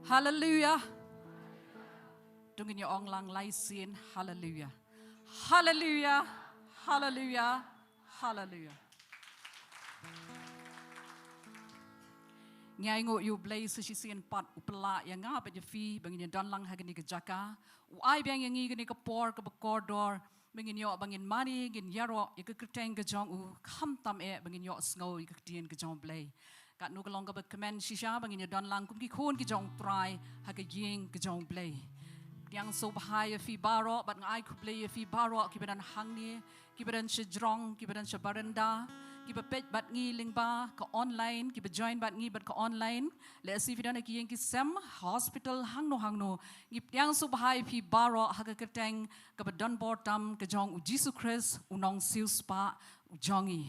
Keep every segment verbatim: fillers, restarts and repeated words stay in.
Haleluia. To ngin ïa ong lang lai sien. Haleluia. Haleluia. Haleluia. Haleluia. Ngi ainguh ïa U Blei sa shisien pat u pynlah ïa nga bad ïa phi ba ngin ïa don lang ha kane ka jaka. U ai biang ïa ngi kane ka por kaba kordor ba ngin ïoh, ba ngin mane, ngin ïaroh ïa ka kyrteng ka jong u, khamtam eh ba ngin ïohsngew ïa ka ktien ka jong U Blei. Katno ka long kaba kmen shisha ba ngin ïa don lang kum ki khun ki jong U Trai ha ka ïing ka jong U Blei. Pdiang sngewbha ïa phi baroh bad nga ai khublei ïa phi baroh kiba don hangne, kiba don sha jrong, kiba don sha baranda, kiba peit bad ngi lyngba ka online, kiba join bad ngi bad ka online. Lehse phi don ha ki ïing ki sem, hospital, hangno hangno. Ngi pdiang sngewbha ïa phi baroh ha ka kyrteng kaba don bor tam ka jong U Jisu Khrist, U Nongsiewspah u jong ngi.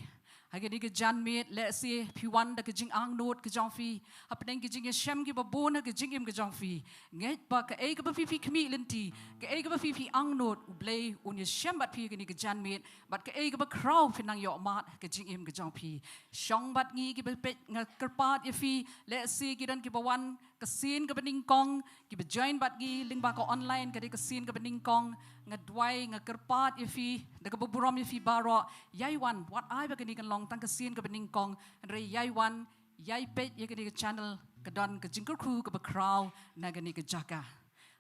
Ha kane ka janmiet, lehse phi wan da ka jingangnud ka jong phi hapdeng ki jingïashem kiba bun ha ka jingim ka jong phi. Ngeit ba kaei kaba phi phi khmih lynti, kaei kaba phi phi angnud, U Blei un ïashem bad phi ha kane ka janmiet, bad kaei kaba khraw phin nang ïoh mad ha ka jingim ka jong phi. Shong bad ngi kiba peit, nga kyrpad ïa phi, lehse ki don kiba wan ka sien kaba nyngkong, kiba join bad ngi lyngba ka online ka dei ka sien kaba nyngkong. Nga duwai, nga kyrpad ïa phi da kaba burom ïa phi baroh, ïai wan, wat ai ba kane kan long tang ka sien kaba nyngkong, hynrei ïai wan, ïai peit ïa kane ka channel, ka don ka jingkyrkhu kaba khraw na kane ka jaka.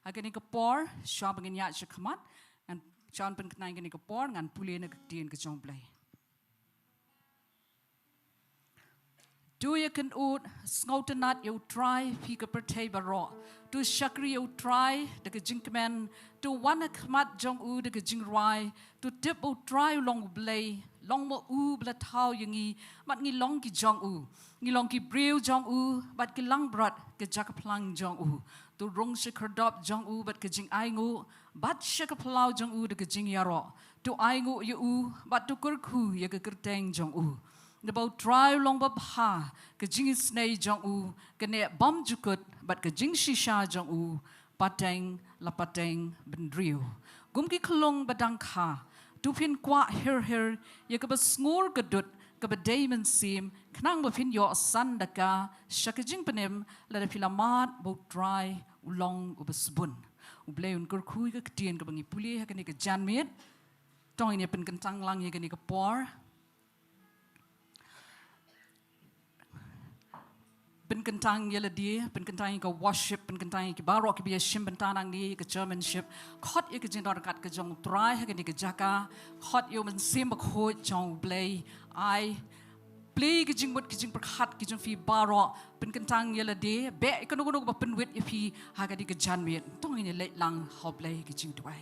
Ha kane ka por, shuwa ba ngin ïaid sha khmat, ngan shuwa pynkynmaw kane ka por, ngan pule na ka ktien ka jong U Blei. To ïakynduh, sngewtynnad ïa U Trai phi ka pyrthei baroh. To shakri ïa U Trai da ka jingkmen. To wan ha khmat jong u da ka jingrwai. To tip ba U Trai u long U Blei, long ma u ba la thaw ïa ngi, bad ngi long ki jong u. Ngi long ki briew jong u, bad ki langbrot ka jaka phlang jong u. To rung sha khyrdop jong u bad ka jingainguh, bad sha ka phyllaw jong u da ka jingïaroh. To ainguh ïa u, bad to kyrkhu ïa ka kyrteng jong u. Naba U Trai u long babha, ka jingisynei jong u ka neh bymjukut, bad ka jingshisha jong u pateng la pateng bynriew. Kum ki khyllung ba dang kha, to phin kwah hir hir ïa kaba sngur ka dud kaba dei mynsiem, khnang ba phin ïoh san da ka sha ka jingpynim, lada phi la mad ba U Trai u long uba sbun. U Blei un kyrkhu ïa ka ktien kaba ngi pule ha kane ka janmiet. To ngin ïa pynkyntang lang ïa kane ka por. Pynkyntang ïa lade, pynkyntang ïa ka worship, pynkyntang ïa ki baroh kiba ïa shim bynta nangne, ïa ka chairmanship. Khot ïa ka jingdon ryngkat ka jong U Trai ha kane ka jaka. Khot ïa U Mynsiem Bakhuid jong U Blei. Ai, plie ïa ka jingmut ka jingpyrkhat ka jong phi baroh, pynkyntang ïa lade, beh ïa kano kano kaba pynwit ïa phi ha kane ka janmiet. To ngin ïa leit lang ha U Blei ha ka jingduwai.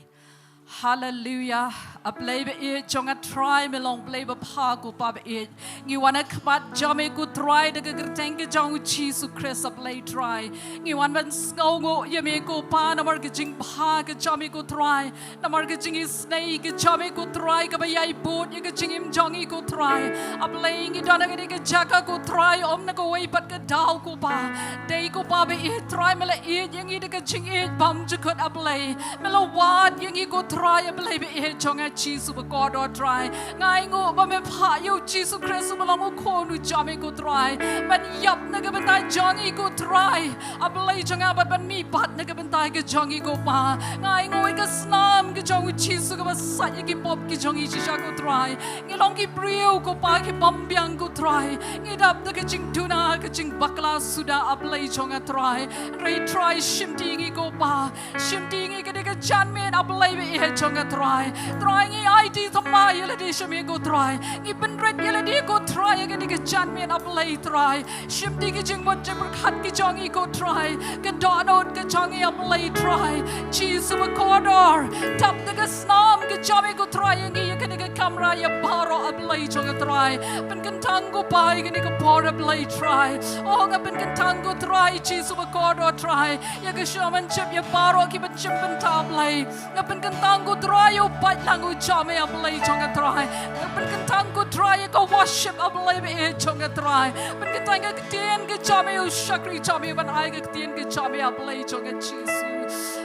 Haleluia. A Blei ba ïeit jong nga Trai, me long Blei babha ko Pa ba ïeit. Ngi wan ha khmat jong me ko Trai da ka kyrteng ka jong U Jisu Khrist, a Blei Trai. Ngi wan ban sngewnguh ïa me ko Pa namar ka jingbha ka jong me ko Trai. Namar ka jingisynei ka jong me ko Trai kaba ïai bud ïa ka jingim jong ngi ko Trai. A Blei ngi don ha kane ka jaka ko Trai, ym na kawei pat ka daw ko Pa. Dei ko Pa ba ïeit Trai me la ïeit ïa ngi da ka jingïeit bymjukut a Blei. Me la wad ïa ngi ko Trai a Blei ba ïeit jong nga Jisu bakordor Trai. Nga ainguh ba me phah ïa U Jisu Khrist uba long u khun u jong me ko Trai. Ban ïap na ka bynta jong ngi ko Trai. A Blei jong nga bad ban mihpat na ka bynta ka jong ngi ko Pa. Nga ainguh ïa ka snam ka jong U Jisu kaba sait ïa ki pop ki jong ngi shisha ko Trai. Ngi long ki briew ko Pa ki bym biang ko Trai. Ngi dap da ka jingduna ka jingbakla suda a Blei jong nga Trai. Hynrei Trai shimti ngi ko Pa. Shimti ngi ka dei ka janmiet a Blei ba ïeit jong nga Trai. Trai ngi aiti thymmai ïa lade sha me ko Trai. Ngi pynrit ïa lade ko Trai ïa ka dei ka janmiet a Blei Trai. Shimti ki jingmut jingpyrkhat ki jong ngi ko Trai. Ka dohnud ka jong ngi a Blei Trai. Jisu bakordor. Tap da ka snam ka jong me ko Trai ïa ngi ïa ka dei ka kamra ïa baroh a Blei jong nga Trai. Pynkyntang ko Pa ïa ka dei ka por a Blei Trai. Oh nga pynkyntang ko Trai Jisu bakordor Trai. Ïa ka showmanship ïa baroh ki ban shim bynta a Blei. Nga pynkyntang ko Trai ïa u paidlang u jong me a Blei jong nga Trai. Nga pynkyntang ko Trai ïa ka worship a Blei ba ïeit jong nga Trai. Pynkyntang ka ktien ka jong me u shakri jong me ban ai ka ktien ka jong me a Blei jong nga Jisu.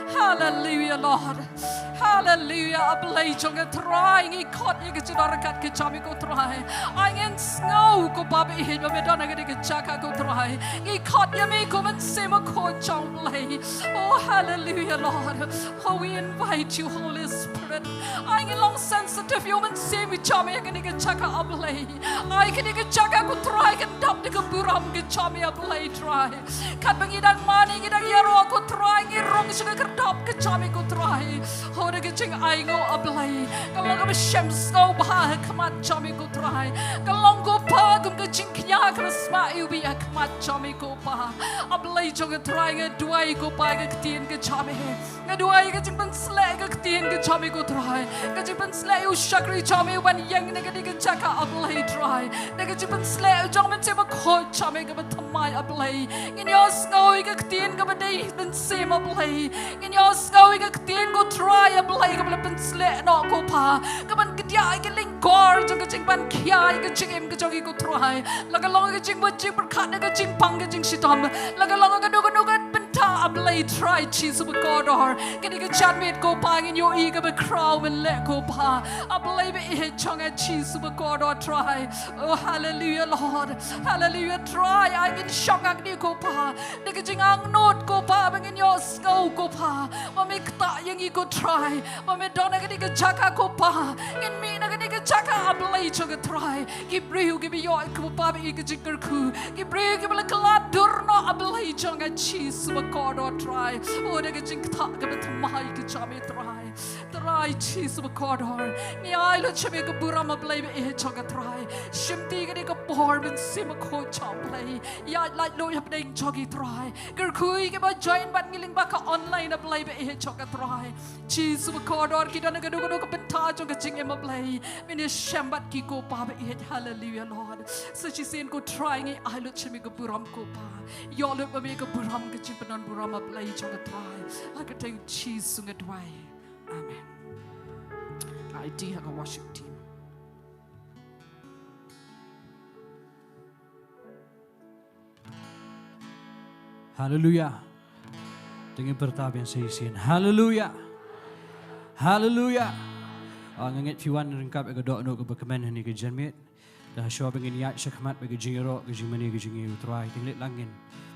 Hallelujah Lord. Hallelujah a Blei jong nga Trai ngi khot ïa ka jingdon ryngkat ka jong me ko Trai. Ai ngin sngew ko Pa ba ïeit ba me don ha ka dei ka jaka ko Trai. Ngi khot ïa me ko Mynsiem Bakhuid jong U Blei. Oh, hallelujah, Lord. Oh, we invite you, Holy Spirit. Ai ngi long sensitive ïa U Mynsiem jong me ha kane ka jaka, A Blei. Ai kane ka jaka ko Trai kan dap da ka burom ka jong me, A Blei Trai. Katba ngi dang mane ngi dang ïaroh ko Trai, ngi rung sha ka kyrdop ka jong me ko Trai. Oh, da ka jingainguh, A Blei, ka long kaba shem sngewbha ha khmat jong me ko Trai. Ka long ko Pa kum ka jingkñia kaba sma ïa u bad ha khmat jong me ko Pa. A Blei jong nga Trai, nga duwai ko Pa ïa ka ktien ka jong me. Nga duwai ïa ka jingpynsleh ïa ka ktien ka jong me ko Trai. Ka jingpynsleh ïa u shakri jong me ban ïeng na kane ka jaka, A Blei Trai. Da ka jingpynsleh jong U Mynsiem Bakhuid jong me kaba thymmai, A Blei. Ngin ïohsngew ïa ka ktien kaba dei mynsiem, A Blei. Ngin ïohsngew ïa ka ktien ko Trai, A Blei, kaba la pynsleh noh ko Pa. Kaban kdiah ïa ka lyngkor jong ka jingban khia ïa ka jingim ka jong ngi ko Trai. La ka long ka jingmut jingpyrkhat na ka jingpang ka jingshitom. La ka long kano kano ka bynta, A Blei Trai Jisu bakordor. Kane ka janmiet ko Pa ngin ïohi kaba khraw ban leh ko Pa. A Blei ba ïeit jong nga Jisu bakordor Trai. Oh, hallelujah, Lord. Hallelujah, Trai. Ai ngin shong hangne ko Pa. Da ka jingangnud ko Pa, ba ngin ïohsngew ko Pa. Ba me ktah ïa ngi ko Trai. Ba me don ha kane ka jaka ko Pa. Ngin mih na kane ka jaka, A Blei jong nga Trai. Ki briew kiba ïoh ko Pa ba ïa ka jingkyrkhu. Ki briew kiba la kylla dur noh, A Blei jong nga Jisu bakordor Trai. Oh, da ka jingktah kaba thymmai ka jong me Trai. Trai Jisu bakordor. Ngi ai lut sha me ka burom, A Blei ba ïeit jong nga Trai. Shimti kane ka por Mynsiem Bakhuid jong U Blei. Ïaid lait luid hapdeng jong ngi Trai. Kyrkhu ïa kiba join bad ngi lyngba ka online, A Blei ba ïeit jong nga Trai. Jisu bakordor, ki don ha kano kano ka bynta jong ka jingim, A Blei. Men ïashem bad ki ko Pa ba ïeit. Hallelujah, Lord. Sa shisien ko Trai ngi ai lut sha me ka burom ko Pa. Ïoh lut ma me ka burom ka jingpynban burom, A Blei jong nga Trai. Ha ka kyrteng Jisu nga duwai. Amen. Ai ti ha ka worship team. Haleluya. Te ngin pyrta biang sa shisien. Haleluya. Haleluya. Ah, nga ngeit phi wan ryngkat ïa ka dohnud kaba kmen ha kane ka janmiet. Te hashwa ba ngin ïaid shakhmat bad ka jingïaroh, ka jingmane, ka jingïeit ïa U Trai, te ngin leit lang ngin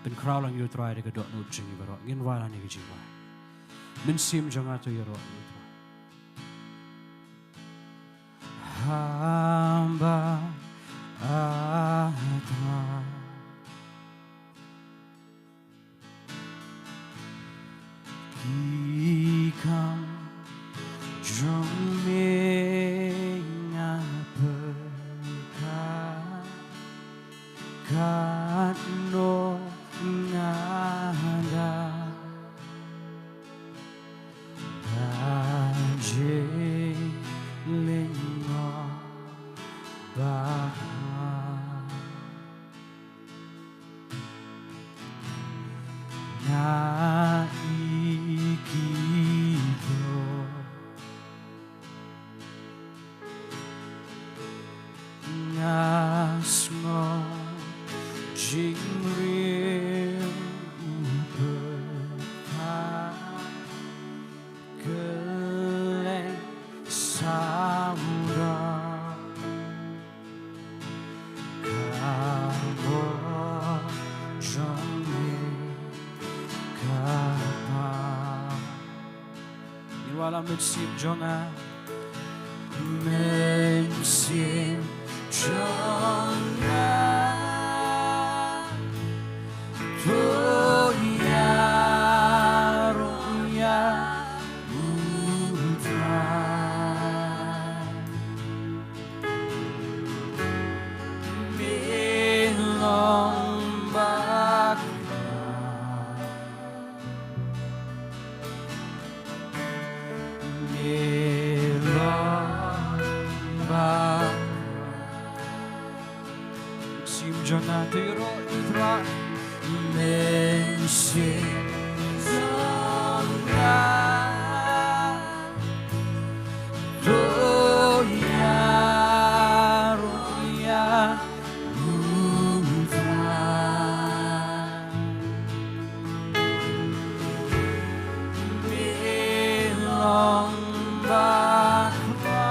pynkhraw lang ïa U Trai da ka dohnud jong ngi baroh. Ngin wan ha kane ka jingwan. Mynsiem jong nga to ïaroh ïa U Trai. Haba ata ki kam jong me nga pyrkhat, katno nga da ka jingïeit bad nga. Nga i ki briew, nga sngew jingriewspah, kylleng sawdong ka bor jong me ka Pa. Ngin wallam. Mynsiem jong nga, mynsiem jong nga, to ïaroh ïa U Trai. Me long bad nga, me long bad nga. Mynsiem jong nga to ïaroh ïa U Trai. Mynsiem jong nga to ïaroh ïa U Trai. Me long bad nga,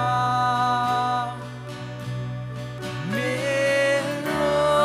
me long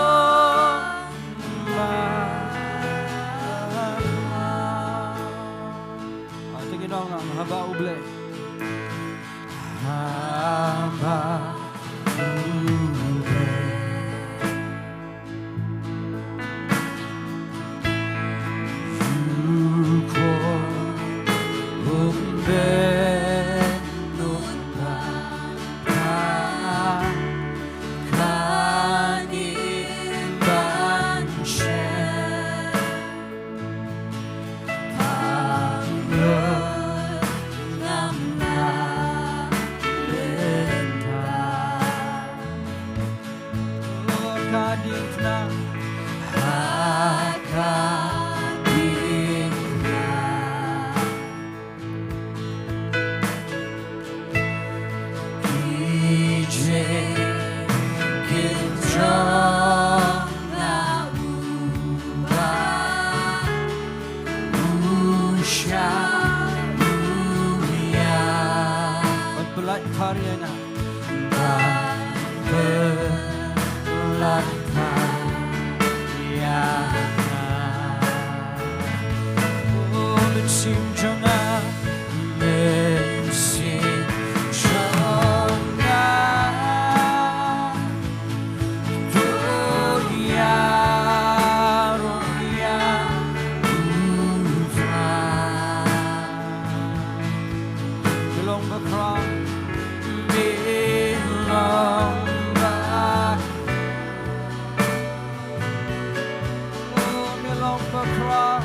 Bakhraw,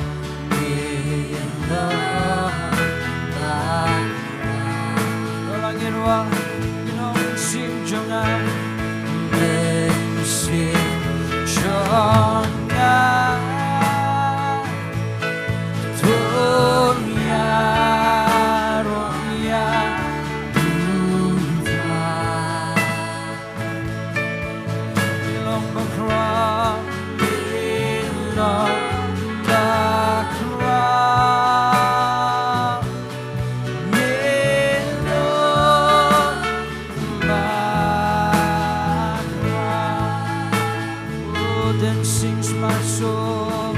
ngi long bakhraw. Ïa la ngin wad, ngi long mynsiem jong nga, mynsiem jong nga. To ïaroh ïa u Trai. Ngi long bakhraw, ngi long bakhraw, ngi long bakhraw. Oh, then sings my soul.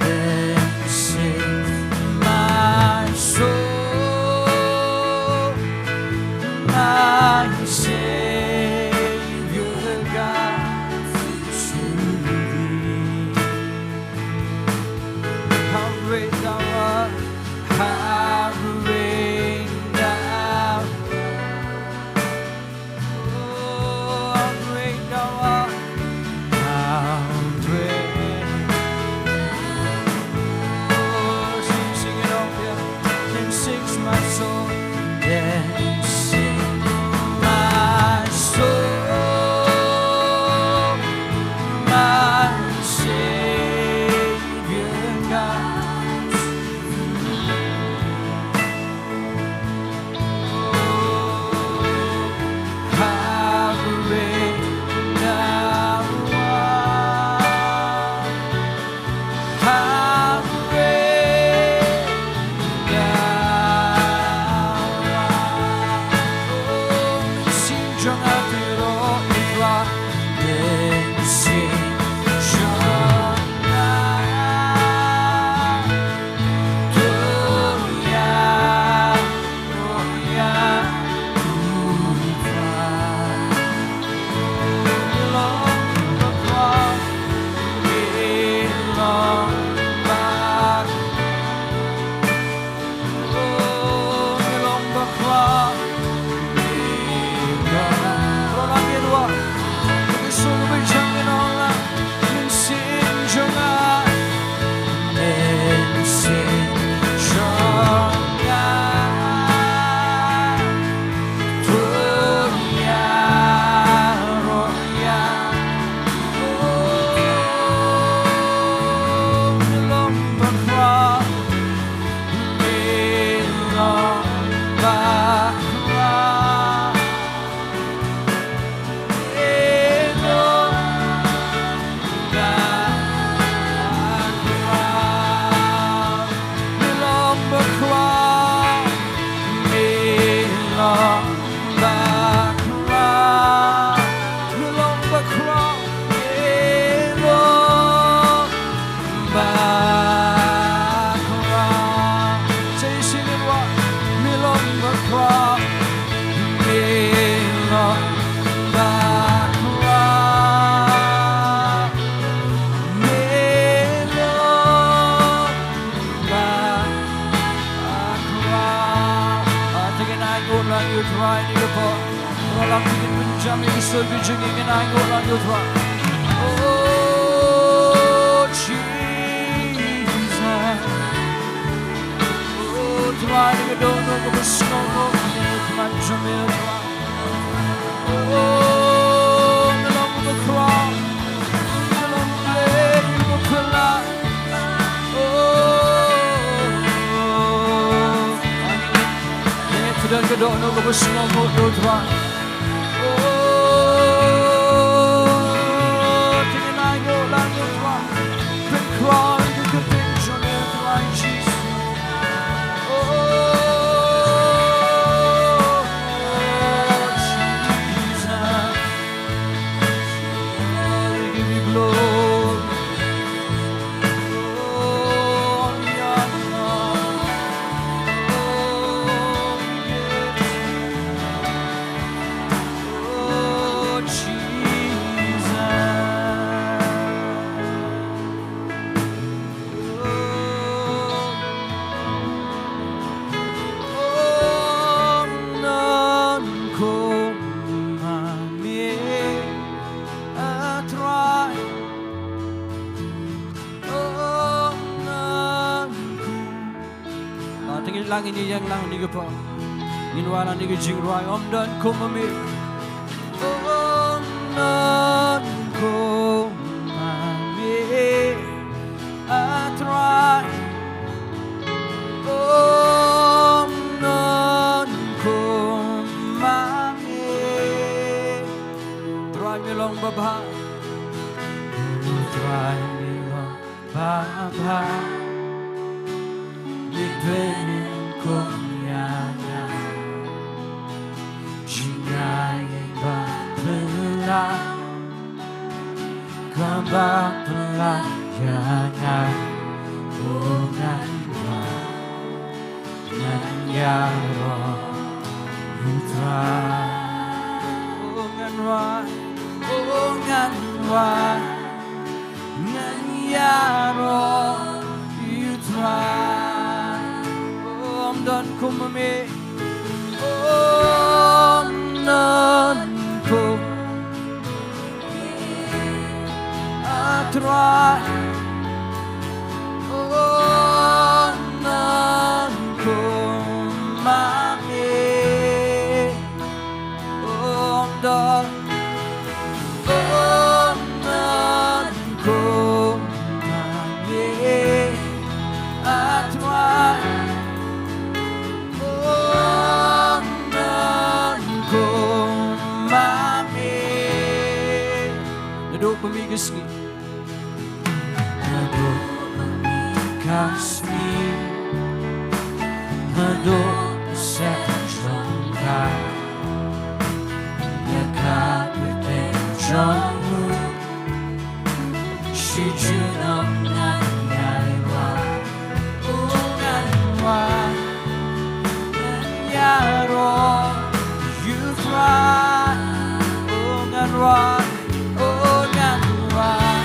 Then sings my soul, my Savior God, to thee. How great thou art, how great thou art. Oh, how great thou art. How great. Oh, sing, sing it out, yeah. Then sings my soul. Then sings my soul, my Savior God. How great thou art. How great thou art. Oh, mynsiem jong nga, to ïaroh ïa u Trai. Mynsiem jong nga, to ïa Bakhraw. Sa shisien, ngi long bakhraw, ngi long bakhraw, ngi long bakhraw. Ah, to ngin ainguh lang ïa u Trai, ngi ïa pyrshang. Ïa la ngin pynjam ïa ka sur ka jong ngi, ngin ainguh lang ïa u Trai. Oh, Jesus. Oh, Trai, ngi dohnud ïa ka ba sngewbha, ngi khlaiñ jong me, Trai. Oh, ngi long bakhraw, ngi long bakhraw. Oh, ngi don ka dohnud ka ba sngewbha ïa u Trai. Lang ngi ïeng lang ngi ka por. Ngin wan ngi ka jingrwai, ym don kum ma me. Ym don kum ma me, A Trai. Ym don kum ma me. Trai me long babha. Trai me long babha. Me pynïeng kum ïa nga. Jingaiei ba phylla, kaba phylla ïa nga. O ngan wan, ngan ïaroh ïa u Trai. O ngan wan, o ngan wan, ngan ïaroh ïa u Trai. Ym don kum ma me. Ym don kum, A Trai. Ym don kum ma me. Ym don, ym don kum ma me, A Trai. Ym don kum ma me. Naduh ba mih ka sngi, naduh ba mih ka sngi, naduh ba shet jong ka, ïa ka pyrthei jong u. Shi junom ngan ïaroh, u ngan wan, ngan ïaroh ïa u Trai. U ngan wan, u ngan wan,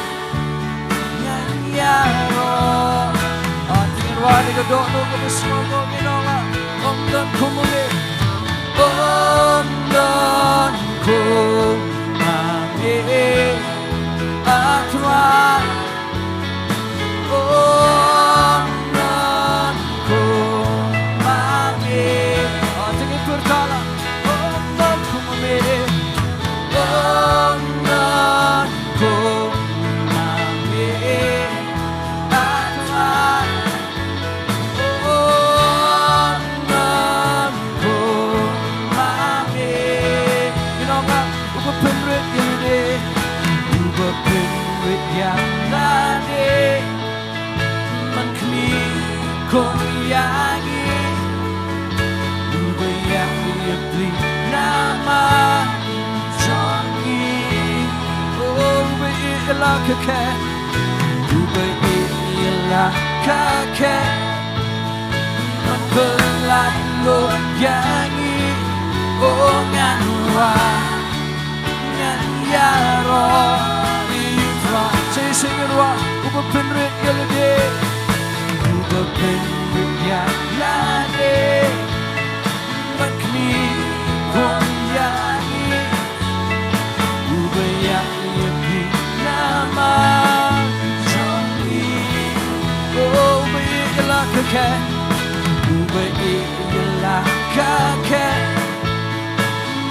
ngan ïaroh. Ïa ngi ngan wan ïa ka dohnud kaba sngewbha, ngi ong la, ym don kum ma me. Ym don kum ma me, A Trai. Ym don kum ma me. Ïa ngi pyrta la, ym don kum ma me. Ym don kum ma me, A Trai. Ym don kum ma me. Ngi ong la, uba pynrit ïa lade, uba pynrit ïa lade, man khmih kum ïa ngi. Uba ïap ïa pli namar jong ngi. O, uba ïeit ïa la ka khet, uba ïeit ïa la ka khet, man pyllait lut ïa ngi. O, ngan wan, ngan ïaroh ïa u Trai. Sa ïaseng ngan wan, uba pynrit ïa lade, uba pynrit ïa lade, man khmih kum ïa ngi. Uba ïap ïa pli namar jong ngi. O, uba ïeit ïa la ka khet, uba ïeit ïa la ka khet,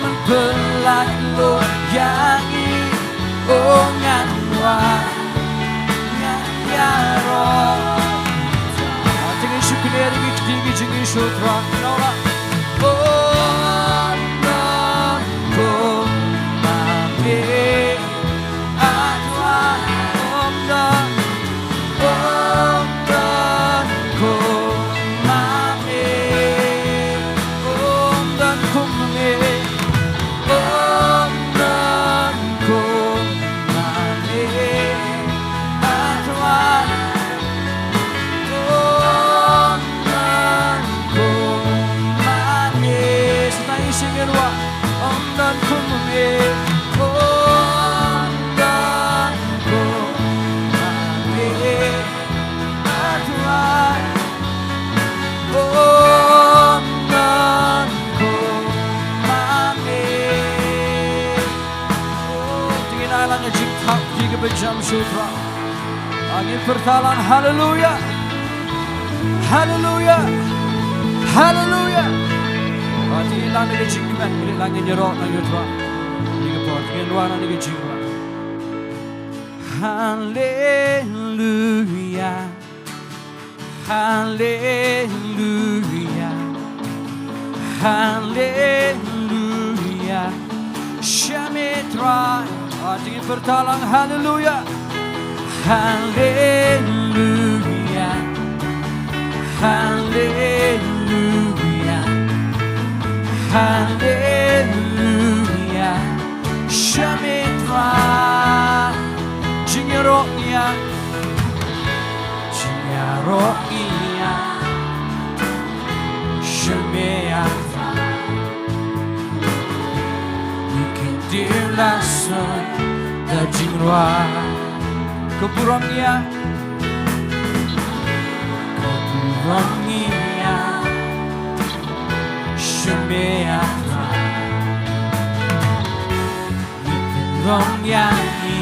man pyllait lut ïa ngi. O, ngan wan, ngan ïaroh. Te ngin shu kynnoh ïa ki kti ki jingïasoh, Trai. Nora. Ym don kum ma me, A Trai. Ym don, ym don kum ma me. Ym don kum ma me. Ym don kum ma me, A Trai. Ym don kum ma me. Sa ïaseng ngan wan, ym don kum ma me. Ym don kum ma me, A Trai. Ym don kum ma me. O, te ngin ai lang ka jingthap ïa kiba jam shuh, Trai. Ngin pyrta lang, haleluya. Haleluya. Haleluya. Ba ngi leh lang da ka jingkmen, ngi leh lang, ngin ïaroh na ka por. Ngi ka por, ngin wan na ka jingkmen. Haleluya. Haleluya. Haleluya. Shemitra. Ah, ding bertalang haleluya. Haleluya. Haleluya. Haleluya. Shemitra. Jingïaroh ïa. Jingïaroh ïa. Shemitra. Ngi kyndiw la soi da jingrwai. Ka burom ïa. Ka burom ïa. Shemitra. Ngi pynlong ïa ngi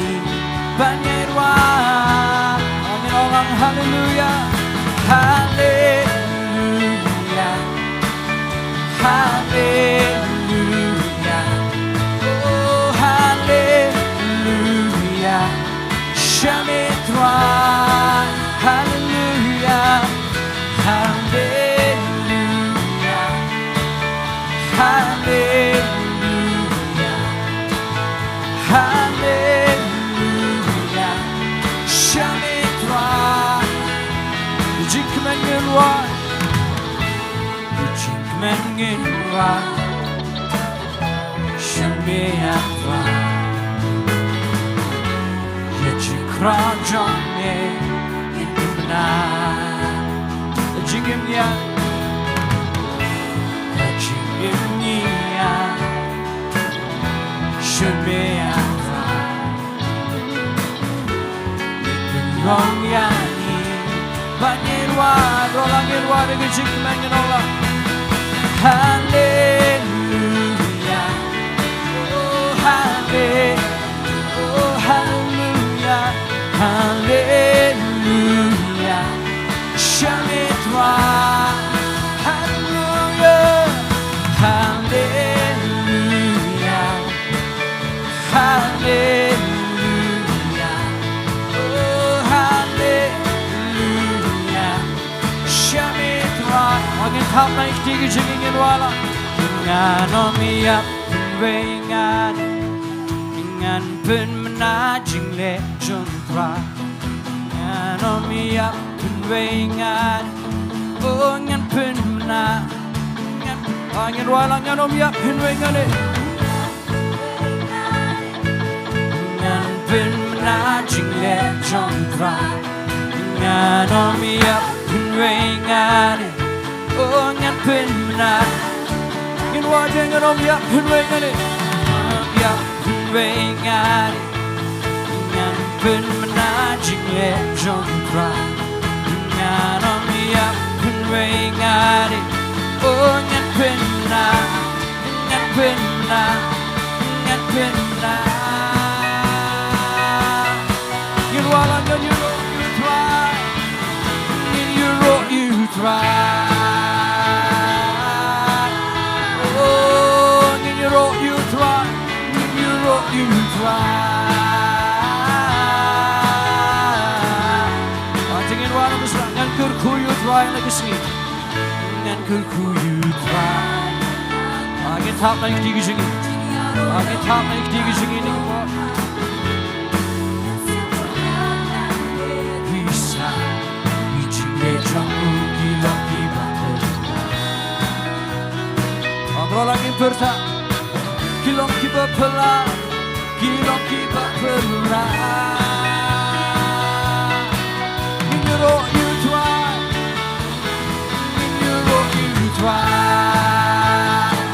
ban ïa rwai. Amen. Ong lang haleluya. Haleluya. Haleluya. Oh, haleluya. Shemitra. Haleluya. Haleluya. Haleluya. Haleluya. Shemitra. Jingkmen ngin wan. Jingkmen ngin wan. Shemitra. Ïa jingkyrkhu jong ngi ïa kumne. Jingim ïa. Ïa jingim ïa. Shemitra. Pynlong ïa ngi ban ïa rwai, rwai lang ïa rwai da ka jingkmen ngin ong lang. Haleluya. Oh, hale-, oh, haleluya. Haleluya. Shemitra. Haleluya. Haleluya. Haleluya. Oh, haleluya. Shemitra. Ngin thap na ïa kti ki jingim ngin wan lang. Ngan ym ïap hynrei ngan, ngan pynmynna jingleh jong Trai. Ngan ym ïap hynrei ngan, oh, ngan pynmynna. Ngan, ah, ngin wan lang, ngan ym ïap hynrei ngan, eh. Ngan pynmynna jingleh jong Trai. Ngan ym ïap hynrei ngan, oh, ngan pynmynna. Ngin wad ïa, ngan ym ïap hynrei ngan, eh. Ngan ym ïap hynrei ngan, ngan pynmynna jingleh jong Trai. Ngan ym ïap hynrei ngan, oh, ngan pynmynna. Ngan pynmynna, ngan pynmynna. Ngin wan lang, ngan ïaroh ïa u Trai. Ngin ïaroh ïa u Trai. Oh, ngin ïaroh ïa u Trai. Ngin ïaroh ïa u Trai. Ah, te ngin wan lang, ngan kyrkhu ïa u Trai la ka sngi. Ngan kyrkhu ïa u Trai. Ah, ngin thap na ïa kti ki jingim. Ah, ngin thap na ïa kti ki jingim. Pisa, ki jingleh jong u ki long kiba phylla. Ah, bro, la ngin pyrta. Ki long kiba phylla. Ki long kiba phylla. Ngin ïaroh ïa u Trai. Ngin ïaroh ïa u Trai.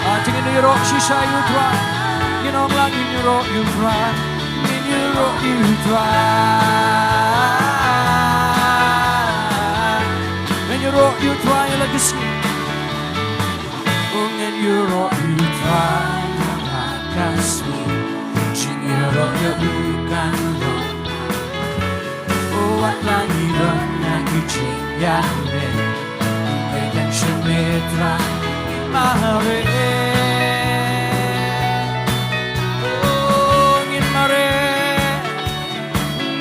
Ah, te ngin ïaroh shisha ïa u Trai. Ngin ong lang ngin ïaroh ïa u Trai. Ngin ïaroh ïa u Trai. Ngin ïaroh ïa u Trai la ka sngi. Oh, ngin ïaroh ïa u Trai la ka sngi. Jingïaroh ïa u kan long. Oh, wat la i don na ki jingïaroh. Ngi dang shu mih Trai, mareh. Oh, ngin mareh.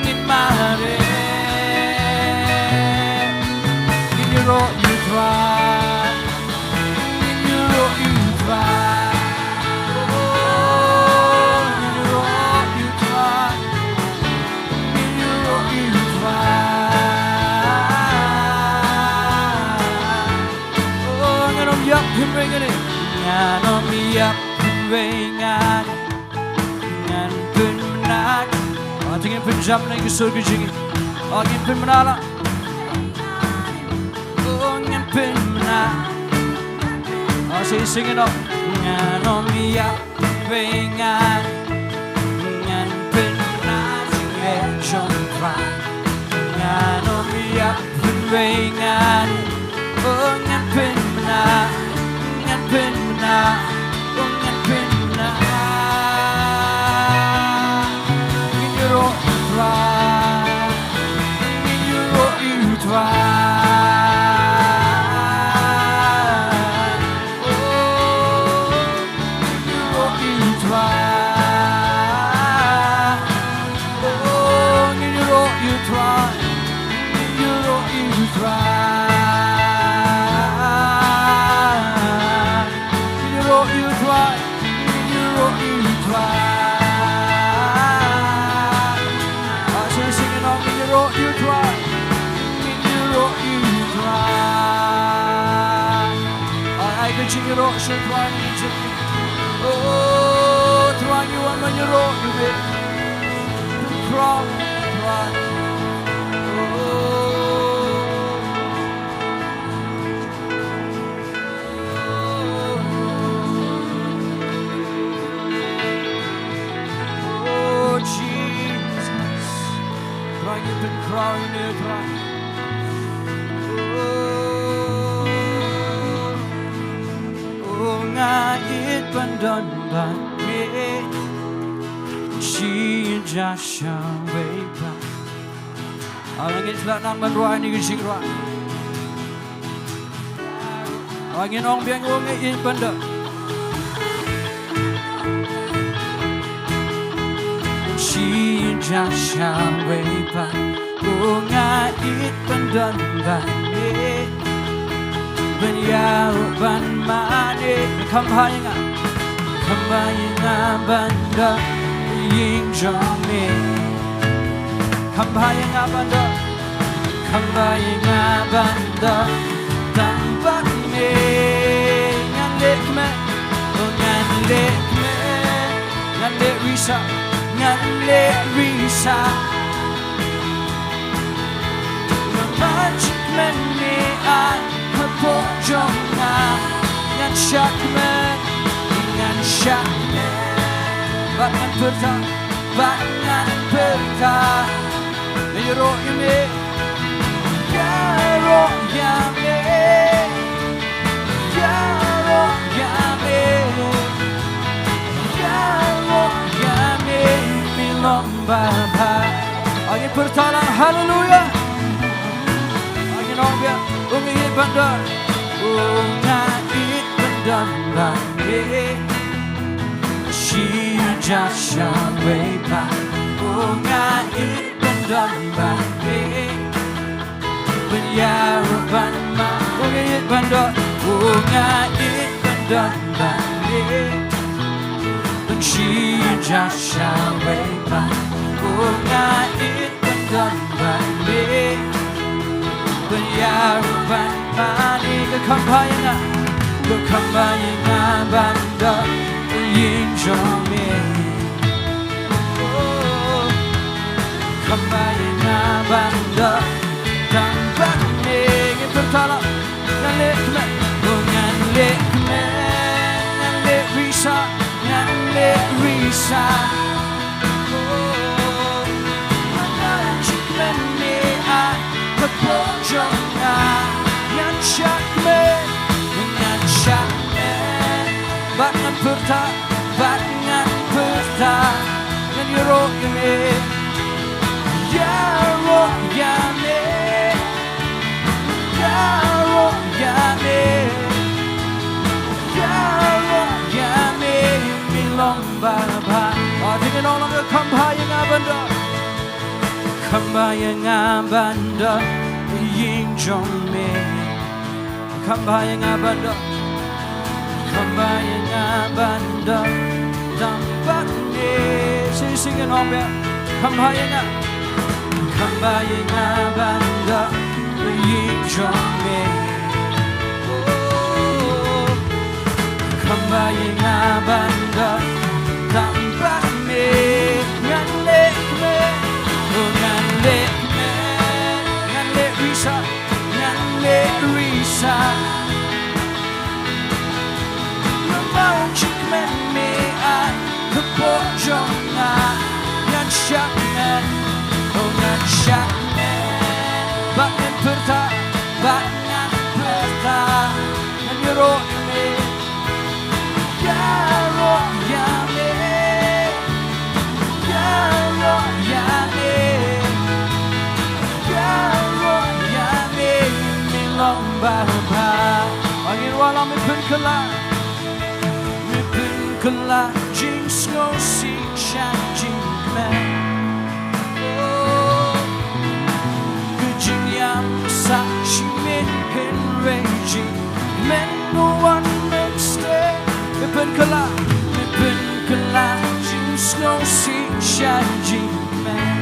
Ngin mareh. Ngin ïaroh ïa u Trai. Ngin ïaroh ïa u Trai. Oh, ngin ïaroh ïa u Trai. Ngin ïaroh ïa u Trai. Oh, ngan ym ïap hynrei ngan ïa. Ngan ym ïap hynrei ngan. Ngan pynmynna. Oh, te ngin pynjam na ki sur ki jingim. Oh, ngin pynmynna la. Oh, ngan pynmynna. Oh, say sing it up. Ngan ym ïap hynrei ngan. Ngan pynmynna jingeh jong u Trai. Ngan ym ïap hynrei ngan. Oh, ngan pynmynna. Ngan pynmynna. Oh, ngan pynmynna. Ngin ïaroh ïa u Trai. Ngin ïaroh ïa u Trai. Oh, ngin ïaroh ïa u Trai. Oh, ngin ïaroh ïa u Trai. Ngin ïaroh ïa u Trai. Ngin ïaroh ïa u Trai. Ngin ïaroh ïa u Trai. Ah, sing, sing it on. Ngin ïaroh ïa u Trai. Ngin ïaroh ïa u Trai. Ai, ai ka jingïaroh sha u Trai, ngin jin. Oh, Trai, ngi wan ban ïaroh ïa me. Trai, Trai. Oh. Oh, Jesus. Trai, ngi pynkhraw ïa me, Trai. Oh, oh, nga ïeit ban don bad me. Shi ja shawei pat. Ala ngin sa lah nang ban rwai ïa kane ka jingrwai. Ngin ong biang, oh nga ïeit ban don. Shi ja shawei pat, oh nga ïeit ban don bad me. Ban ïaroh ban mane, kham bha ïa nga. Kham bha ïa nga ban don ha ïing jong me. Kham bha ïa nga ban don. Kham bha ïa nga ban don tang bad me. Ngan leh kmen, oh ngan leh kmen. Ngan leh risah, ngan leh risah. Namar jingkmen me ai hapoh jong nga. Ngan shah kmen, ngan shah kmen. Bad ngan pyrta, bad ngan pyrta. Ïaroh ïa me, ïaroh ïa me, ïaroh ïa me, ïaroh ïa me, me long babha. Ngin pyrta lang, haleluya. Ngin ong biang, oh nga ïeit ban don, oh nga ïeit ban don bad me. Shi ja shawei pat, oh nga ïeit ban don bad me. Ban ïaroh ban ma, oh nga ïeit ban don, oh nga ïeit ban don bad me. Ban shi ja shawei pat, oh nga ïeit ban don bad me. Ban ïaroh ban mane, ka kham bha ïa nga, ka kham bha ïa nga ban don ha ïing jong me. Oh, kham bha ïa nga ban don tang bad me. Ngin pyrta lang, ngan leh kmen, oh ngan leh kmen, ngan leh risah, ngan leh risah. Oh, namar jingkmen me ai hapoh jong nga. Ngan shah kmen, ngan shah kmen. Bad ngan pyrta, bad ngan pyrta. Ngan ïaroh ïa me, ïaroh ïa me, ïaroh ïa me. Kham bha ïa nga ban don ha ïing jong me. Kham bha ïa nga ban don. Kham bha ïa nga ban don tang bad me. Sing, sing it on, man. Kham bha ïa nga. Kham bha ïa nga ban don ha ïing jong me. Oh. Kham bha ïa nga ban don tang bad me. Ngan leh kmen, oh ngan leh kmen. Ngan leh risa, ngan leh risa. Namar jingkmen me ïa ka pop jong nga. Ngan shah kmen, oh ngan shah kmen. Bad ngan pyrta, bad ngan pyrta. Ngan ïaroh ïa me. Ïaroh ïa me. Ïaroh ïa me. Ïaroh ïa me. Me long babha. Ngin wallam, me pynkylla. Me pynkylla jingsngewsih sha jingkmen. Oh, ka jingïam sah shi me hynrei jingkmen u wan mynstep. Me pynkylla, me pynkylla jingsngewsih sha jingkmen.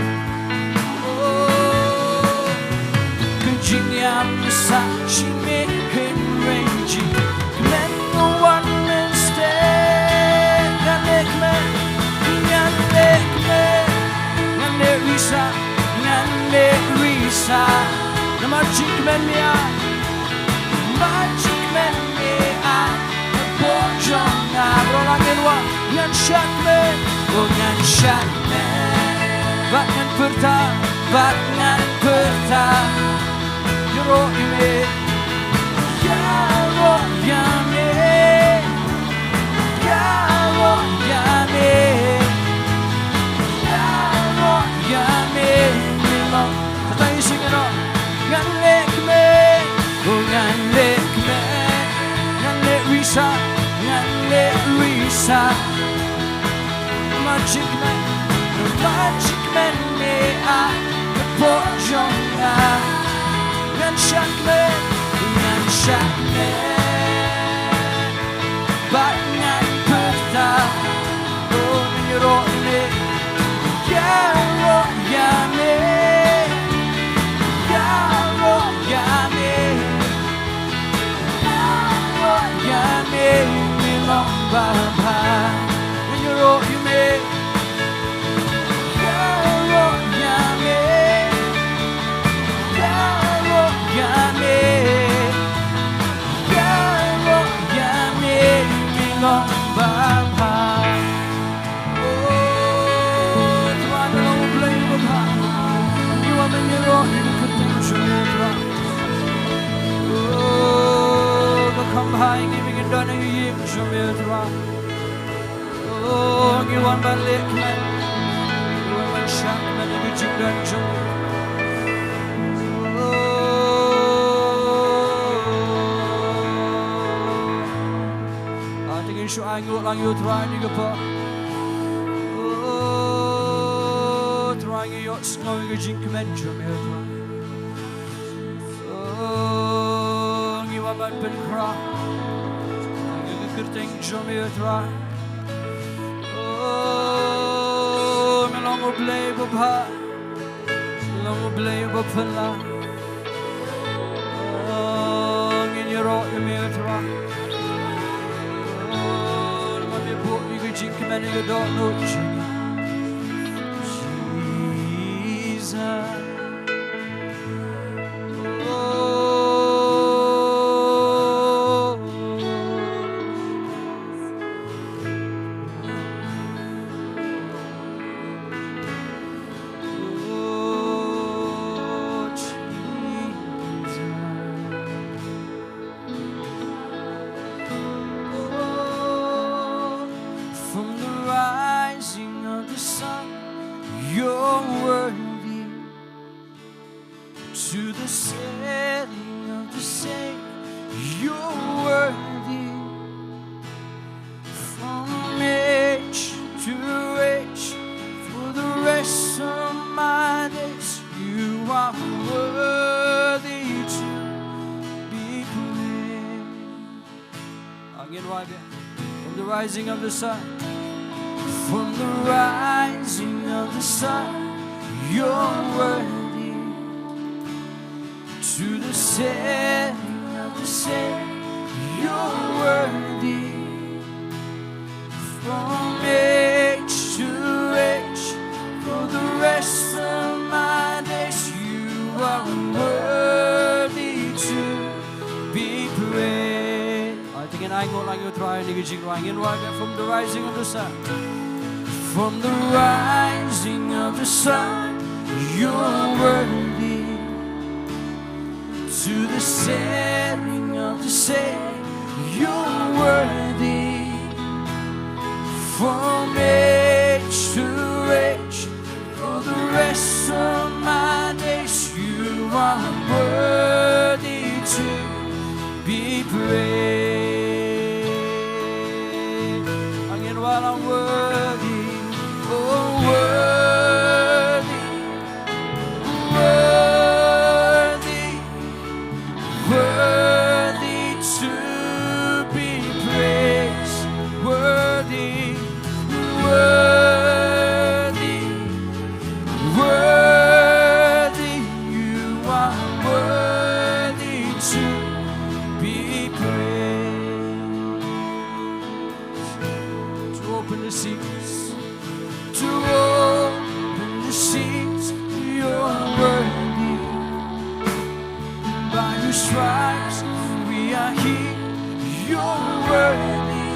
Oh, ka jingïam sah shi me hynrei jingkmen u wan mynstep. Ngan leh kmen, ngan leh kmen, ngan leh risa, ngan leh risa. Namar jingkmen me ïa, namar jingkmen me ïa ka pop jong nga. Baroh lah ngin wad. Ngan shah kmen, oh ngan shah kmen. Bad ngan pyrta, bad ngan pyrta. Ïaroh ïa me. Ïaroh ïa me. Ïaroh ïa me. Ïaroh ïa me. Me long. Kata ngi sing ïa no. Ngan leh kmen, oh ngan leh kmen. Ngan leh risa, ngan leh risa. Namar jingkmen, namar jingkmen me ïa ka pop jong nga. Ngan shah kmen, ngan shah kmen. Bad ngan pyrta, oh, ngan ïaroh ïa me. Ïaroh ïa me. Ïaroh ïa me. Ïaroh ïa me. Me long babha. Ngan ïaroh ïa me. Ïaroh ïa me. Ïaroh ïa me. Ïaroh ïa me, me long babha. Oh, Trai, me long U Blei uba bha. Ngi wan ban ïaroh ïa ka kyrteng jong me, Trai. Oh, ka kham bha ïa ngi ba ngin don ha ka ïing jong me, Trai. Oh, ngi wan ban leh kmen. Ngi wan ban shah kmen ïa ka jingdon jong ngi. Oh. Ah, te ngin shu ai nguh lang ïa u Trai ha kane ka por. Oh, Trai, ngi ïohsngew ïa ka jingkmen jong me, Trai. Oh, ngi wan ban pynkhraw ïa ka kyrteng jong me, Trai. Oh, me long U Blei uba bha. Me long U Blei uba phylla. Oh, ngin ïaroh ïa me, Trai. Oh, namar me buh ïa ka jingkmen ïa ka dohnud jong ngi. Jesus. From the rising of the sun, you're worthy, to the setting of the same, you're worthy. From age to age, for the rest are worthy to be praised. Angin wai bia. From the rising of the sun, from the rising of the sun, you're worthy. To the setting of the same, you're worthy. From age to age, for the rest of my days, you are worthy to be praised. Ai, te ngin ainguh lang ïa u Trai ha kane ka jingrwai, ngin wai bia. From the rising of the sun, from the rising of the sun, you're worthy. To the setting of the same, you're worthy. From age to age, for the rest of my days, you are worthy to be praised. Angin wai lang, worthy, oh, worthy, worthy, worthy to be praised, worthy, worthy, worthy, you are worthy to be praised. To open the seats, to open the seats, you're worthy. By your stripes we are healed, you're worthy.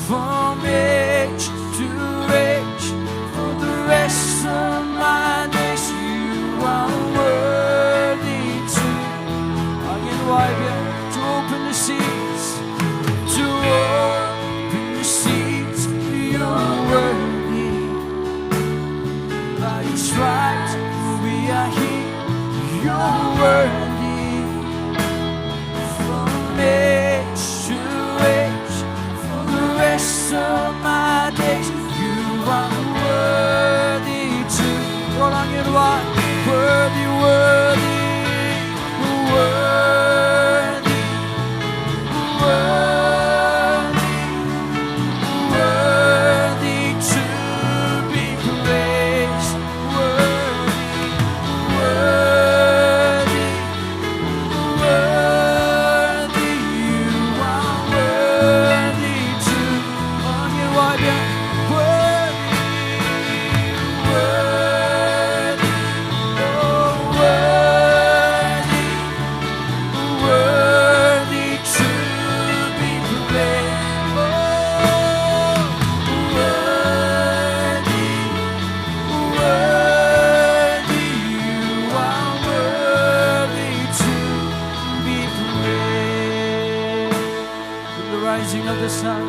From age to age, for the rest of my days, you are worthy to. Angin wai bia, to open the seats, to open the seats, you're worthy. By your stripes we are healed, you're worthy. From age to age, for the rest of my days, you are worthy to. Rolang ïa u, worthy, worthy, worthy, worthy, worthy to be praised. Worthy, worthy, worthy, you are worthy to. Angin wai bia, worthy, worthy, oh, worthy, worthy to be praised. Oh, worthy, worthy, you are worthy to be praised. From the rising of the sun,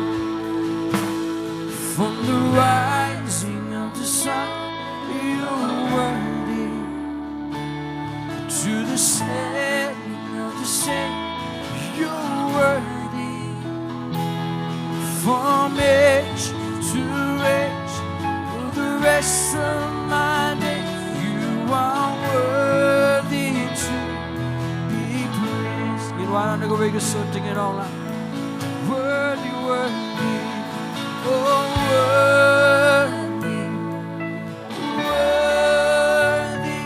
from the rising of the sun, you're worthy. To the setting of the same, you're worthy. From age to age, for the rest of my days, you are worthy to be praised. Ngin wan na kawei ka sur, te ngin ong lang, worthy, worthy, oh, worthy, worthy,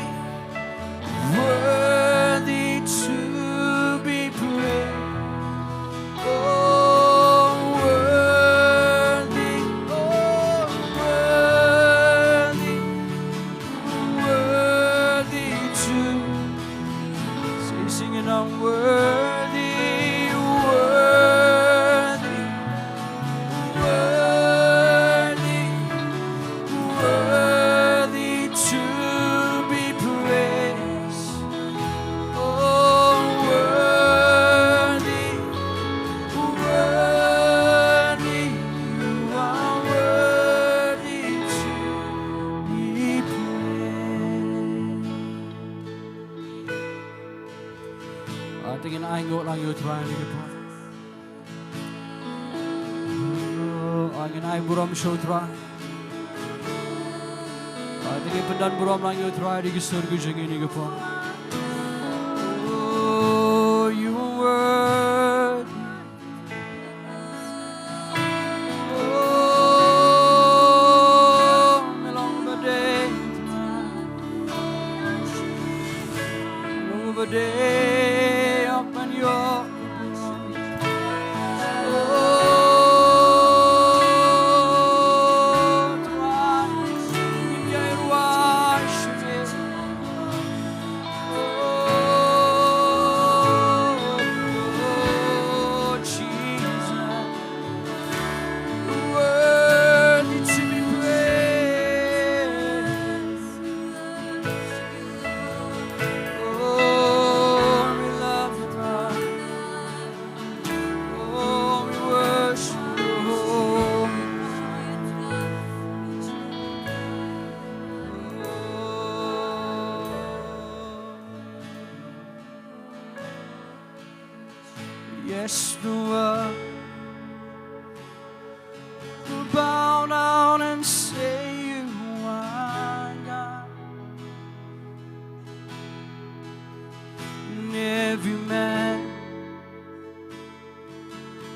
worthy to be praised. Oh, worthy, oh, worthy, worthy to. Say, sing it, I'm worthy, worthy, worthy, worthy to be praised. Oh, worthy, worthy, you are worthy to be praised. Ah, te ngin ainguh lang ïa u Trai ha kane ka por. Oh, ah, ngin ai burom sha u Trai. Te ngin pyndonburom lang ïa U Trai da ki sur ki jong ngi, ngi kyrpad. Oh, you are worthy. Oh, me long ba dei, me long ba dei, oh, ban ïoh. Oh, we worship you, Lord. Yes, the world will bow down and say you are God. And every man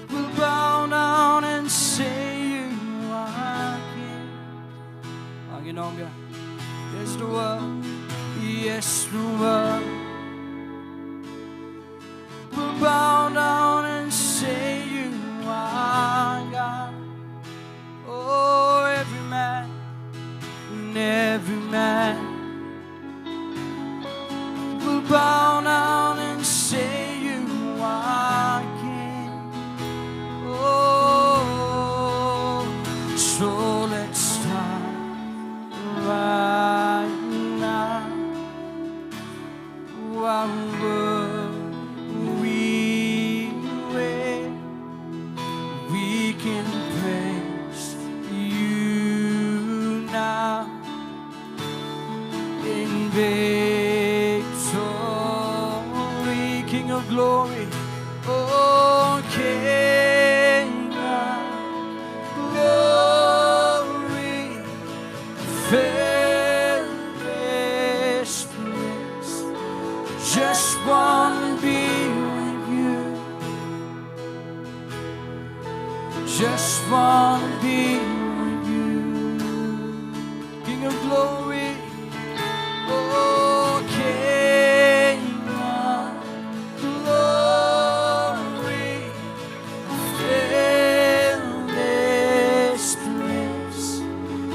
will bow down and say you are king. Ang inong ya. Yes, the world. Yes, the world will bow down and say you are God. Oh, every man, and every man will bow down and say you are king. Oh, so let's start right now. While we wait, we can praise you now. In victory, King of glory, oh King of glory, fill this place. Just wanna be with you. Just wanna be with you. King of glory, oh King of glory, fill this place.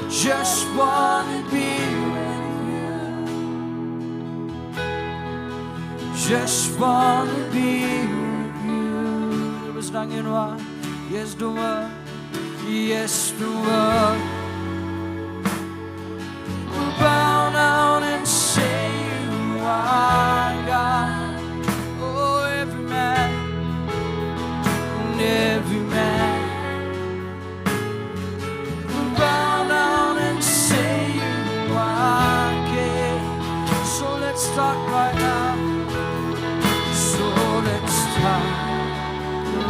Just wanna be with you. Just wanna be with you. It was done in one. Yes, the world. Yes, the world will bow down and say you are God. Oh, every man, and every man will bow down and say you are king. So let's start right now. So let's start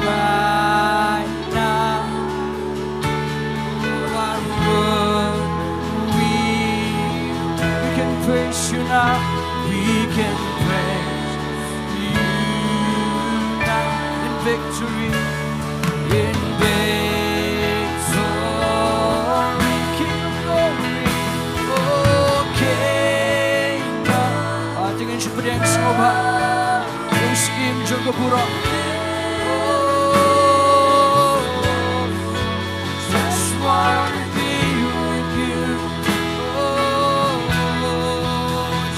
right now. Our world, we, we can praise you now. We can praise you now in victory. In victory, King of glory, oh King of, ah, te ngin shu pdiang sngewbha. Ïa u Syiem jong ka burom. Oh, just wanna be with you. Oh,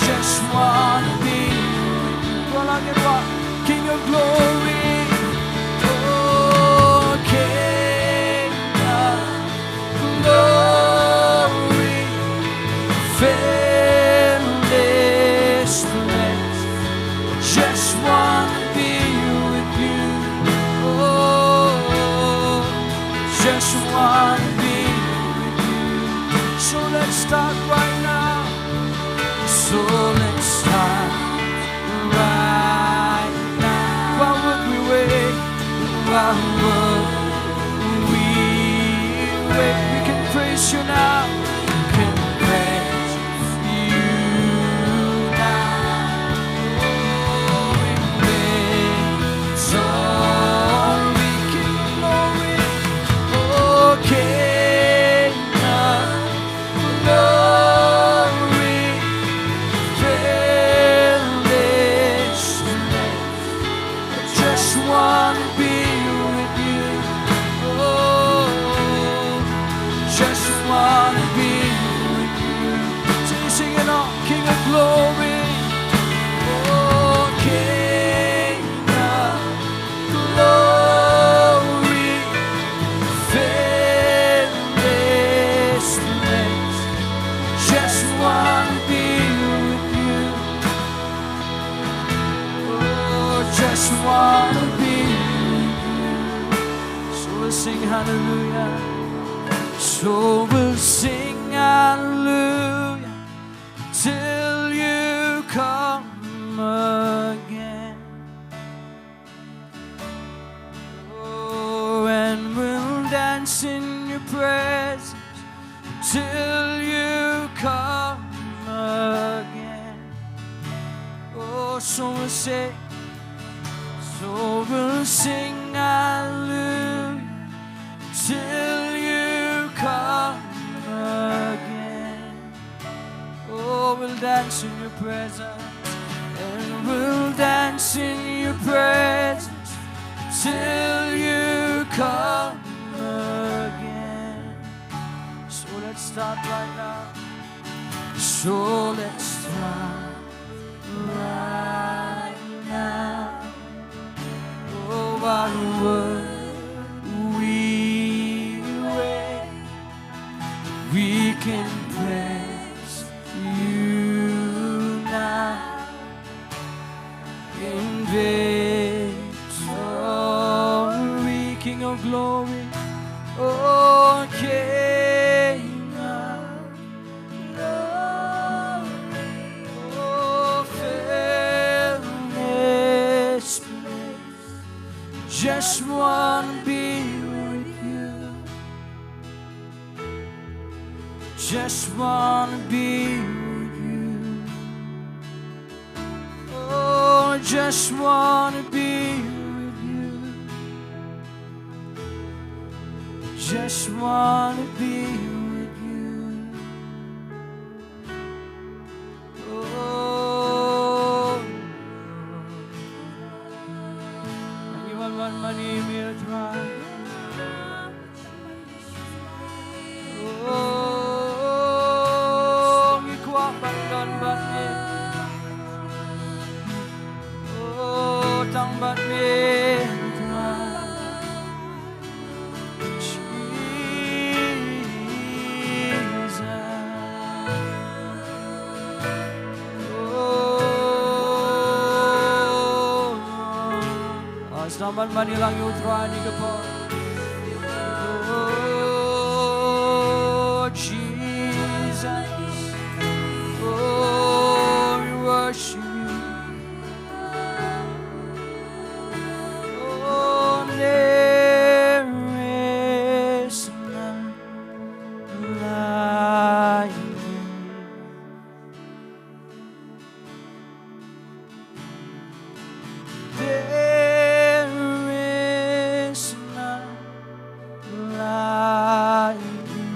just wanna be with you. Wan lang, King of glory. Oh, King of glory, fill this place. Just wanna be with you. Oh, just wanna be with you. So let's start right now. So let's start right now. Why would we wait? Why would we wait? We can praise you now. We can praise wanna be with you. So we'll sing hallelujah. So we'll sing hallelujah till you come again. Oh, and we'll dance in your presence till you come again. Oh, so we'll sing, so we'll sing hallelujah till you come again. Oh, we'll dance in your presence, and we'll dance in your presence till you come again. So let's start right now. So let's start right now. Oh, while we wait, we can praise you now in victory, King of glory, oh King of glory, oh, fill this place. Just wanna be with you. Just wanna be with you. Oh, just wanna be with you. Just wanna be with you. Oh. Ngi wan wan ma ngi, ïa U Trai. Oh, ngi kwah ban don bad ngi. Oh, tang bad ngi, U Trai. Jesus. Oh, sdang ban mane lang ïa U Trai ha kane ka por. Oh, Jesus. Oh, we worship you. Oh, there is none like you. There is none like you.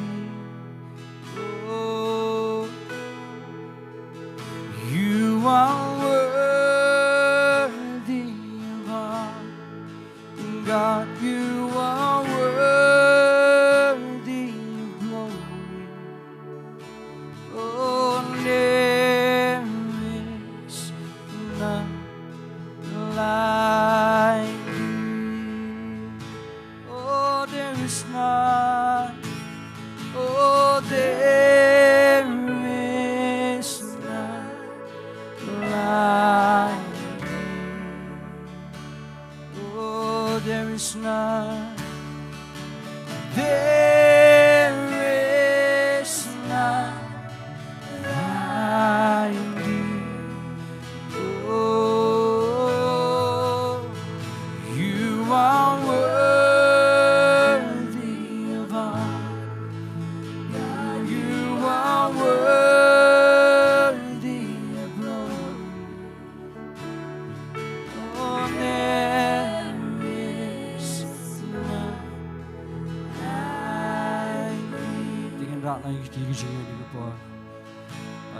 Oh, you are worthy of all. God, you are worthy of glory. Oh, there is none like you. Oh, there is none. Oh, there is none like you. Oh, there is none. There is none like you. Oh, you are worthy of all. You are worthy of glory. Oh, there is none like you. Te ngin rah lang ïa ki kti ki jingïaid ha kane ka por.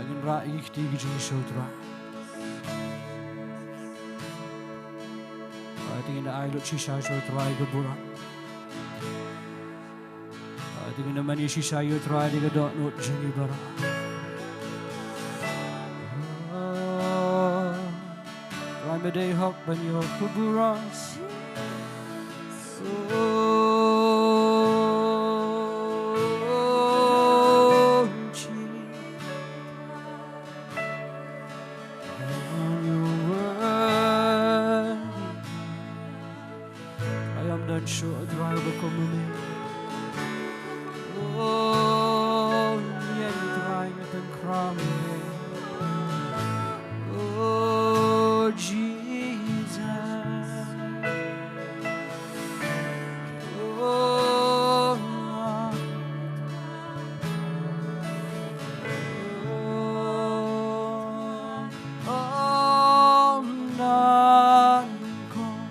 Ngin rah ïa ki kti ki jingïaid sha U Trai. Te ngin da ai lut shisha sha U Trai ka burom. Te ngin da mane shisha ïa U Trai da ka dohnud jong ngi baroh. Trai, me dei hok ban ïoh ka burom. Oh, Jesus. And you're worthy. Don shuh Trai ba kum ma me. Oh, ïa ngi Trai ngi pynkhraw ma me. Oh, Jesus. Oh, oh, oh, none come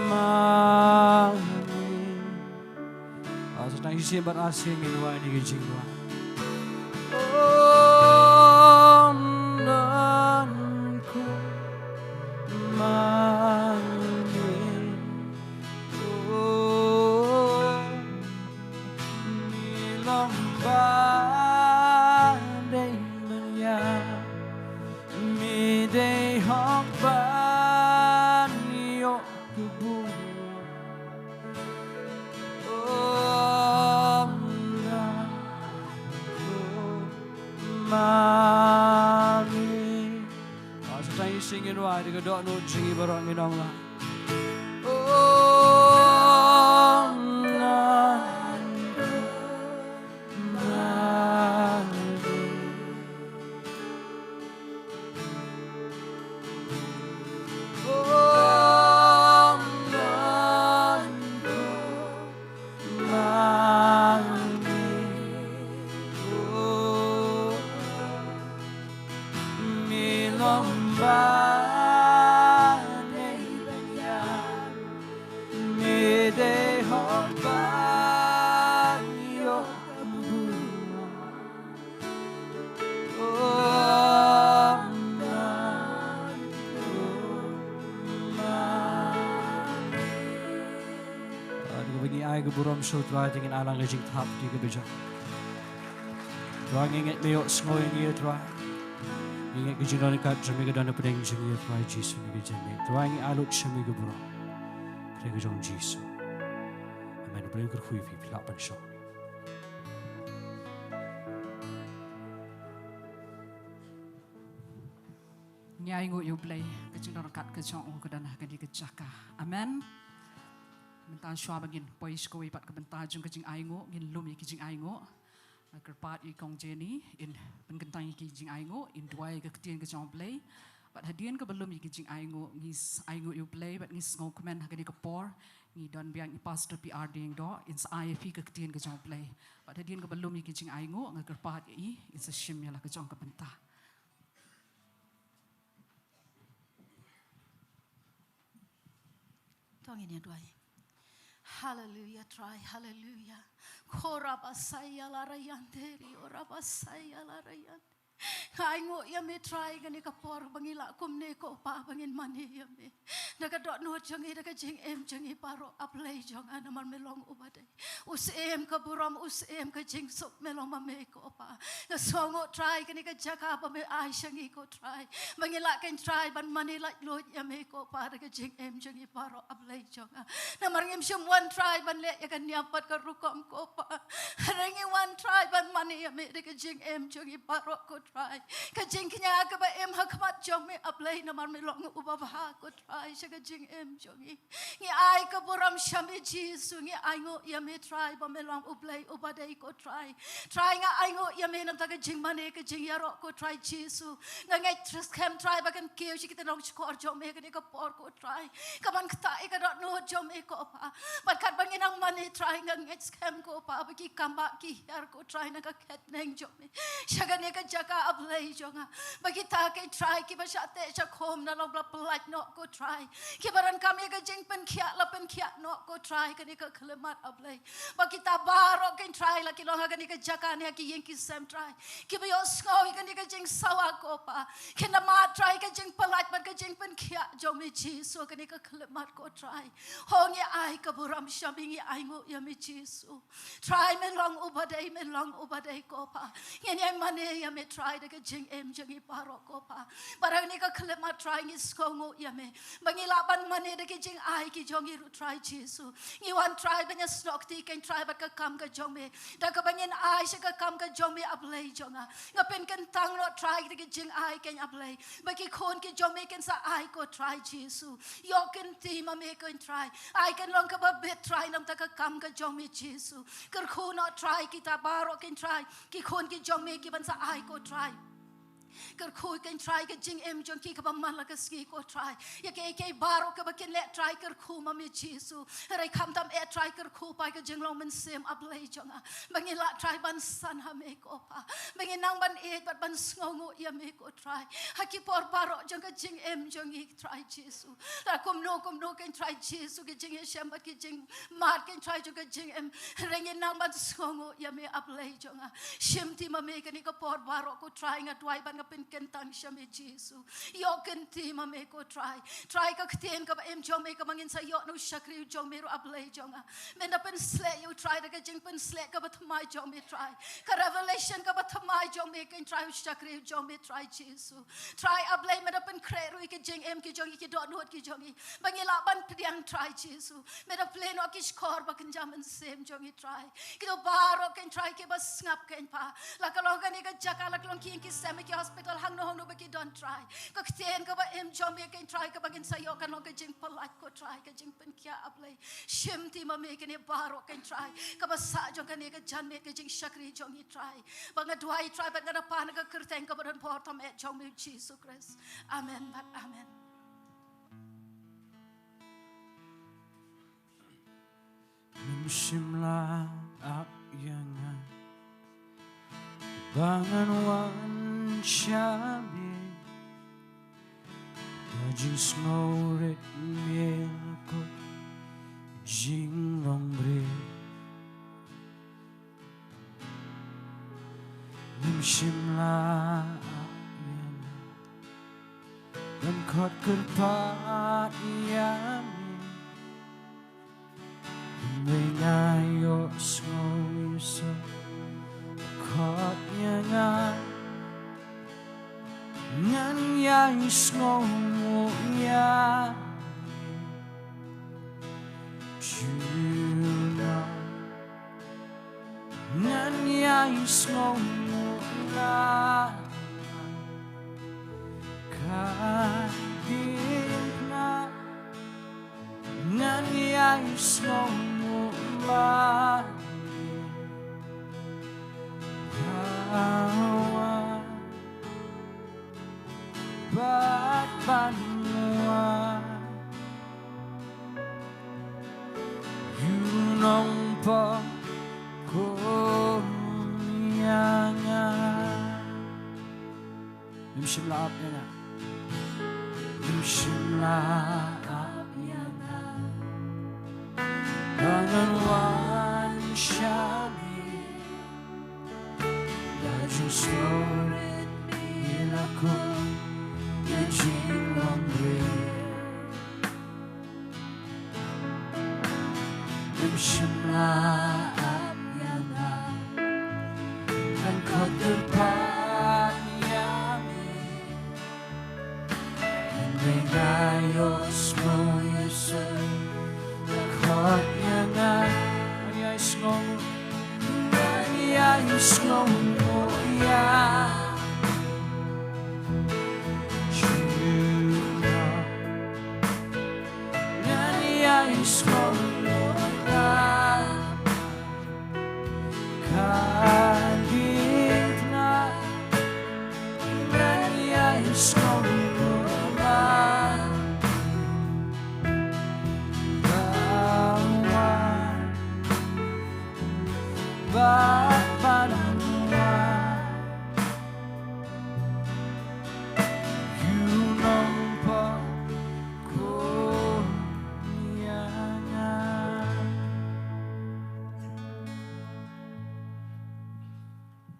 ma me. Ah, sa tang shisien bad arsien ngin duwai ïa kine ki jingduwai. Oh, none come ma me. Oh, me long ba dei ban ïa, me dei hok ban ïoh ka burom. Oh, none come ma me. Ah, sa tang shisien ngin duwai da ka dohnud jong ngi baroh ngin ong la. Oh, none come ma me. Oh, none come ma me. Oh, me long ba dei ban ïa, me dei hok ban ïoh ka burom. Oh, none come ma me. Ah, da kaba ngi ai ka burom sha U Trai, te ngin ai lang ka jingthap kti kaba jong. Trai, ngi ngeit me ïohsngew ïa ngi, Trai. Ngi ngeit ka jingdon ryngkat jong me ka don hapdeng jong ngi, Trai Jisu, ngi ka jingngeit. Trai, ngi ai lut sha me ka burom. Ha ka kyrteng ka jong U Jisu. Amen. U Blei un kyrkhu ïa phi, phi lah ban shong. Ngi ainguh ïa U Blei, ka jingdon ryngkat ka jong u ka don ha kane ka jaka. Amen. Mynta shuwa ba ngin poi sha kawei pat ka bynta jong ka jingainguh, ngin lum ïa ki jingainguh. Nga kyrpad ïa i Kong Jenny in pynkyntang ïa ki jingainguh, in duwai ïa ka ktien ka jong U Blei. Bad hadien kaba lum ïa ki jingainguh, ngi s-, ainguh ïa U Blei bad ngi sngewkmen ha kane ka por ngi don biang i Pastor P R Diengdoh in sa ai ïa phi ka ktien ka jong U Blei. Bad hadien kaba lum ïa ki jingainguh, nga kyrpad ïa i in sa shim ïa la ka jong ka bynta. To ngin ïa duwai. Haleluia, Trai, haleluia. Ko rabasaya la rayante, rio rabasaya la rayante. Nga ainguh ïa me, Trai, kane ka por ba ngi lah kumne ko Pa ba ngin mane ïa me. Da ka dohnud jong ngi, da ka jingim jong ngi baroh, A Blei jong nga, namar me long uba dei. U Syiem ka burom, U Syiem ka jingsuk, me long ma me ko Pa. Nga sngewnguh Trai kane ka jaka ba me ai sha ngi ko Trai. Ba ngi lah kein Trai ban mane laitluid ïa me ko Pa da ka jingim jong ngi baroh A Blei jong nga. Namar ngim shym wan Trai ban leh ïa ka niam bad ka rukom ko Pa. Hynrei ngi wan Trai ban mane ïa me da ka jingim jong ngi baroh ko Trai. Ka jingkñia kaba im ha khmat jong me A Blei namar me long uba bha ko Trai sha ka jingim jong ngi. Ngi ai ka burom sha me Jisu, ngi ainguh ïa me Trai ba me long U Blei uba dei ko Trai. Trai nga ainguh ïa me namar ka jingmane ka jingïaroh ko Trai Jisu. Nga ngeit skhem Trai ba kan kiew sha kita nongshkor jong me kane ka por ko Trai. Ka ban ktah ïa ka dohnud jong me ko Pa. Bad katba ngi nang mane Trai nga ngeit skhem ko Pa ba ki kambah ki hiar ko Trai na ka khet neng jong me. Sha kane ka jaka A Blei jong nga. Ba kita ki Trai kiba shah teh shah khum na long la pyllait noh ko Trai. Kiba donkam ïa ka jingpynkhiah la pynkhiah noh ko Trai kane ka khyllipmat A Blei. Ba kita baroh ki Trai la ki long ha kane ka jaka ne ha ki ïing ki sem Trai. Kiba ïohsngew ïa kane ka jingsawa ko Pa. Kin da mad Trai ka jingpyllait bad ka jingpynkhiah jong me Jisu kane ka khyllipmat ko Trai. Ho ngi ai ka burom sha me ngi ainguh ïa me Jisu. Trai me long uba dei, me long uba dei ko Pa. Ngin ïa mane ïa me Trai da ka Jingim jong ngi baroh ko Pa. Bad ha kane ka khyllipmat Trai ngi sngewnguh ïa me ba ngi lah ban mane da ki jingai ki jong ngi ruh Trai Jisu. Ngi wan Trai ban ïasnoh kti kein Trai bad ka kam ka jong me, da kaba ngin ai sha ka kam ka jong me A Blei jong nga. Nga pynkyntang noh Trai da ki jingai kein A Blei ba ki khun ki jong me kin sa ai ko Trai Jisu. Ïoh kynti ma me kein Trai. Ai kan long kaba bit Trai namar ka kam ka jong me Jisu. Kyrkhu noh Trai kita baroh kein Trai, ki khun ki jong me ki ban sa ai ko Trai. Kyrkhu kein Trai ka jingim jong ki kaba man la ka sngi ko Trai. Ïa kiei kiei baroh kaba kin leh Trai kyrkhu ma me Jisu. Hynrei khamtam eh Trai kyrkhu pa ka jinglong mynsiem A Blei jong nga ba ngin lah Trai ban san ha me ko Pa, ba ngin nang ban ïeit bad ban sngewnguh ïa me ko Trai. Ha ki por baroh jong ka jingim jong ngi Trai Jisu. Ta kumno kumno kein Trai Jisu ki jingïashem bad ki jingmad kein Trai jong ka jingim. Hynrei ngin nang ban sngewnguh ïa me A Blei jong nga. Shimti ma me kane ka por baroh ko Trai nga duwai bad nga pynkyntang sha me Jisu. Ïoh kynti ma me ko Trai. Trai ka ktien kaba im jong me kaba ngin sa ïoh na u shakri u jong me ruh A Blei jong nga. Men da pynsleh ïa u Trai da ka jingpynsleh kaba thymmai jong me Trai. Ka revelation kaba thymmai jong me kein Trai u shakri u jong me Trai Jisu. Trai A Blei me da pynkhreh ruh ïa ki jingim ki jong ngi ki dohnud ki jong ngi ba ngi lah ban pdiang Trai Jisu. Me da plie noh ki shkor ba kynja mynsiem jong ngi Trai. Kito baroh kein Trai kiba sngap kein Pa, la ka long kane ka jaka la ka long ki ïing ki sem ki hospital hangno hangno ba ki don Trai. Ka ktien kaba im jong me kein Trai kaba ngin sa ïoh kan long ka jingpyllait ko Trai ka jingpynkhiah A Blei. Shimti ma me kane baroh kein Trai kaba sah jong kane ka janmiet ka jingshakri jong ngi Trai. Ba nga duwai Trai bad nga da pan ka kyrteng kaba don bor tam eh jong me Jisu Khrist. Amen bad amen. Nym shym la ap ïa nga ba ngan wan sha me. Da jingsngewrit me la ka jinglong briew. Nym shym la ap ïa nga ban khot kyrpad ïa me. Hynrei nga ïohsngew ïa u Soitan u khot ïa nga. Ngan ïai sngewnguh ïa me. Jiw na ngan ïai sngewnguh la ka diengphna. Ngan ïai sngewnguh la ka wan bad ban wan. Ïa u nongpop kum ïa nga. Nym shym la ap ïa nga. Nym shym la ap ïa nga ba ngan wan sha me. Da jingsngewrit me la kum ïa ka jinglong briew. Nym shym la ap ïa nga ban khot kyrpad ïa me. Hynrei nga ïohsngew ïa u Soitan u khot ïa nga. Ngan ïai sngew, ngan ïai sngewnguh ïa Jiw na. Ngan ïai sngewnguh ïa ka diengphna. Ngan ïai sngewnguh ïa ka wan bad ban wan. Ïa u nongpop kum ïa nga.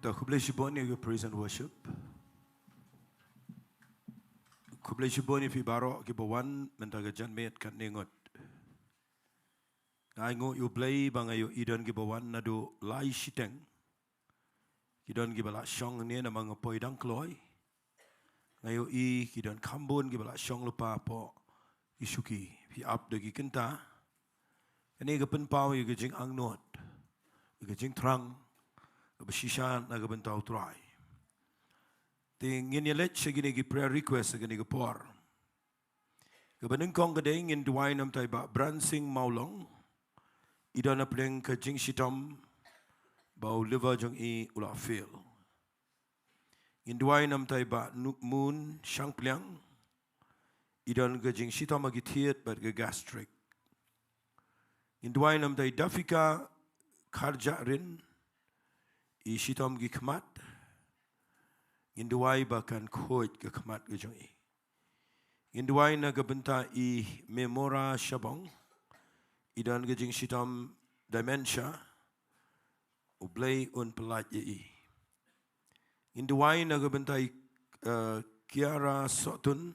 To khublei shibun ïa ka praise and worship. Khublei shibun ïa phi baroh kiba wan mynta ka janmiet katne ngut. Nga ainguh ïa U Blei ba nga ïohi don kiba wan naduh lai shiteng. Ki don kiba la shong hangne namar nga poi dang kloi. Nga ïohi ki don kham bun kiba la shong lypa hapoh ki shuki. Phi ap da ki kynta. Kane ka pynpaw ïa ka jingangnud, ïa ka jingthrang kaba shisha na ka bynta U Trai. Te ngin ïa leit sha kine ki prayer request ha kane ka por. Kaba nyngkong ka dei ngin duwai namar i Bah Bransing Mawlong. I don hapdeng ka jingshitom ba u liver jong i u la fail. Ngin duwai namar i Bah Nu-, Moon Shangpliang. I don ka jingshitom ha ki thied bad ka gastric. Ngin duwai namar i Dafika Kharjahrin. I shitom ki khmat. Ngin duwai ba kan khuid ka khmat ka jong i. Ngin duwai na ka bynta i Memora Shabong. I don ka jingshitom dementia. U Blei un pyllait ïa i. Ngin duwai na ka bynta i, eh, Kiara Sohtun.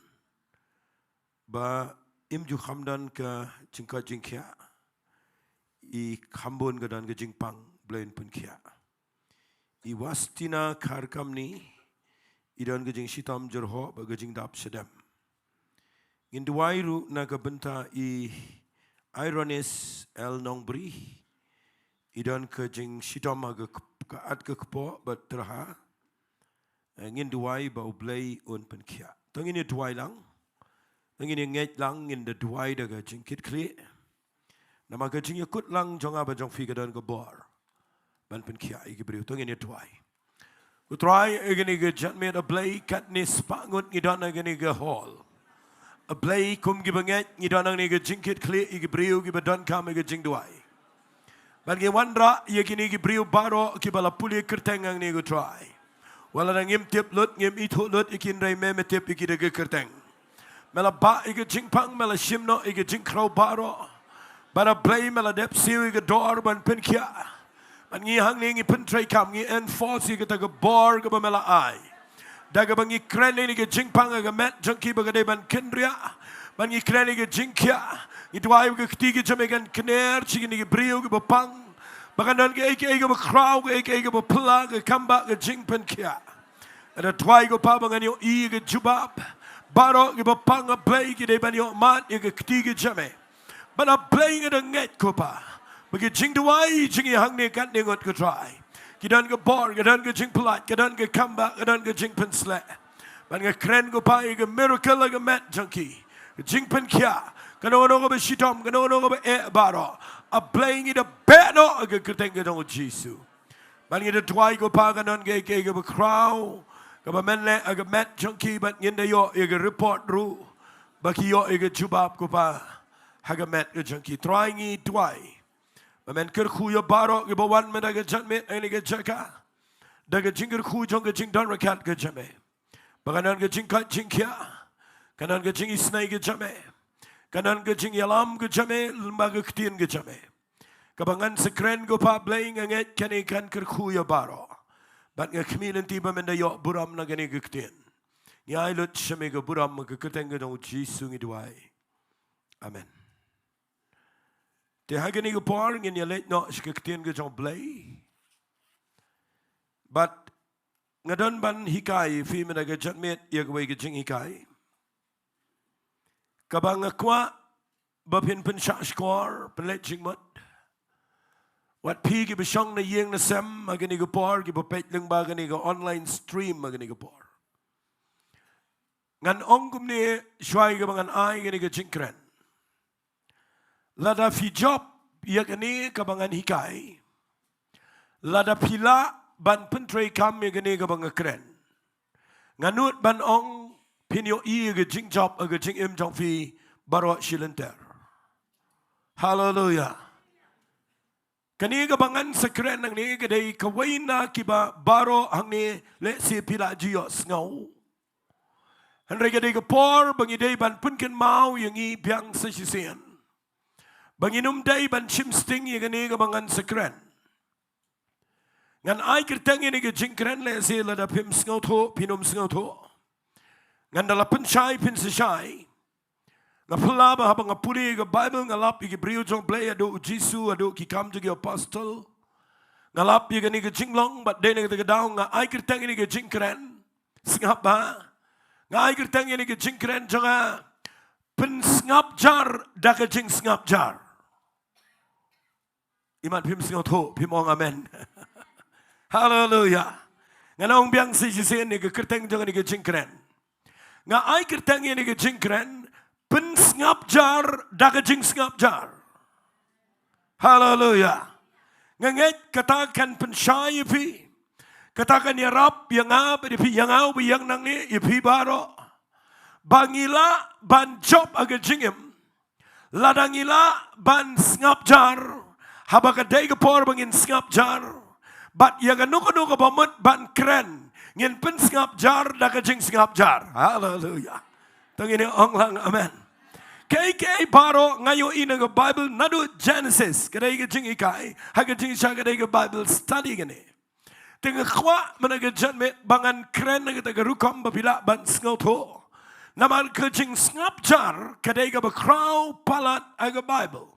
Ba im ju kham don ka jingkoit jingkhiah. I kham bun ka don ka jingpang, Blei un pynkhiah. I Wastina Kharkamni, i don ka jingshitom jyrhoh bad ka jingdap shadem. Ngin duwai ruh na ka bynta i Ironis L Nongbri. I don ka jingshitom ha ka, ka at ka kpoh bad tyrha. Eh, ngin duwai ba U Blei un pynkhiah. To ngin ïa duwai lang. To ngin ïa ngeit lang, ngin da duwai da ka jingkitkhlieh. Namar ka jingïakut lang jong nga bad jong phi ka don ka bor ban pynkhiah ïa ki briew. To ngin ïa duwai. Ko Trai, ha kane ka janmiet A Blei, katne spah ngut ngi don ha kane ka hall. A Blei, kum ki bangeit ngi don hangne ha ka jingkitkhlieh ïa ki briew kiba donkam ïa ka jingduwai. Bad ngi wanrah ïa kine ki briew baroh kiba la pule kyrteng hangne, ko Trai. Wat la ngim tip lut, ngim ithuh lut ïa ki, hynrei me me tip ïa ki da ka kyrteng. Me la bah ïa ka jingpang, me la shim noh ïa ka jingkhraw baroh. Bad A Blei, me la dep siew ïa ka dor ban pynkhiah. Bad ngi hangne ngi pyntreikam, ngi enforce ïa kata ka bor kaba me la ai. Da kaba ngi kren ïa ka jingpang ha ka met jong ki ba ka dei ban kynriah. Bad ngi kren ïa ka jingkhiah. Ngi duwai ba ka kti ka jong me kan kner sha kine ki briew kiba pang. Ba kan don kaei kaei kaba khraw, kaei kaei kaba phylla, ka kam ba ka jingpynkhiah. Nga da duwai, ko Pa, ba ngan ïohi ïa ka jubab. Baroh kiba pang, A Blei, ki dei ban ïoh mad ïa ka kti ka jong me. Bad A Blei, nga da ngeit, ko Pa, ba ka jingduwai jong ngi hangne katne ngut, ko Trai, ki don ka bor, ka don ka jingpyllait, ka don ka kam ba, ka don ka jingpynsleh. Bad nga kren, ko Pa, ïa ka miracle ha ka met jong ki. Ka jingpynkhiah, kano kano kaba shitom, kano kano kaba eh baroh, A Blei, ngi da beh noh ha ka kyrteng ka jong U Jisu. Bad ngi da duwai, ko Pa, kan don kaei kaei kaba khraw kaba men leh ha ka met jong ki, bad ngin da ïoh ïa ka report ruh ba ki ïoh ïa ka jubab, ko Pa, ha ka met ka jong ki. Trai, ngi duwai ba men kyrkhu ïa baroh kiba wan mynta ka janmiet ha kane ka jaka da ka jingkyrkhu jong ka jingdon ryngkat ka jong me. Ba kan don ka jingkoit jingkhiah, kan don ka jingisynei ka jong me, kan don ka jingïalam ka jong me lyngba ka ktien ka jong me. Kaba ngan sa kren, ko Pa Blei, nga ngeit kane kan kyrkhu ïa baroh. Bad nga khmih lynti ba men da ïoh burom na kane ka ktien. Ngi ai lut sha me ka burom, ha ka kyrteng ka jong U Jisu ngi duwai. Amen. Te ha kane ka por ngin ïa leit noh sha ka ktien ka jong U Blei. Bad nga don ban hikai ïa phi mynta ka janmiet ïa kawei ka jinghikai kaba nga kwah ba phin pynshah shkor, pynleit jingmut. Wat phi kiba shong na ïing na sem ha kane ka por, kiba peit lyngba kane ka online stream ha kane ka por. Ngan ong kumne shuwa kaba ngan ai kane ka jingkren. Lada phi jop ïa kane kaba ngan hikai, lada phi lah ban pyntreikam ïa kane kaba nga kren, nga nud ban ong phin ïohi ïa ka jingjop ha ka jingim jong phi baroh shi lynter. Haleluia. Kane kaba ngan sa kren hangne ka dei kawei na kiba baroh hangne lehse phi la ju ïohsngew. Hynrei ka dei ka por ba ngi dei ban pynkynmaw ïa ngi biang sa shisien ba ngin ym dei ban shim sting ïa kane kaba ngan sa kren. Ngan ai kyrteng ïa kane ka jingkren, lehse lada phim sngewthuh phin ym sngewthuh. Ngan da la pynshai phin sa shai. Nga phylla ba haba nga pule ïa ka Baibl nga lap ïa ki briew jong U Blei, haduh U Jisu, haduh Ki Kam jong ki Apostol. Nga lap ïa kane ka jinglong, bad dei na kata ka daw nga ai kyrteng ïa kane ka jingkren. Sngap bha. Nga ai kyrteng ïa kane ka jingkren jong nga, pynsngap jar da ka jingsngap jar. Imat phim sngewthuh, phim ong amen. Haleluya. Ngan ong biang shisien ïa ka kyrteng jong kane ka jingkren. Nga ai kyrteng ïa kane ka jingkren, pynsngap jar da ka jingsngap jar. Haleluya. Nga ngeit kata kan pynshai ïa phi. Kata kan ïarap ïa nga bad ïa phi, ïa nga uba ïeng nangne, ïa phi baroh. Ba ngi lah ban jop ha ka jingim. Lada ngi lah ban sngap jar, haba ka dei ka por ba ngin sngap jar. Bad ïa kano kano kaba mut ban kren, ngin pynsngap jar da ka jingsngap jar. Haleluya. To ngin ong lang amen. Kaei kaei baroh nga ïohi na ka Bible naduh Genesis, ka dei ka jinghikai, ha ka jingshisha ka dei ka Bible study kane. Te nga kwah mynta ka janmiet ba ngan kren na kata ka rukom ba phi lah ban sngewthuh. Namar ka jingsngap jar ka dei kaba khraw palat ha ka Bible.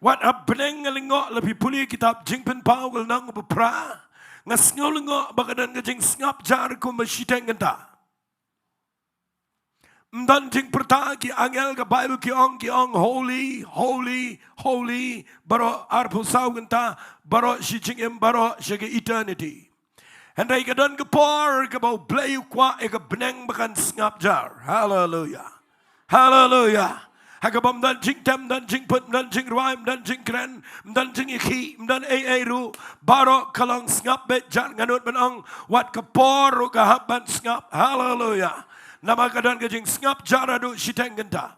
Wat ha bneng nga lyngngoh, lada phi pule kitab Jingpynpaw ka lynnong ba phra, nga sngew lyngngoh ba ka don ka jingsngap jar kumba shiteng kynta. Ym don jingpyrta ki angel, ka Bible ki ong, ki ong, "Holy, holy, holy, baroh arphew saw kynta, baroh shi jingim, baroh sha ka eternity." Hynrei ka don ka por kaba U Blei u kwah ïa ka bneng ba kan sngap jar. Haleluya. Haleluya. Ha kaba ym don jingtem, ym don jingput, ym don jingrwai, ym don jingkren, ym don jingïakhih, ym don ei ei ruh. Baroh ka long sngap beit jar, nga nud ban ong, wat ka por ruh ka hap ban sngap. Haleluya. Namar ka don ka jingsngap jar haduh shiteng kynta.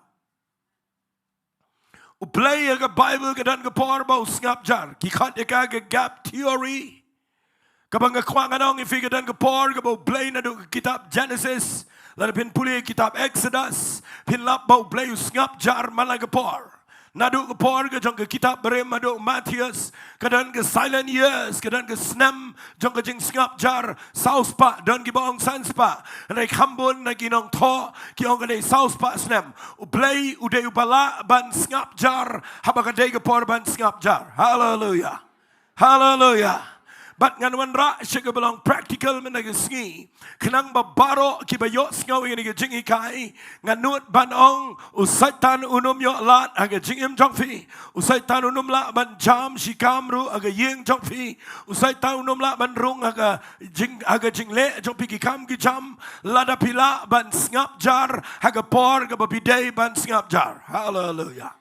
U Blei ha ka Bible ka don ka por ba u sngap jar. Ki khot ïa ka ka gap theory. Kaba nga kwah ngan ong ïa phi, ka don ka por kaba U Blei naduh ka kitab Genesis, lada phin pule kitab Exodus, phin lap ba U Blei u sngap jar man la ka por. Naduh ka por ka jong ka kitab barim haduh Mathaios, ka don ka silent years, ka don ka snem jong ka jingsngap jar, saw spah, don kiba ong san spah. Hynrei kham bun na ki nongthoh ki ong ka dei saw spah snem. U Blei u dei uba lah ban sngap jar haba ka dei ka por ban sngap jar. Haleluya. Haleluya. Bad ngan wanrah sha kaba long practical mynta ka sngi, khnang ba baroh kiba ïohsngew ïa kane ka jinghikai, nga nud ban ong, u Soitan un ym ïoh lad ha ka jingim jong phi. U Soitan un ym lah ban jam shikam ruh ha ka ïing jong phi. U Soitan un ym lah ban rung ha ka jing, ha ka jingleh jong phi, ki kam ki jam, lada phi lah ban sngap jar ha ka por kaba phi dei ban sngap jar. Haleluya.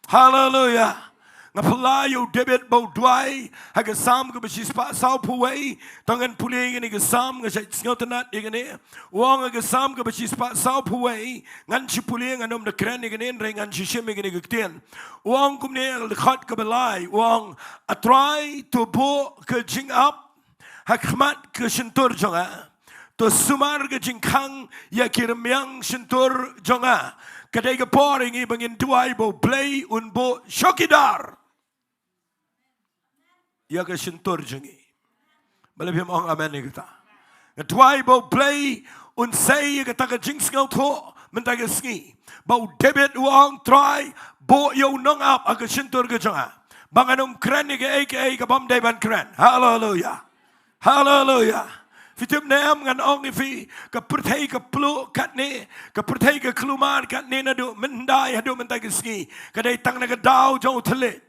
Haleluya. Nga phylla ïa u David ba u duwai ha ka Salm kaba shispah sawphew wei. To ngan pule ïa kane ka Salm, nga shait sngewtynnat ïa kane. U ong ha ka Salm kaba shispah sawphew wei, ngan shu pule, ngan ym da kren ïa kane, hynrei ngan shu shim ïa kane ka ktien. U ong kumne ha ka dkhot kaba lai, u ong, A Trai, to buh ka jingap ha khmat ka shyntur jong nga. To sumar ka jingkhang ïa ki rmiang shyntur jong nga. Ka dei ka por ïa ngi ba ngin duwai ba U Blei un buh chowkidar ïa ka shyntur jong ngi. Balei phim ong amen ïa kata? Nga duwai ba U Blei un sei ïa kata ka jingsngewthuh mynta ka sngi. Ba u David u ong, Trai, buh ïa u nongap ha ka shyntur ka jong nga, ba ngan ym kren ïa kaei kaei ka bym dei ban kren. Haleluya. Haleluya. Phi tip ne em, ngan ong ïa phi, ka pyrthei ka pluh katne, ka pyrthei ka kulmar katne naduh mynhyndai haduh mynta ka sngi, ka dei tang na ka daw jong u thylliej.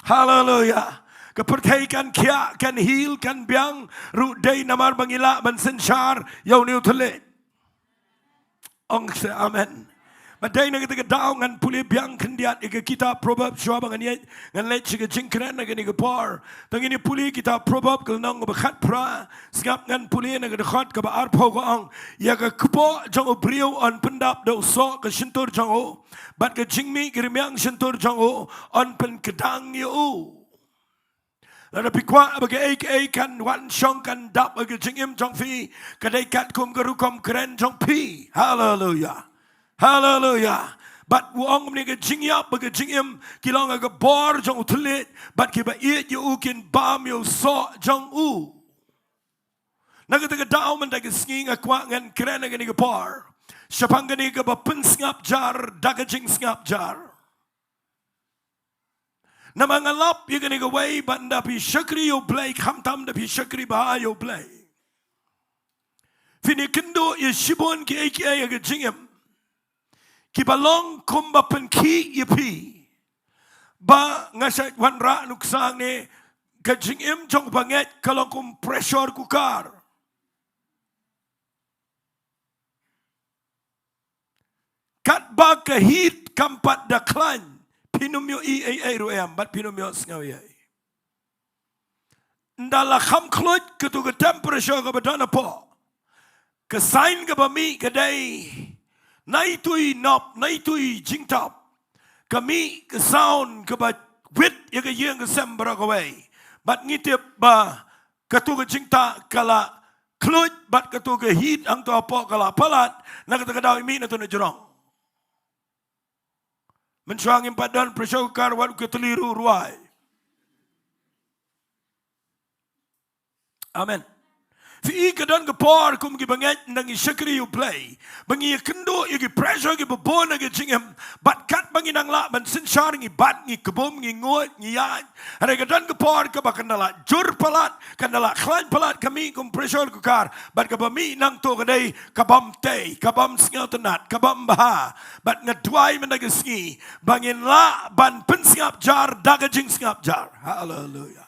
Haleluya. Ka pyrthei kan khiah, kan hiar, kan biang ruh dei namar ba ngi lah ban synshar ïa une u thylliej. Ong se amen. Bad dei na kata ka daw ngan pule biang khyndiat ïa ka kitab Proverb shuwa ba ngan ïaid, ngan leit sha ka jingkren ha kane ka por. To ngin ïa pule kitab Proverb ka lynnong ba khatphra. Sngap, ngan pule na ka dkhot kaba arphew, ka ong, Ïa ka kpoh jong u briew yn pyndap da u soh ka shyntur jong u, bad ka jingmih ki rmiang shyntur jong u yn pynkdang ïa u. Lada phi kwah ba kaei kaei kan wan shong kan dap ha ka jingim jong phi, ka dei katkum ka rukom kren jong phi. Haleluya. Haleluya. Bad u ong kumne, ka jingïap bad ka jingim ki long ha ka bor jong u thylliej, bad kiba ïeit ïa u kin bam ïa u soh jong u. Na kata ka daw mynta ka sngi nga kwah ngan kren ha kane ka por shaphang kane kaba pynsngap jar da ka jingsngap jar. Namar nga lap ïa kane kawei, bad ynda phi shakri ïa U Blei, khamtam da phi shakri bha ïa U Blei, phin ïakynduh ïa shibun kiei kiei ha ka jingim kiba long kumba pynkhih ïa phi. Ba nga shait wanrah nuksa hangne, ka jingim jong u bangeit ka long kum pressure cooker. Katba ka heat kam pat da khlaiñ, phin ym ïohi ei ei ruh em, bad phin ym ïohsngew ei ei. Ynda la kham khluit katu ka temperature kaba don hapoh, ka sign kaba mih ka dei na itu i nop, na itu i jingtap. Ka mih ka sound kaba wit ïa ka ïing ka sem baroh kawei. Bad ngi tip ba katu ka jingtah ka la khluit, bad katu ka heat hangto hapoh ka la palat. Na kata ka daw i mih na tu na jrong. Mynshuwa ngim pat don pressure cooker, wat u ketli ruh u rwai. Amen. Phi i, ka don ka por kum ki bangeit ynda ngi shakri ïa U Blei, ba ngi ïakynduh ïa ki pressure kiba bun ha ka jingim. Bad katba ngi nang lah ban synshar, ngi bat, ngi kbum, ngi nguid, ngi ïaid. Hynrei ka don ka por kaba kan da la jur palat, kan da la khlaiñ palat, ka mih kum pressure cooker. Bad kaba mih nangto ka dei ka bym tei, ka bym sngewtynnat, ka bym bha. Bad nga duwai mynta ka sngi ba ngin lah ban pynsngap jar da ka jingsngap jar. Haleluia.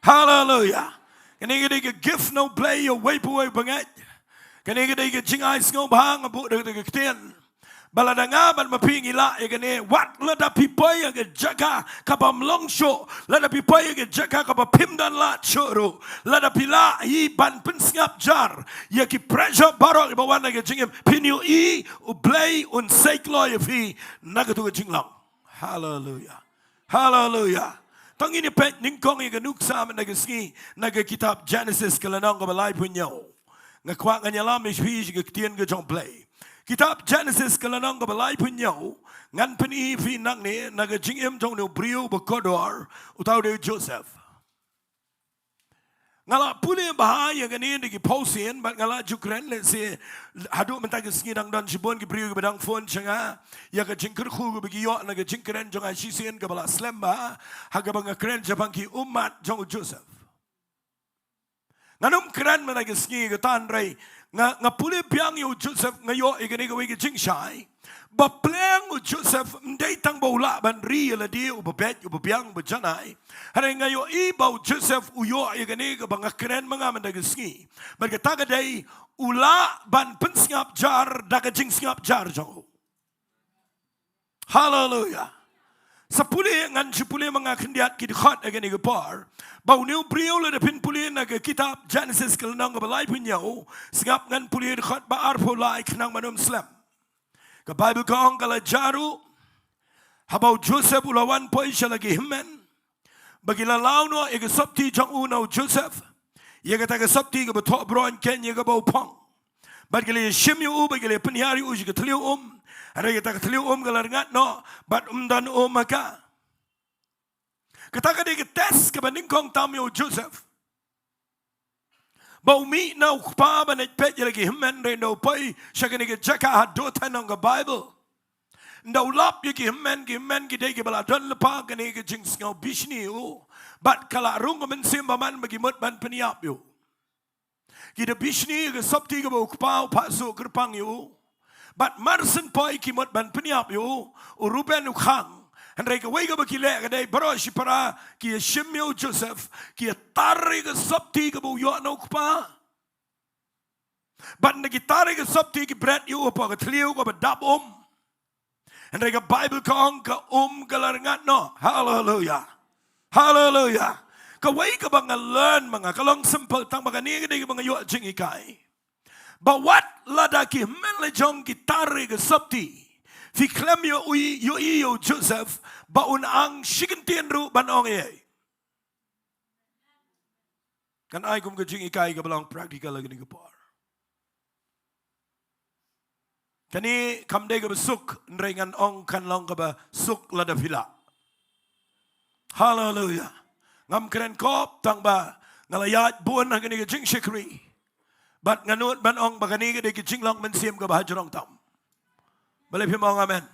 Haleluia. Kane ka dei ka gift na U Blei ïa uwei pa uwei u bangeit. Kane ka dei ka jingai sngewbha, nga buh da ka ktien. Ba lada nga bad ma phi ngi lah ïa kane, wat lada phi poi ha ka jaka kaba ym long shuh, lada phi poi ha ka jaka kaba phim don lad shuh ruh, lada phi lah hi ban pynsngap jar ïa ki pressure baroh kiba wan ha ka jingim, phin ïohi U Blei un sei kloi ïa phi na katu ka jinglong. Haleluia. Haleluia. To ngin ïa peit nyngkong ïa ka nuksa mynta ka sngi na ka kitab Genesis ka lynnong kaba laiphew hynñiew. Nga kwah ngan ïalam ïa phi sha ka ktien ka jong U Blei. Kitab Genesis ka lynnong kaba laiphew hynñiew, ngan pyni ïa phi nangne na ka jingim jong une u briew ba kordor, uta u dei u Joseph. Nga la pule bha ïa kane da ki phew sien, bad nga la ju kren lehse haduh mynta ka sngi dang don shibun ki briew kiba dang phone sha nga ïa ka jingkyrkhu kaba ki ïoh na ka jingkren jong nga shisien kaba la slem bha ha kaba nga kren shaphang ki ummat jong u Joseph. Ngan ym kren mynta ka sngi kata, hynrei nga, nga pule biang ïa u Joseph, nga ïoh ïa kane kawei ka jingshai ba pleng u Joseph ym dei tang ba u lah ban ri ïa lade uba beit, uba biang, uba janai. Hynrei nga ïohi ba u Joseph u ïoh ïa kane kaba nga kren ma nga mynta ka sngi. Bad kata ka dei, u lah ban pynsngap jar da ka jingsngap jar jong u. Haleluia. Sa pule, ngan shu pule ma nga khyndiat ki dkhot ha kane ka por. Ba une u briew, lada phin pule na ka kitab Genesis ka lynnong kaba laiphew hynñiew, sngap, ngan pule dkhot ba arphew lai khnang ban ym slem. Ka Baibl ka ong, ka la jia ruh, haba u Joseph u la wan poi sha la ki hynmen, ba ki la law noh ïa ka sopti jong u na u Joseph, ïa kata ka sopti kaba thoh bron, keiñ ïa kaba u phong. Bad ki la ïashim ïa u, bad ki la ïapynhiar ïa u sha ka thliew um. Hynrei kata ka thliew um ka la rngat noh, bad ym don um ha ka. Kata ka dei ka test kaba nyngkong tam ïa u Joseph. Ba u mih na u kpa ban leit peit ïa la ki hynmen, hynrei ynda u poi sha kane ka jaka ha Dothan, ong ka Baibl, ynda u lap ïa ki hynmen, ki hynmen ki dei kiba la don lypa kane ka jingsngew bishni ïa u. Bad ka la rung ka mynsiem bymman ba ki mut ban pynïap ïa u. Ki da bishni ïa ka sopti kaba u kpa u phah shuh kyrpang ïa u. Bad mar syn poi ki mut ban pynïap ïa u, u Reuben u khang. Hynrei kawei kaba ki leh ka dei, baroh shipara ki ïashim ïa u Joseph, ki ïatar ïa ka sopti kaba u ïoh na u kpa. Bad ynda ki tar ïa ka sopti ki bret ïa u hapoh ka thliew kaba dap um. Hynrei ka Baibl ka ong ka um ka la rngat noh. Haleluia. Haleluia. Kawei kaba nga learn ma nga, ka long simple, tang ba kane ka dei kaba nga ïoh jinghikai. Ba wat lada ki hynmen la jong ki tar ïa ka sopti, phi khlem ïohi, ïohi ïa u Joseph ba un ang shi kyntien ruh ban ong ei ei. Kan ai kum ka jinghikai kaba long practical ha kane ka por. Kane kam dei kaba suk, hynrei ngan ong kan long kaba suk lada phi lah. Haleluia. Ngam kren khop tang ba nga la ïaid bun ha kane ka jingshakri. Bad nga nud ban ong ba kane ka dei ka jinglong mynsiem kaba hajrong tam. Balei phim ong amen?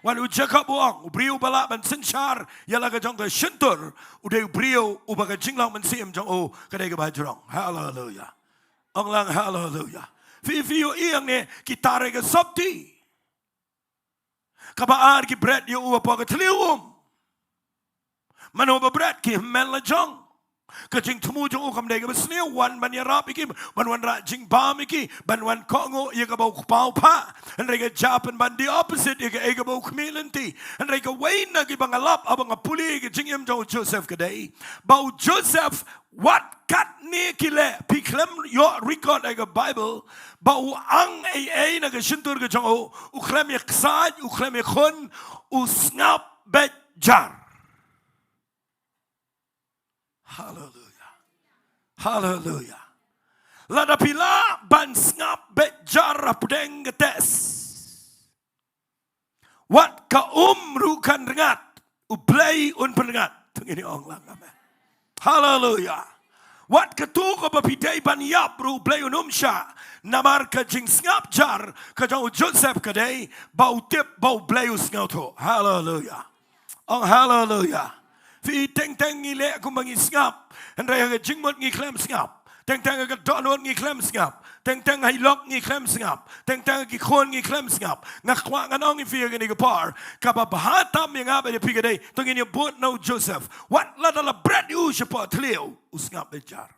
Wat u Jakob u ong, u briew ba lah ban synshar ïa la ka jong ka shyntur, u dei u briew uba ka jinglong mynsiem jong u ka dei kaba jrong. Haleluia. Ong lang haleluia. Phi, phi ïohi hangne ki tare ka sopti. Kaba ar ki bret ïa u hapoh ka thliew um. Mano ba bret? Ki hynmen la jong. Ka jingthmu jong u kam dei kaba sniew, wan ban ïarap ïa ki, ban wanrah jingbam ïa ki, ban wan kohnguh ïa kaba u kpa u phah. Hynrei ka jia pynban the opposite ïa kaei kaba u khmih lynti. Hynrei kawei na kiba nga lap haba nga pule ïa ka jingim jong u Joseph ka dei ba u Joseph, wat katne ki leh, phi khlem ïoh record ha ka Bible ba u ang ei ei na ka shyntur ka jong u, u khlem ïa ksaid, u khlem ïa khun, u sngap beit jar. Haleluia. Haleluia. Lada phi lah ban sngap beit jar hapdeng ka test, wat ka um ruh kan rngat, U Blei un pynrngat. To ngin ong lang amen. Haleluia. Wat katto kaba phi dei ban ïap ruh, U Blei un ym shah. Namar ka jingsngap jar ka jong u Joseph ka dei ba u tip ba U Blei u sngewthuh. Haleluia. Ong haleluia. Phi, teng teng ngi leh kumba ngi sngap, hynrei ha ka jingmut ngi khlem sngap. Teng teng ha ka dohnud ngi khlem sngap. Teng teng ha i lok ngi khlem sngap. Teng teng ha ki khun ngi khlem sngap. Nga kwah ngan ong ïa phi ha kane ka por, kaba bha tam ïa nga bad ïa phi ka dei, to ngin ïa bud na u Joseph. Wat lada la bret ïa u shapoh thliew, u sngap beit jar.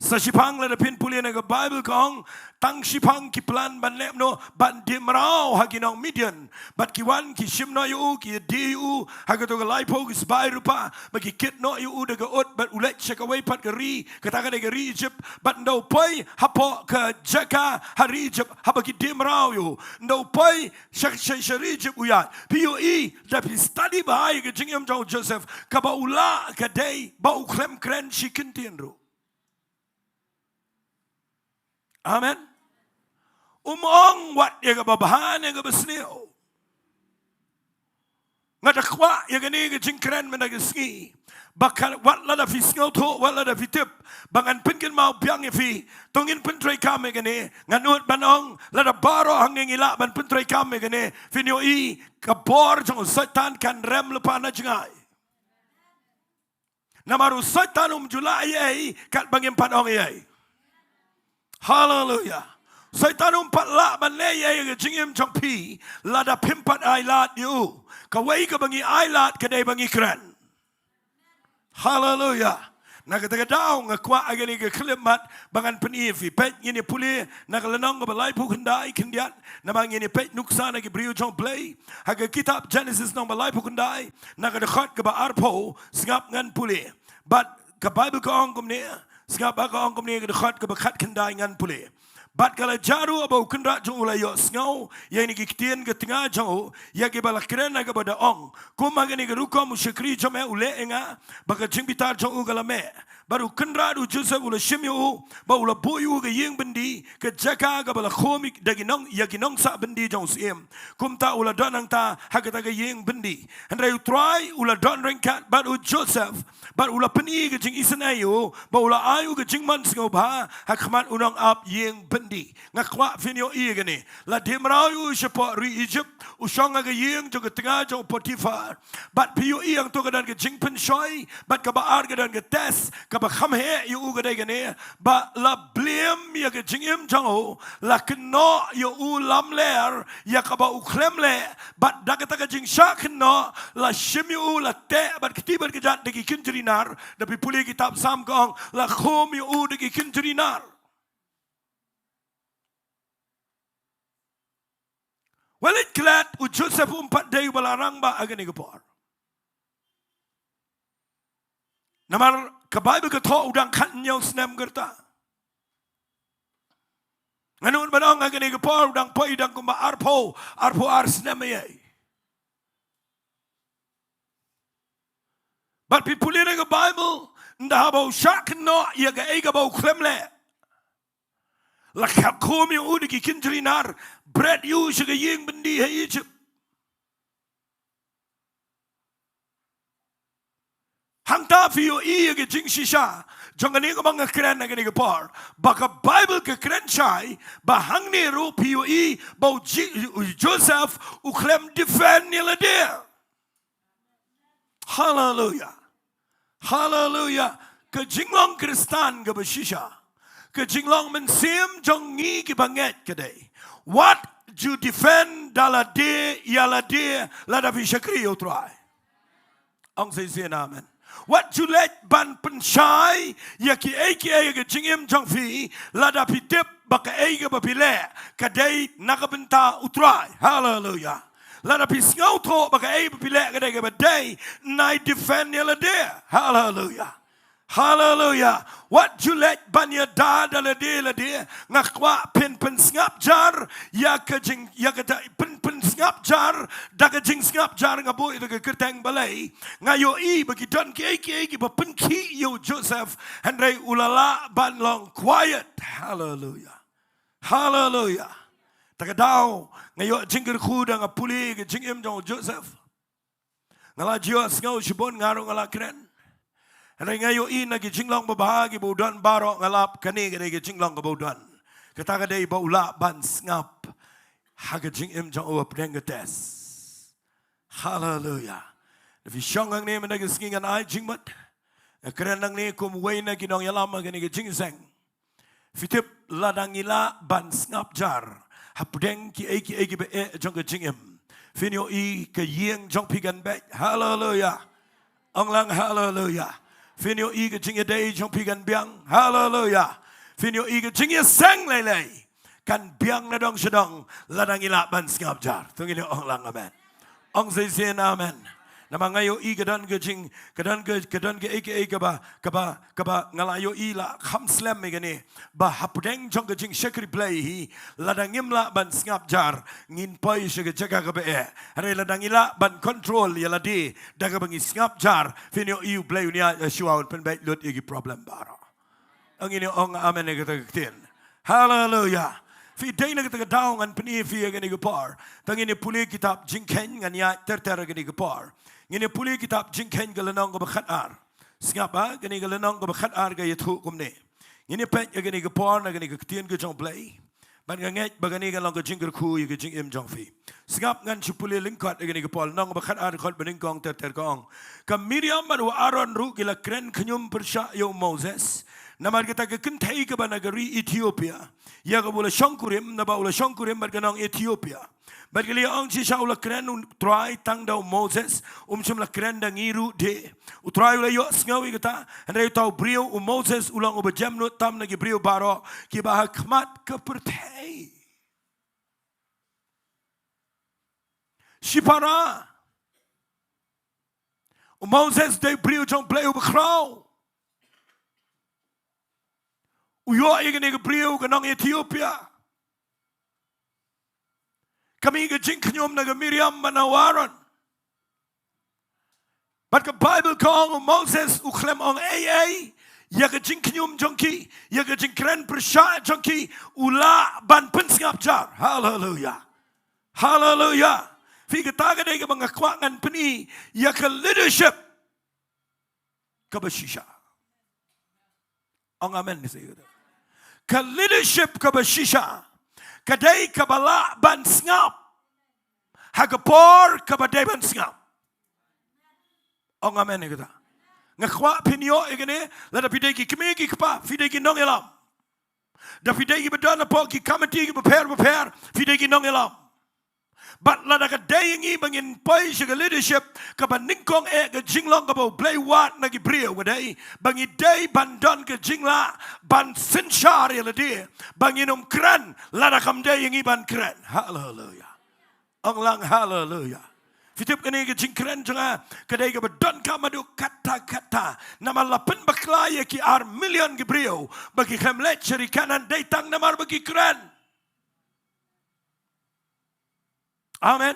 Sa shiphang lada phin pule na ka Bible ka ong, tang shiphang ki plan ban leh kumno, ban die mraw ha ki nong Midian. Bad ki wan ki shim noh ïa u, ki die ïa u ha kato ka laiphew ki sbai rupa, bad ki kit noh ïa u da ka ut, bad u leit sha kawei pat ka ri, kata ka dei ka ri Egypt. Bad ynda u poi hapoh ka jaka ha ri Egypt, haba ki die mraw ïa u, ynda u poi sha, sha, sha ri Egypt u ïaid. Phi ïohi, da phi study bha ïa ka jingim jong u Joseph, kaba u lah ka dei ba u khlem kren shi kyntien ruh. Amen. Um ong wat ïa kaba bha ne kaba sniew. Nga da kwah ïa kane ka jingkren mynta ka sngi ba ka, wat lada phi sngewthuh, wat lada phi tip, ba ngan pynkynmaw biang ïa phi. To ngin pyntreikam ïa kane. Nga nud ban ong, lada baroh hangne ngi lah ban pyntreikam ïa kane, phin ïohi ka bor jong u Soitan kan rem lypa na jngai. Namar u Soitan um ju lah ei ei katba ngim pat ong ei ei. Haleluia. Soitan um pat lah ban leh ei ei ha ka jingim jong phi lada phim pat ailad ïa u. Kawei kaba ngi ailad ka dei ba ngi kren. Haleluia. Na kata ka daw nga kwah ha kane ka khyllipmat ba ngan pyni ïa phi. Peit, ngin ïa pule na ka lynnong kaba laiphew khyndai khyndiat, namar ngin ïa peit nuksa na ki briew jong U Blei. Ha ka kitab Genesis lynnong ba laiphew khyndai, na ka dkhot kaba arphew, sngap ngan pule. Bad ka Bible ka ong kumne, sngap ba ka ong kumne, ka dkhot kaba khatkhyndai ngan pule. Bad ka la jia ruh ba u kynrad jong u la ïohsngew ïa kine ki ktien ka tnga jong u, ïa kiba la kren ha kaba da ong, kum ha kane ka rukom u shakri jong me u leh ïa nga, ba ka jingbitar jong u ka la meh. Bad u kynrad u Joseph u la shim ïa u, bad u la buh ïa u ha ka ïing byndi, ka jaka kaba la khum da ki nong, ïa ki nongsah byndi jong u syiem. Kumta u la don hangta ha kata ka ïing byndi. Hynrei U Trai u la don ryngkat bad u Joseph, bad u la pyni ka jingisynei ïa u, bad u la ai u ka jingmon sngewbha ha khmat u nongap ïing byndi. Nga kwah phin ïohi ïa kane. La die mraw ïa u shapoh ri Egypt, u shong ha ka ïing jong ka tnga jong u Potiphar. Bad phi ïohi hangto ka don ka jingpynshoi, bad kaba ar ka don ka test, kaba kham heh ïa u ka dei kane, ba la blame ïa ka jingim jong u, la kynnoh ïa u lamler ïa kaba u khlem leh, bad da kata ka jingshah kynnoh la shim ïa u, la teh bad kti bad kjat da ki kynjri nar. Da phi pule kitab Salm ka ong, la khum ïa u da ki kynjri nar. Wel, it klet u Joseph um pat dei uba la rangbah ha kane ka por. Namar ka Bible ka thoh u dang khathynñiew snem ka rta. Nga nud ban ong ha kane ka por u dang poi, u dang kumba arphew, arphew ar snem ïa. Bad phi pule na ka Bible, ynda haba u shah kynnoh ïa kaei kaba u khlem leh, la khum ïa u da ki kynjri nar, bret ïa u sha ka ïing byndi ha Egypt. Hangta phi ïohi ïa ka jingshisha jong kane kaba nga kren ha kane ka por, ba ka Baibl ka kren shai ba hangne ruh phi ïohi ba u Ji-, u Joseph u khlem defend ïa lade. Haleluya. Haleluya. Ka jinglong Khristan kaba shisha, ka jinglong mynsiem jong ngi kiba ngeit ka dei, wat ju defend da lade ïa lade lada phi shakri ïa u Trai. Ong shisien amen. Wat ju leit ban pynshai ïa kiei kiei ka jingim jong phi lada phi tip ba kaei kaba phi leh ka dei na ka bynta u Trai. Haleluya. Lada phi sngewthuh ba kaei ba phi leh ka dei kaba dei, nai defend ïa lade. Haleluya. Haleluya. Wat ju leit ban ïada da lade lade. Nga kwah phin pynsngap jar ïa ka jing, ïa kata, phin pynsngap jar da ka jingsngap jar, nga buh ïa ka kyrteng balei. Nga ïohi ba ki don kiei kiei kiba pynkhih ïa u Joseph, hynrei u la lah ban long quiet. Haleluya. Haleluya. Ta ka daw nga ïoh jingkyrkhu da nga pule ka jingim jong u Joseph. Nga la ju ïohsngew shibun, nga ruh nga la kren. Hynrei nga ïohi na ki jinglong babha kiba u don baroh, nga lap kane ka dei ka jinglong kaba u don. Kata ka dei ba u lah ban sngap ha ka jingim jong u hapdeng ka test. Haleluya. Lada phi shong hangne mynta ka sngi, ngan ai jingmut. Nga kren hangne kum uwei na ki nongïalam ha kane ka jingïaseng. Phi tip, lada ngi lah ban sngap jar hapdeng kiei kiei kiba eh jong ka jingim, phin ïohi ka ïing jong phi kan beit. Haleluya. Ong lang haleluya. Phin ïohi ka jingïadei jong phi kan biang. Haleluya. Phin ïohi ka jingïaseng lei lei kan biang na dong sha dong lada ngi lah ban sngap jar. To ngin ong lang amen. Ong shisien amen. Namar nga ïohi ka don ka jing, ka don ka, ka don kaei kaei kaba, kaba, kaba nga la ïohi la kham slem ïa kane, ba hapdeng jong ka jingshakri Blei hi, lada ngim lah ban sngap jar, ngin poi sha ka jaka kaba eh. Hynrei lada ngi lah ban control ïa lade da kaba ngi sngap jar, phin ïohi u Blei un ïaid shuwa, un pynbeit lut ïa ki problem baroh. Ngin ong amen ïa kata ka ktien. Haleluya. Phi dei, na kata ka daw ngan pyni ïa phi ha kane ka por. Te ngin ïa pule kitab Jingkheiñ, ngan ïaid ter ter ha kane ka por. Ngin ïa pule kitab Jingkheiñ ka lynnong kaba khatar. Sngap, ha kane ka lynnong kaba khatar ka ïathuh kumne. Ngin ïa peit ha kane ka por na kane ka ktien ka jong u Blei. Bad nga ngeit ba kane kan long ka jingkyrkhu ïa ka jingim jong phi. Sngap, ngan shu pule lyngkot ïa kane ka por, lynnong ba khatar, dkhot ba nyngkong ter ter, ka ong: Ka Miriam bad u Aaron ruh ki la kren khñium pyrshah ïa u Moses namar kata ka kynthei kaba na ka ri Ethiopia, ïa kaba u la shongkurim, naba u la shongkurim bad ka nong Ethiopia. Bad ki la ong, shisha u la kren u Trai tang da u Moses, um shym la kren da ngi ruh de. U Trai u la ïohsngew ïa kata, hynrei uta u briew u Moses u long uba jemnud tam na ki briew baroh kiba ha khmat ka pyrthei. Shipara. U Moses dei briew jong u Blei uba khraw. U ïoh ïa kane ka briew ka nong Ethiopia. Ka mih ka jingkhñium na ka Miriam bad na u Aaron. Bad ka Baibl ka ong u Moses u khlem ong ei ei ïa ka jingkhñium jong ki, ïa ka jingkren pyrshah jong ki, u lah ban pynsngap jar. Haleluya. Haleluya. Phi, kata ka dei kaba nga kwah ngan pyni ïa ka leadership kaba shisha. Ong amen, ni sa ïa kata. Ka leadership kaba shisha ka dei kaba lah ban sngap ha ka por kaba dei ban sngap. Ong amen ïa kata. Nga kwah phin ïoh ïa kane, lada phi dei ki kmie ki kpa, phi dei ki nongïalam. Da phi dei kiba don hapoh ki committee kiba pher ba pher, phi dei ki nongïalam. Bad lada ka dei ïa ngi ba ngin poi sha ka leadership kaba nyngkong eh, ka jinglong kaba u Blei wad na ki briew ka dei ba ngi dei ban don ka jinglah ban synshar ïa lade, ba ngin ym kren lada kam dei ïa ngi ban kren. Haleluya. Ong lang haleluya. Phi tip, kane ka jingkren jong nga ka dei kaba donkam haduh katta katta. Namar la pynbakla ïa ki ar million ki briew ba ki khlem leit sha ri Kanaan dei tang namar ba ki kren. Amen.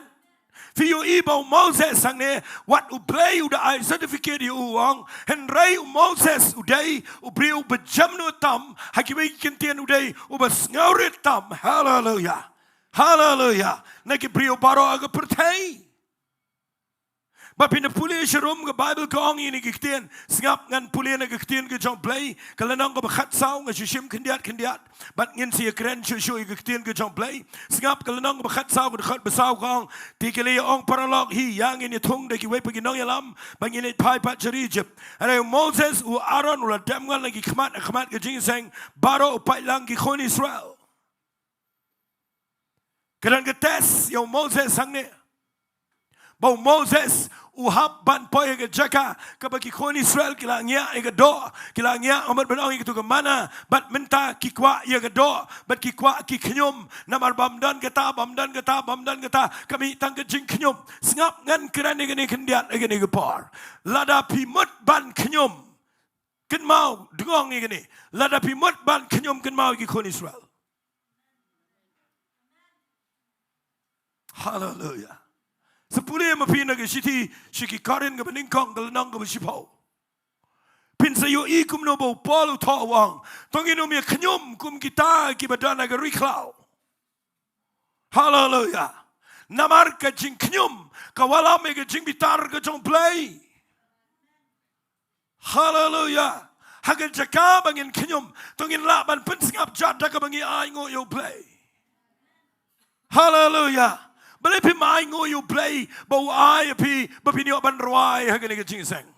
Phi ïohi ba u Moses hangne, wat u Blei u da ai certificate ïa u, u ong, hynrei u Moses u dei u briew ba jemnud tam, ha kiwei ki ktien u dei uba sngewrit tam. Haleluya. Haleluya. Na ki briew baroh ha ka pyrthei. Ba phin da pule sharum ka Bible ka ong ïa kine ki ktien. Sngap, ngan pule na ka ktien ka jong Blei, ka lynnong kaba khatsaw, nga shu shim khyndiat khyndiat. Bad ngin sa ïakren shuh shuh ïa ka ktien ka jong Blei. Sngap, ka lynnong kaba khatsaw, ka dkhot ba saw ka ong: Te ki la ïa ong paralok hi, ïa ngin ïathung da kiwei pat ki nongïalam, ba ngin leit phai pat sha ri Egypt. Hynrei u Moses, u Aaron, u la dem ngon la ki khmat ha khmat ka jingïaseng baroh, u peit lang ki khun Israel. Ka don ka test ïa u Moses hangne. Ba u Moses u hap ban poi ha ka jaka kaba ki khun Israel ki la ngiah ïa ka doh, ki la ngiah, ong, bad ban ong ïa katu ka manna, bad mynta ki kwah ïa ka doh, bad ki kwah ki khñium, namar bym don kata, bym don kata, bym don kata, ka mih tang ka jingkhñium. Sngap, ngan kren ïa kane khyndiat ha kane ka por. Lada phi mut ban khñium, kynmaw, dang ong ïa kane. Lada phi mut ban khñium, kynmaw ïa ki khun Israel. Haleluia. Sa pule ma phi na ka shithi sha ki Korinth kaba nyngkong, ka lynnong kaba shiphew. Phin sa ïohi kumno ba u Paul u thoh, u ong: To ngin ym ïa khñium kum kita kiba don ha ka ri khlaw. Haleluia. Namar ka jingkhñium ka wallam ïa ka jingbitar ka jong Blei. Haleluia. Ha ka jaka ba ngin khñium, to ngin lah ban pynsngap jar da kaba ngi ainguh ïa u Blei. Haleluia. Balei phim ainguh ïa u Blei ba u ai ïa phi ba phin ïoh ban rwai ha kane ka jingïaseng?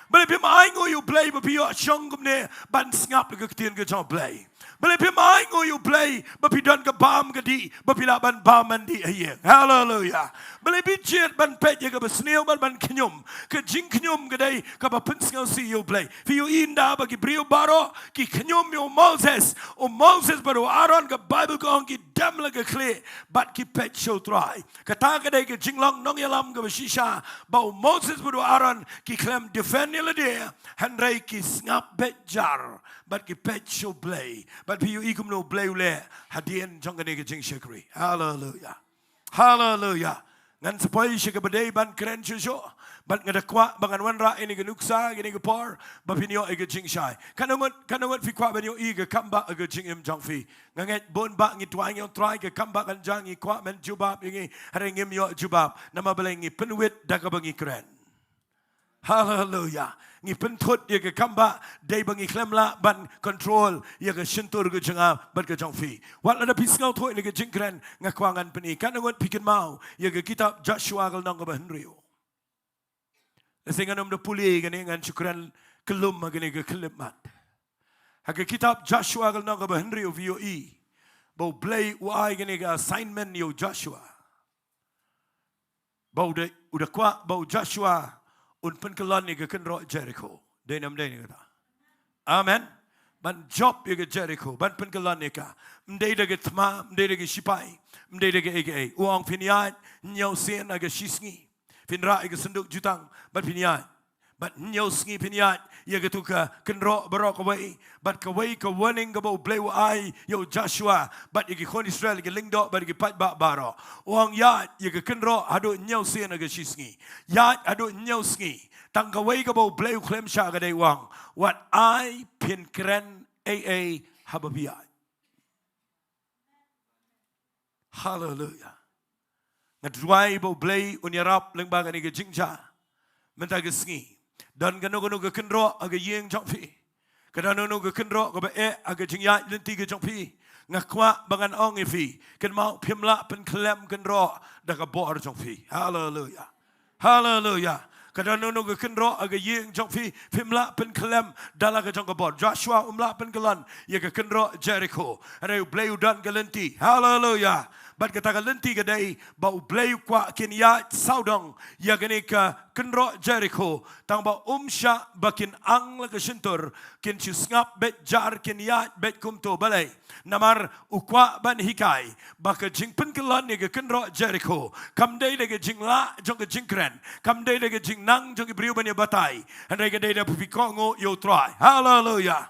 Balei phim ainguh ïa u Blei ba phi ïoh shong kumne ban sngap ïa ka ktien ka jong u Blei? Balei phim ainguh ïa u Blei ba phi don ka bam ka dih, ba phi lah ban bam ban dih ha ïing? Haleluia. Balei phi jied ban peit ïa kaba sniew bad ban khñium? Ka jingkhñium ka dei kaba pynsngewsih ïa u Blei. Phi ïohi ynda ba ki briew baroh ki khñium ïa u Moses, u Moses bad u Aaron, ka Baibl ka ong ki dem la ka khlieh bad ki peit sha u Trai. Kata ka dei ka jinglong nongïalam kaba shisha, ba u Moses bad u Aaron ki khlem defend ïa lade, hynrei ki sngap beit jar bad ki peit sha u Blei. Bad phi ïohi kumno u Blei u leh hadien jong kane ka jingshakri. Haleluia. Haleluia. Ngan sa poi sha kaba dei ban kren shuh shuh. Bad nga da kwah ba ngan wanrah ïa kane ka nuksa, ïa kane ka por, ba phin ïoh ïa ka jingshai. Katno ngut, katno ngut phi kwah ban ïohi ïa ka kam ba ha ka jingim jong phi? Nga ngeit bun ba ngi duwai ïa u Trai ka kam ba kan jia, ngi kwah men jubab ïa ngi, hynrei ngim ïoh jubab. Namar balei? Ngi pynwit da kaba ngi kren. Haleluia. Ngi pynthut ïa ka kam ba dei ba ngi khlem lah ban control ïa ka shyntur ka jong nga bad ka jong phi. Wat lada phi sngewthuh ïa ka jingkren, nga kwah ngan pyni. Katno ngut phi kynmaw ïa ka kitab Joshua ka lynnong kaba hynriew? Lehse ngan ym da pule ïa kane, ngan shu kren kyllum ha kane ka khyllipmat. Ha ka kitab Joshua ka lynnong kaba hynriew phi ïohi ba u Blei u ai kane ka assignment ïa u Joshua. Ba u da, u da kwah ba u Joshua un pynkyllon ïa ka kynroh Jerikho. Dei ne ym dei ne kata? Amen. Ban jop ïa ka Jerikho, ban pynkyllon ïa ka. Ym dei da ka thma, ym dei da ka shipai, ym dei da kaei kaei. U ong phin ïaid hynñiew sien ha ka shisngi. Phin rah ïa ka synduk jutang bad phin ïaid. Bad hynñiew sngi phin ïaid ïa katu ka kynroh baroh kawei. Bad kawei ka warning kaba u Blei u ai ïa u Joshua bad ïa ki khun Israel, ki lyngdoh bad ki paidbah baroh. U ong ïaid ïa ka kynroh haduh hynñiew sien ha ka shisngi. Ïaid haduh hynñiew sngi. Tang kawei kaba u Blei u khlem shah ka dei u ong, wat ai phin kren ei ei haba phi ïaid. Haleluia. Nga duwai ba u Blei un ïarap lyngba kane ka jingjia mynta ka sngi. Don kano kano ka kynroh ha ka ïing jong phi. Ka don kano ka kynroh kaba eh ha ka jingïaid lynti ka jong phi. Nga kwah ba ngan ong ïa phi, kynmaw, phim lah pynkhlem kynroh da ka bor jong phi. Haleluia. Haleluia. Ka don kano kano ka kynroh ha ka ïing jong phi, phim lah pynkhlem da la ka jong ka bor. Joshua um lah pynkyllon ïa ka kynroh Jerikho. Hynrei u Blei u don ka lynti. Haleluia. Bad kata ka lynti ka dei ba u Blei u kwah kin ïaid sawdong ïa kane ka kynroh Jerikho. Tang ba um shah ba kin ang la ka shyntur, kin shu sngap beit jar, kin ïaid beit kumto. Balei? Namar u kwah ban hikai ba ka jingpynkyllon ïa ka kynroh Jerikho kam dei da ka jinglah jong ka jingkren, kam dei da ka jingnang jong ki briew ban ïa batai. Hynrei ka dei da phi kohnguh ïa u Trai. Haleluia.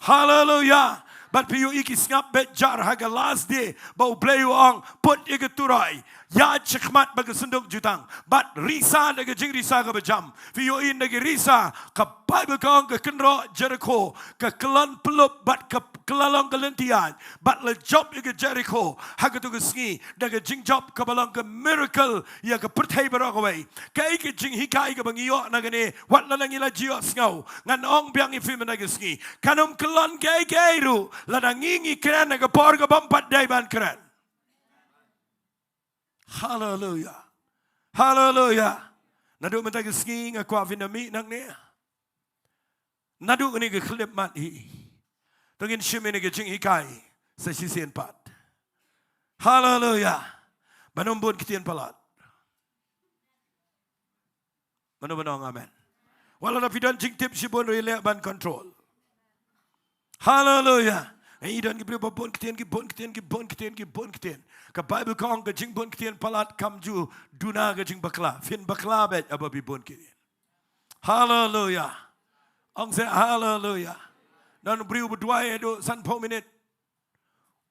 Haleluia. Bad phi ïohi ki sngap beit jar ha ka last day, ba u Blei u ong, put ïa ka turoi, ïaid shakhmat bad ka synduk jutang, bad risa da ka jingrisa kaba jam. Phi ïohi ynda ki risa, ka Baibl ka ong ka kynroh Jerikho ka kyllon pyllup bad ka kylla long ka lynti ïaid. Bad la jop ïa ka Jerikho ha kato ka sngi da ka jingjop kaba long ka miracle ïa ka pyrthei baroh kawei. Kaei ka jinghikai kaba ngi ïoh na kane, wat lada ngi la ju ïohsngew, ngan ong biang ïa phi mynta ka sngi, kan ym kyllon kaei kaei ruh lada ngi ngi kren ha ka por kaba ym pat dei ban kren. Haleluya. Haleluya. Naduh mynta ka sngi nga kwah phin da mih nangne. Naduh kane ka khyllipmat hi, to ngin shim ïa kane ka jinghikai sa shisien pat. Haleluya. Ban ym bun ktien palat. Mano mano ong amen? Wat lada phi don jingtip shibun ruh, ïaleh ban control. Haleluya. Ngi don ki briew ba bun ktien, ki bun ktien, ki bun ktien, ki bun ktien. Ka Baibl ka ong ka jingbun ktien palat kam ju duna ka jingbakla. Phin bakla beit haba phi bun ktien. Haleluya. Ong seh haleluya. Don briew ba duwai haduh sanphew minit.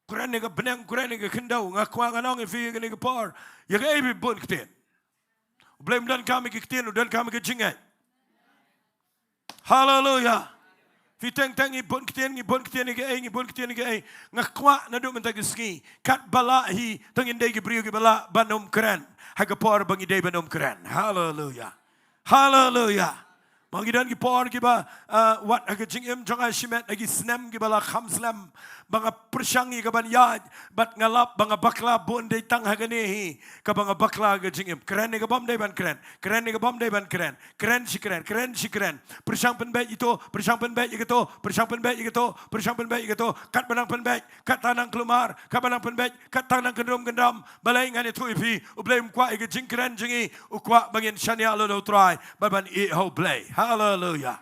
Kren ïa ka bneng, kren ïa ka khyndew. Nga kwah ngan ong ïa phi kane ka por, ïa kaei phi bun ktien? U Blei um donkam ïa ki ktien, u donkam ïa ka jingngeit. Haleluya. Phi teng teng ngi bun ktien, ngi bun ktien ïa kaei, ngi bun ktien ïa kaei. Nga kwah naduh mynta ka sngi, katba lah hi, to ngin dei ki briew kiba lah ban ym kren ha ka por ba ngi dei ban ym kren. Haleluya. Haleluya. Ma ngi don ki por kiba, ah, wat ha ka jingim jong nga shimet ha ki snem kiba la kham slem ba nga pyrshang ïa ka ban ïaid, bad nga lap ba nga bakla bun, dei tang ha kane hi kaba nga bakla ha ka jingim. Kren ïa kaba ym dei ban kren, kren ïa kaba ym dei ban kren, kren shi kren, kren shi kren. Pyrshang pynbeit ïa to, pyrshang pynbeit ïa kato, pyrshang pynbeit ïa kato, pyrshang pynbeit ïa kato. Katba nang pynbeit, katta nang kulmar, katba nang pynbeit, katta nang kyndrum kyndam. Balei? Ngan ïathuh ïa phi, U Blei um kwah ïa ka jingkren jong ngi, u kwah ba ngin shaniah lut ha U Trai bad ban ïeh ha U Blei. Haleluya.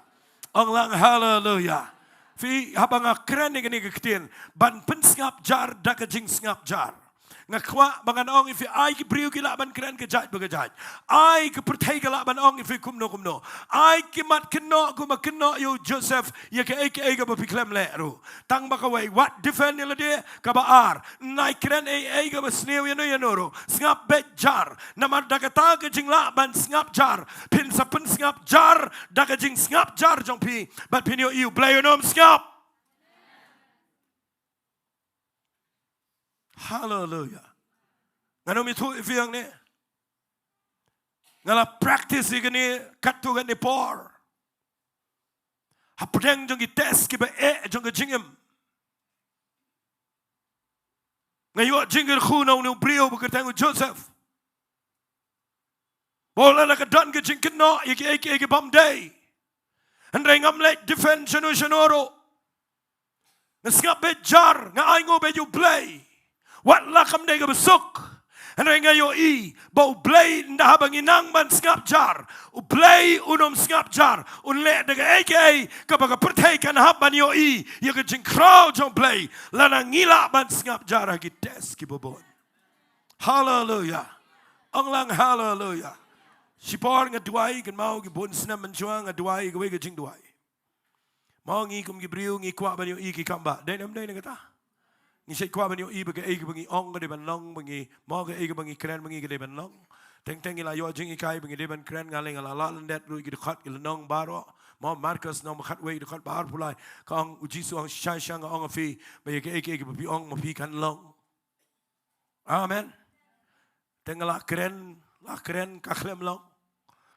Ong lang haleluya. Phi, haba nga kren ïa kane ka ktien ban pynsngap jar da ka jingsngap jar, nga kwah ba ngan ong ïa phi, ai ki briew ki lah ban kren ka jait ba ka jait. Ai ka pyrthei ka lah ban ong ïa phi kumno kumno. Ai ki mat kynnoh kumba kynnoh ïa u Joseph ïa kaei kaei kaba phi khlem leh ruh. Tang ba kawei, wat defend ïa lade. Kaba ar, nai kren ei ei kaba sniew ïano ïano ruh. Sngap beit jar. Namar da kata ka jinglah ban sngap jar, phin sa pynsngap jar da ka jingsngap jar jong phi, bad phin ïohi U Blei un ym sngap. Haleluya. Ngan ym ïathuh ïa phi hangne. Nga la practice ïa kane katto katne por hapdeng jong ki test kiba eh jong ka jingim. Nga ïoh jingkyrkhu na une u briew ba kyrteng u Joseph. Ba u la, la ka don ka jingkynnoh ïa kiei kiei kiba ym dei, hynrei ngam leit defend shano shano ruh. Nga sngap beit jar, nga ainguh beit ïa U Blei. Wat la kam dei kaba suk, hynrei nga ïohi ba U Blei, ynda haba ngi nang ban sngap jar, U Blei un ym sngap jar, un leh da kaei kaei kaba ka pyrthei kan hap ban ïohi ïa ka jingkhraw jong U Blei lada ngi lah ban sngap jar ha ki test kiba bun. Haleluya. Ong lang haleluya. Shipor nga duwai, kynmaw, ki bun snem mynshuwa nga duwai kawei ka jingduwai. Mo ngi kum ki briew ngi kwah ban ïohi ki kam ba dei ne ym dei na kata. Ngi shait kwah ban ïohi ba kaei kaba ngi ong ka dei ban long, ba ngi, mo kaei kaba ngi kren ba ngi ka dei ban long. Teng teng ngi la ïoh jinghikai ba ngi dei ban kren, nga lei nga la lah lyndet ruh ïa ki dkhot ki lynnong baroh. Mo Markos lynnong ba khatwei, dkhot ba arphew lai, ka ong, U Jisu ong, shisha shisha nga ong ïa phi, ba ïa kaei kaei kaba phi ong ma phi kan long. Amen. Te nga la kren, la kren, ka khlem long.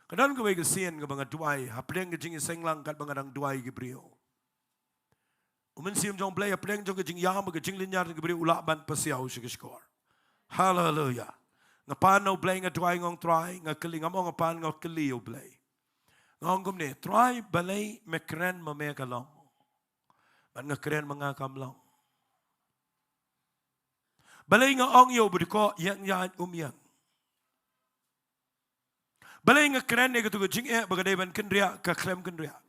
Ka don kawei ka sien kaba nga duwai hapdeng ka jingïaseng lang katba nga dang duwai ki briew. U Mynsiem jong U Blei hapdeng jong ka jingïam bad ka jinglynñiar jong ki briew u lah ban pasiaw sha ka shkor. Haleluya. Nga pan na U Blei, nga duwai, nga ong Trai, nga kylli, ngam ong nga pan, nga kylli ïa U Blei. Nga ong kumne, Trai, balei me kren ma me ka long, bad nga kren ma nga kam long? Balei nga ong ïa u ba dkoh ïeng ïaid um ïeng? Balei nga kren ïa katu ka jingeh ba ka dei ban kynriah ka khlem kynriah?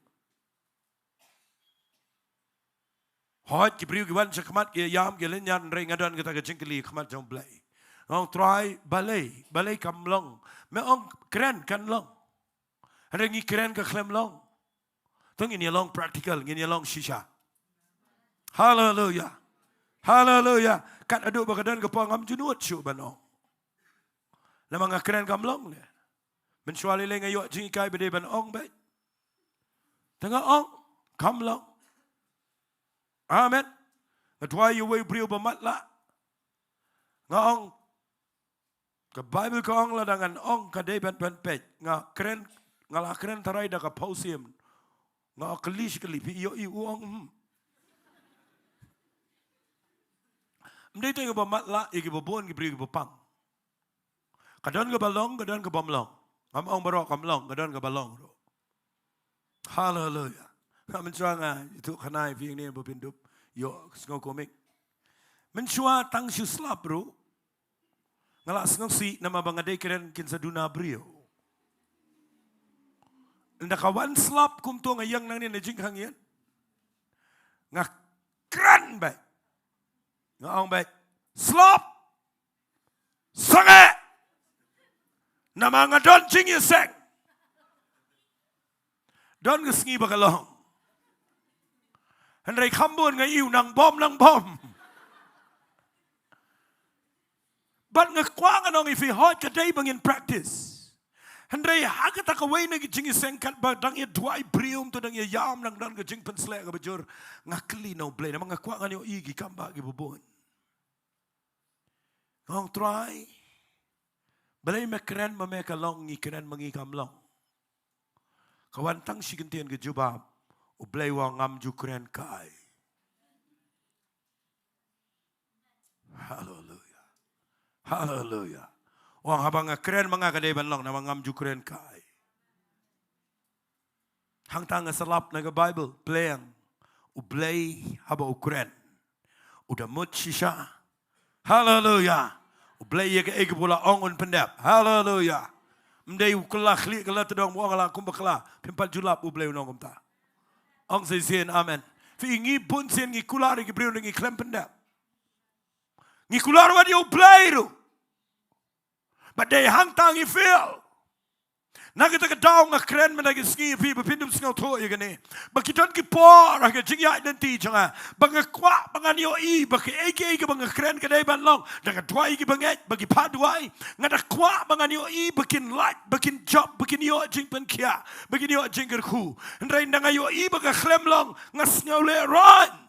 Hooid, ki briew ki wan sha khmat ki ïam ki lynñiar, hynrei nga don kata ka jingkylli khmat jong U Blei. Nga ong Trai, balei, balei kam long? Me ong kren kan long. Hynrei ngi kren ka khlem long. To ngin ïa long practical, ngin ïa long shisha. Haleluya. Haleluya. Kat haduh ba ka don ka por ngam ju nud shuh ban ong. Namar nga kren kam long ne. Mynshuwa lei lei nga ïoh jinghikai ba dei ban ong beit. Te nga ong kam long. Amen. Nga duwai ïa uwei u briew ba matlah. Nga ong, ka Bible ka ong lada ngan ong ka dei ban, ban peit. Nga kren, nga la kren tharai da ka phaw sien. Nga ong kylli shi kylli, phi ïohi? U ong, hmm. Ym dei tang ïa kiba matlah, ïa kiba bun ki briew kiba pang. Ka don kaba long, ka don kabym long. Ngam ong baroh kam long, ka don kaba long ruh. Haleluia. Nga mynshuwa nga ïathuh khana ïa phi hangne ba phin dup ïohsngew kumne. Mynshuwa tang shu slap ruh nga la sngewsih namar ba nga dei kren kin sa duna briew. Ynda ka wan slap kumto nga ïeng nangne na jingkhang ïeng. Nga kren beit. Nga ong beit, slap, sangeh. Namar nga don jingïaseng. Don ka sngi ba ka long. Hynrei kham bun nga ïohi u nang bom, nang bom. Bad nga kwah ngan ong ïa phi, hooid ka dei ba ngin practice. Hynrei ha kata kawei na ki jingïaseng katba dang ïa duwai briew, to dang ïa ïam, dang don ka jingpynsleh kaba jur. Nga kylli na U Blei namar nga kwah ngan ïohi ki kam ba kiba bun. Nga ong Trai, balei me kren ma me ka long, ngi kren ma ngi kam long? Ka wan tang shi kyntien ka jubab, U Blei u ong ngam ju kren kai. Haleluia. Haleluia. U ong haba nga kren ma nga ka dei ban long, namar ngam ju kren kai. Hangta nga sa lap na ka Bible, pleng, U Blei haba u kren, u da mut shisha. Haleluia. U Blei ïa kaei kaba u la ong un pyndep. Haleluia. Ym dei u kylla khlieh kylla tdong, u ong la kumba kylla. Phim pat ju lap U Blei un ong kumta. Ong sa shisien amen. Phi, ngi bun sien ngi kular ïa ki briew, ngi khlem pyndep. Ngi kular wat ïa U Blei ruh. Bad dei hangta ngi fail. Na kata ka daw nga kren mynta ki sngi ïa phi ba phin dup sngewthuh ïa kane. Ba ki don ki por ha ka jingïaid lynti jong nga ba nga kwah ba ngan ïohi ba kaei kaei kaba nga kren ka dei ban long. Da nga duwai ïa ki bangeit ba ki phah duwai. Nga da kwah ba ngan ïohi ba kin lait, ba kin jop, ba kin ïoh jingpynkhiah, ba kin ïoh jingkyrkhu. Hynrei da nga ïohi ba ka khlem long, nga sngew lehrain.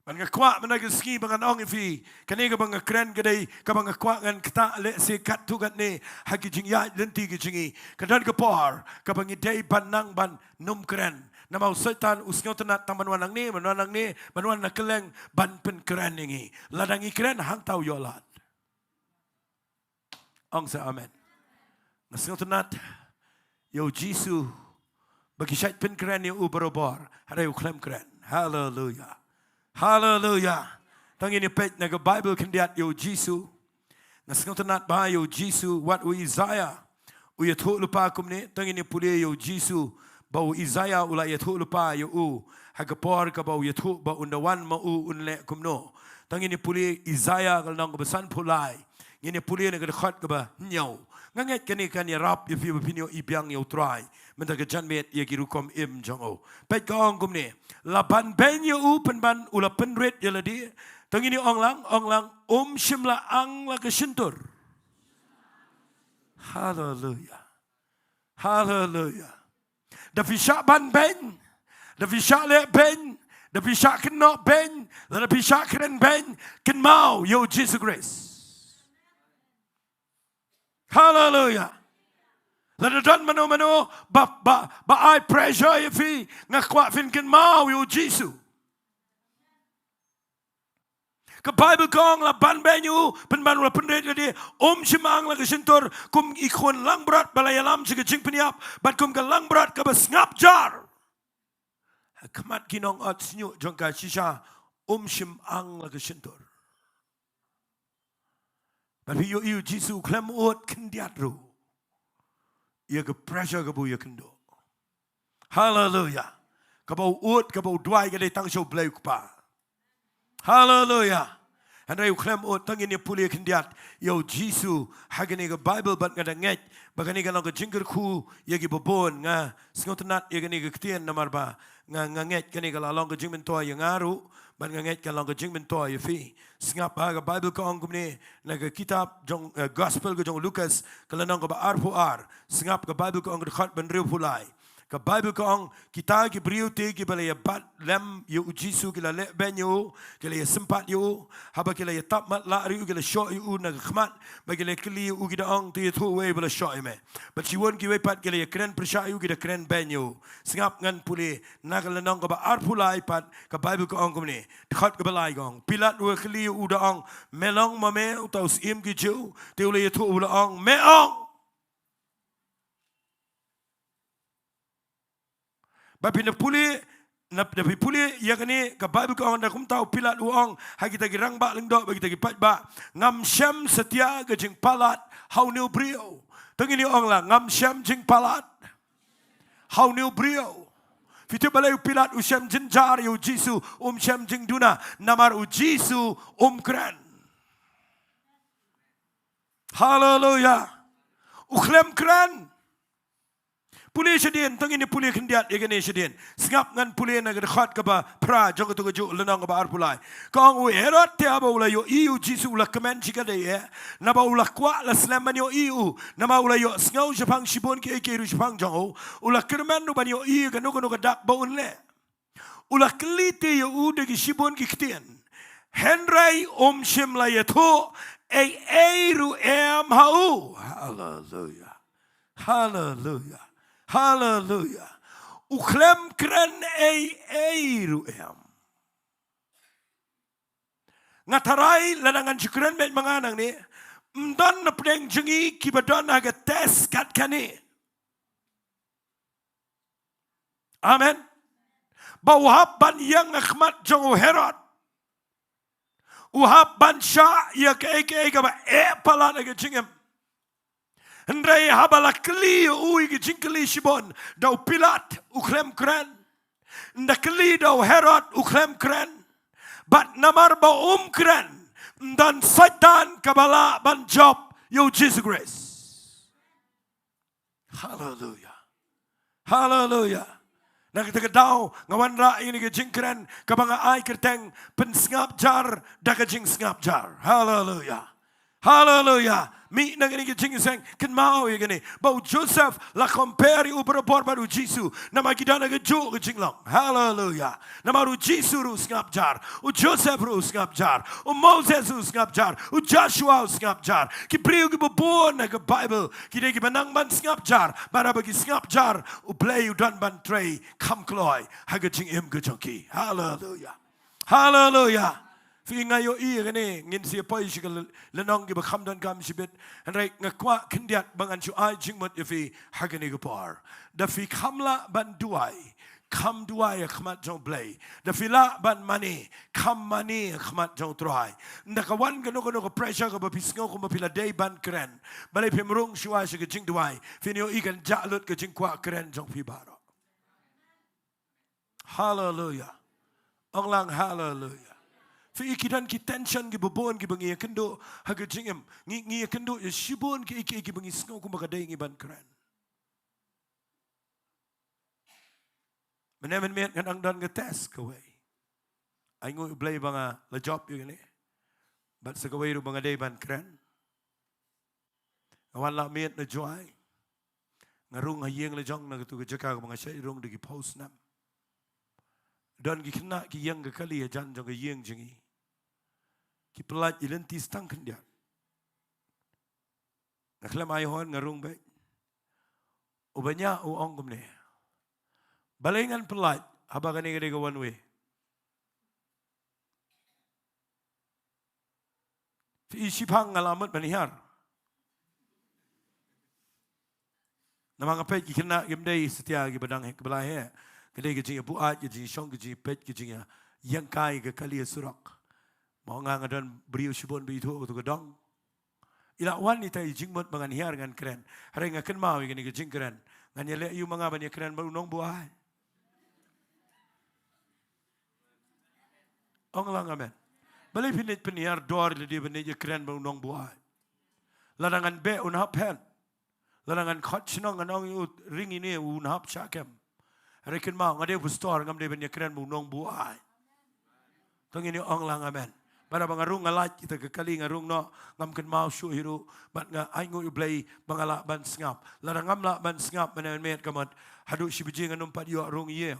Bad nga kwah mynta ki sngi ba ngan ong ïa phi, kane kaba nga kren ka dei kaba nga kwah ngan ktah lehse katto katne ha ki jingïaid lynti ki jong ngi. Ka don ka por kaba ngi dei ban nang ban nym kren. Namar u Soitan u sngewtynnat tang ban wan nangne, ban wan nangne, ban wan na kylleng ban pynkren ïa ngi. Lada ngi kren hangta u ïoh lad. Ong sa amen. Nga sngewtynnat ïa U Jisu ba ki shait pynkren ïa u barabor, hynrei u khlem kren. Haleluia. Haleluia. Tang ngin ïa peit na ka Bible khyndiat ïa U Jisu. Nga sngewtynnat ba ïa U Jisu, wat u Isaiah u ïathuh lypa kumne, tang ngin ïa pule ïa U Jisu ba u Isaiah u la ïathuh lypa ïa u ha ka por kaba u ïathuh ba un da wan ma u un leh kumno. Tang ngin ïa pule Isaiah ka lynnong kaba sanphew lai. Ngin ïa pule na ka dkhot kaba hynñiew. Nga ngeit kane kan ïarap ïa phi ba phin ïohi biang ïa U Trai mynta ka janmiet ïa ki rukom im jong u. Peit ka ong kumne, la ban beiñ ïa u pynban u la pynrit ïa lade. To ngin ïa ong lang, ong lang, um shym la ang la ka shyntur. Haleluia. Haleluia. Da phi shah ban beiñ, da phi shah leh beiñ, da phi shah kynnoh beiñ, da phi shah kren beiñ, kynmaw ïa U Jisu Khrist. Haleluia. Lada don mano mano ba, ba, ba ai pressure ïa phi, nga kwah phin kynmaw ïa U Jisu. Ka Bible ka ong la ban beiñ ïa u pynban u la pynrit ïa lade, um shym ang la ka shyntur, kum i khun langbrot ba la ïalam sha ka jingpynïap bad kum ka langbrot kaba sngap jar ha khmat ki nongot shñiuh jong ka shisha, um shym ang la ka shyntur. Bad phi ïohi U Jisu u khlem ud khyndiat ruh ïa ka pressure kaba u ïakynduh. Haleluia. Kaba u ud, kaba u duwai ka dei tang sha U Blei U Kpa. Haleluia. Hynrei u khlem ud. Tang ngin ïa pule khyndiat ïa U Jisu ha kane ka Bible bad nga da ngeit ba kane ka long ka jingkyrkhu ïa kiba bun. Nga sngewtynnat ïa kane ka ktien namar ba nga, nga ngeit kane ka la long ka jingmyntoi ïa nga ruh bad nga ngeit ka long ka jingmyntoi ïa phi. Sngap ha ka Bible ka ong kumne, na ka kitab jong, eh, Gospel ka jong u Lukas, ka lynnong kaba arphew ar. Sngap, ka Bible ka ong ka dkhot ba hynriewphew lai. Ka Baibl ka ong, kita ki briew te kiba la ïa bat lem ïa u Jisu, ki la leh beiñ ïa u, ki la ïa sympat ïa u, haba ki la ïa tap matlah ruh ïa u, ki la shoh ïa u na ka khmat, bad ki la kylli ïa u, ki da ong, to ïathuh uei ba la shoh ïa me. Bad shibun kiwei pat ki la ïa kren pyrshah ïa u, ki da kren beiñ ïa u. Sngap ngan pule na ka lynnong kaba arphew lai pat, ka Baibl ka ong kumne. Dkhot kaba lai ka ong, Pilat u kylli ïa u da ong, me long ma me uta u syiem ki Jiw? Te u la ïathuh u la ong, me ong. Ba phin da pule, na, da phi pule ïa kane, ka Baibl ka ong, da kumta u Pilat u ong ha kita ki rangbah lyngdoh bad kita ki paidbah, ngam shem satia ka jingpalat ha une u briew. To ngin ïa ong lang, ngam shem jingpalat ha une u briew. Phi tip balei u Pilat u shem jynjar ïa u Jisu, um shem jingduna? Namar u Jisu um kren. Haleluya. U khlem kren. Pule shadien, to ngin ïa pule khyndiat ïa kane shadien. Sngap ngan pule na ka dkhot kaba phra jong kato kajuh lynnong kaba arphew lai. Ka ong, u Herod te haba u la ïohi ïa u Jisu u la kmen shikatdei eh. Naba u la kwah la slem ban ïohi ïa u. Namar u la ïohsngew shaphang shibun kiei kiei ruh shaphang jong u. U la kyrmen ruh ban ïohi ïa kano kano ka dak ba un leh. U la kylli te ïa u da ki shibun ki ktien. Hynrei um shym la ïathuh ei ei ruh em ha u. Haleluya. Haleluya. Haleluya. U khlem kren ei ei ruh em. Nga tharai lada ngan shu kren beit ma nga nangne, ym don na pdeng jong ngi kiba don ha ka test kat kane. Amen. Ba u hap ban ïeng ha khmat jong u Herod. U hap ban shah ïa kaei kaei kaba eh palat ha ka jingim. Hynrei haba la kylli ïa u ïa ki jingkylli shibun da u Pilat, u khlem kren. Ynda kylli da u Herod, u khlem kren. Bad namar ba um kren, ym don Soitan kaba lah ban jop ïa u Jisu Khrist. Haleluya. Haleluya. Na kata ka daw nga wanrah ïa kane ka jingkren kaba nga ai kyrteng, pynsngap jar da ka jingsngap jar. Haleluya. Haleluya. Mih na kane ka jingïaseng, kynmaw ïa kane, ba u Joseph la compare ïa u barabor bad u Jisu. Namar ki don ha kajuh ka jinglong. Haleluya. Namar u Jisu ruh u sngap jar, u Joseph ruh u sngap jar, u Moses ruh u sngap jar, u Joshua u sngap jar. Ki briew kiba bun ha ka Baibl ki dei kiba nang ban sngap jar. Bad haba ki sngap jar, U Blei u don ban trei kham kloi ha ka jingim ka jong ki. Haleluya. Haleluya. Phi, nga ïohi ïa kane, ngin sa ïa poi sha ka l-, lynnong kiba kham donkam shibit. Hynrei nga kwah khyndiat ba ngan shu ai jingmut ïa phi ha kane ka por. Da phi kham lah ban duwai, kham duwai ha khmat jong U Blei. Da phi lah ban mane, kham mane ha khmat jong U Trai. Ynda ka wan kano kano ka pressure kaba phi sngew kumba phi la dei ban kren, balei phim rung shuwa sha ka jingduwai? Phin ïohi kan jah lut ka jingkwah kren jong phi baroh. Haleluya. Ong lang haleluya. Phi, ki don ki tension kiba bun kiba ngi ïakynduh ha ka jingim. Ngi, ngi ïakynduh ïa shibun kiei kiei kiba ngi sngew kumba ka dei ngi ban kren. Mynne mynmiet nga dang don ka test kawei. Ai nguh U Blei ba nga la jop ïa kane. Bad sa kawei ruh ba nga dei ban kren. Nga wan lah miet na Jowai. Nga rung ha ïing la jong na katu ka jaka kaba nga shait rung da ki phew snem. Don ki khynnah ki ïeng ka kali hajan jong ka ïing jong ngi. Ki pyllait ïa lynti stang khyndiat. Nga khlem ai hon, nga rung beit. U baiñia u ong kumne, balei ngan pyllait haba kane ka dei ka one way? Phi, shiphang nga la mut ban hiar. Namar nga peit ki khynnah kim dei satia kiba dang heh, kiba la heh. Ka dei ka jingïabuaid, ka jingïashong, ka jingïapeit, ka jingïa, ïeng kai ka kali surok. Ma nga, nga don briew shibun ba ithuh katu ka dong. I la wan ita i jingmut ba ngan hiar ngan kren. Hynrei nga kynmaw ïa kane ka jingkren. Ngan ïaleh aïu ma nga ban ïakren bad u nongbuaid? Ong lang amen. Balei phin ïa pynhiar dor lade ban ïakren bad u nongbuaid? Lada ngan beh un hap phet. Lada ngan khot shnong ngan ong ïa u ring ine un hap shah kem. Hynrei kynmaw nga dei u pastor, ngam dei ban ïakren bad u nongbuaid. To ngin ïa ong lang amen. Bad haba nga rung nga lait kita ka kali nga rung noh, ngam kynmaw shuh hi ruh, bad nga ainguh ïa U Blei ba nga lah ban sngap. Lada ngam lah ban sngap mynne mynmiet ka mut, haduh shi baje ngan ym pat ïoh rung ïing.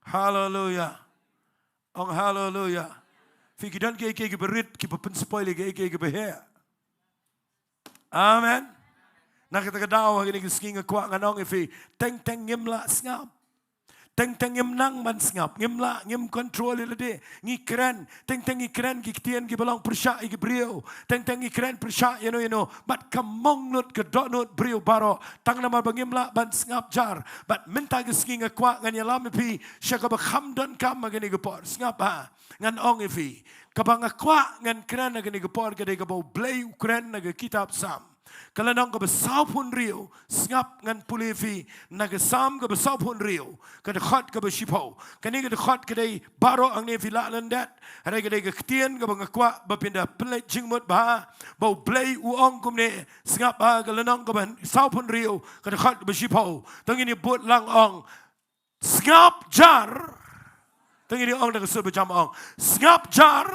Haleluya. Ong haleluya. Phi, ki don kiei kiei kiba rit, kiba pynspoil ïa kiei kiei kiba heh. Amen. Na kata ka daw ha kine ki sngi nga kwah ngan ong ïa phi, teng teng ngim lah sngap. Teng teng ngim nang ban sngap, ngim lah, ngim control ïa lade. Ngi kren, teng teng ngi kren ki ktien kiba long pyrshah ïa ki briew. Teng teng ngi kren pyrshah ïano ïano. Bad ka mong nud, ka dohnud briew baroh. Tang namar ba ngim lah ban sngap jar. Bad mynta ka sngi nga kwah ngan ïalam ïa phi sha kaba kham donkam ha kane ka por. Sngap ha. Ngan ong ïa phi, kaba nga kwah ngan kren ha kane ka por ka dei kaba U Blei u kren na ka kitab Salm, ka lynnong kaba sawphew hynriew. Sngap, ngan pule ïa phi na ka Salm kaba sawphew hynriew, ka dkhot kaba shiphew. Kane ka dkhot ka dei baroh hangne, phi lah lyndet. Hynrei ka dei ka ktien kaba nga kwah ba phin da pynleit jingmut bha, ba U Blei u ong kumne. Sngap ha ka lynnong kaba sawphew hynriew, ka dkhot kaba shiphew. To ngin ïa bud lang, ong, sngap jar. To ngin ïa ong da ka sur ba jam, ong, sngap jar.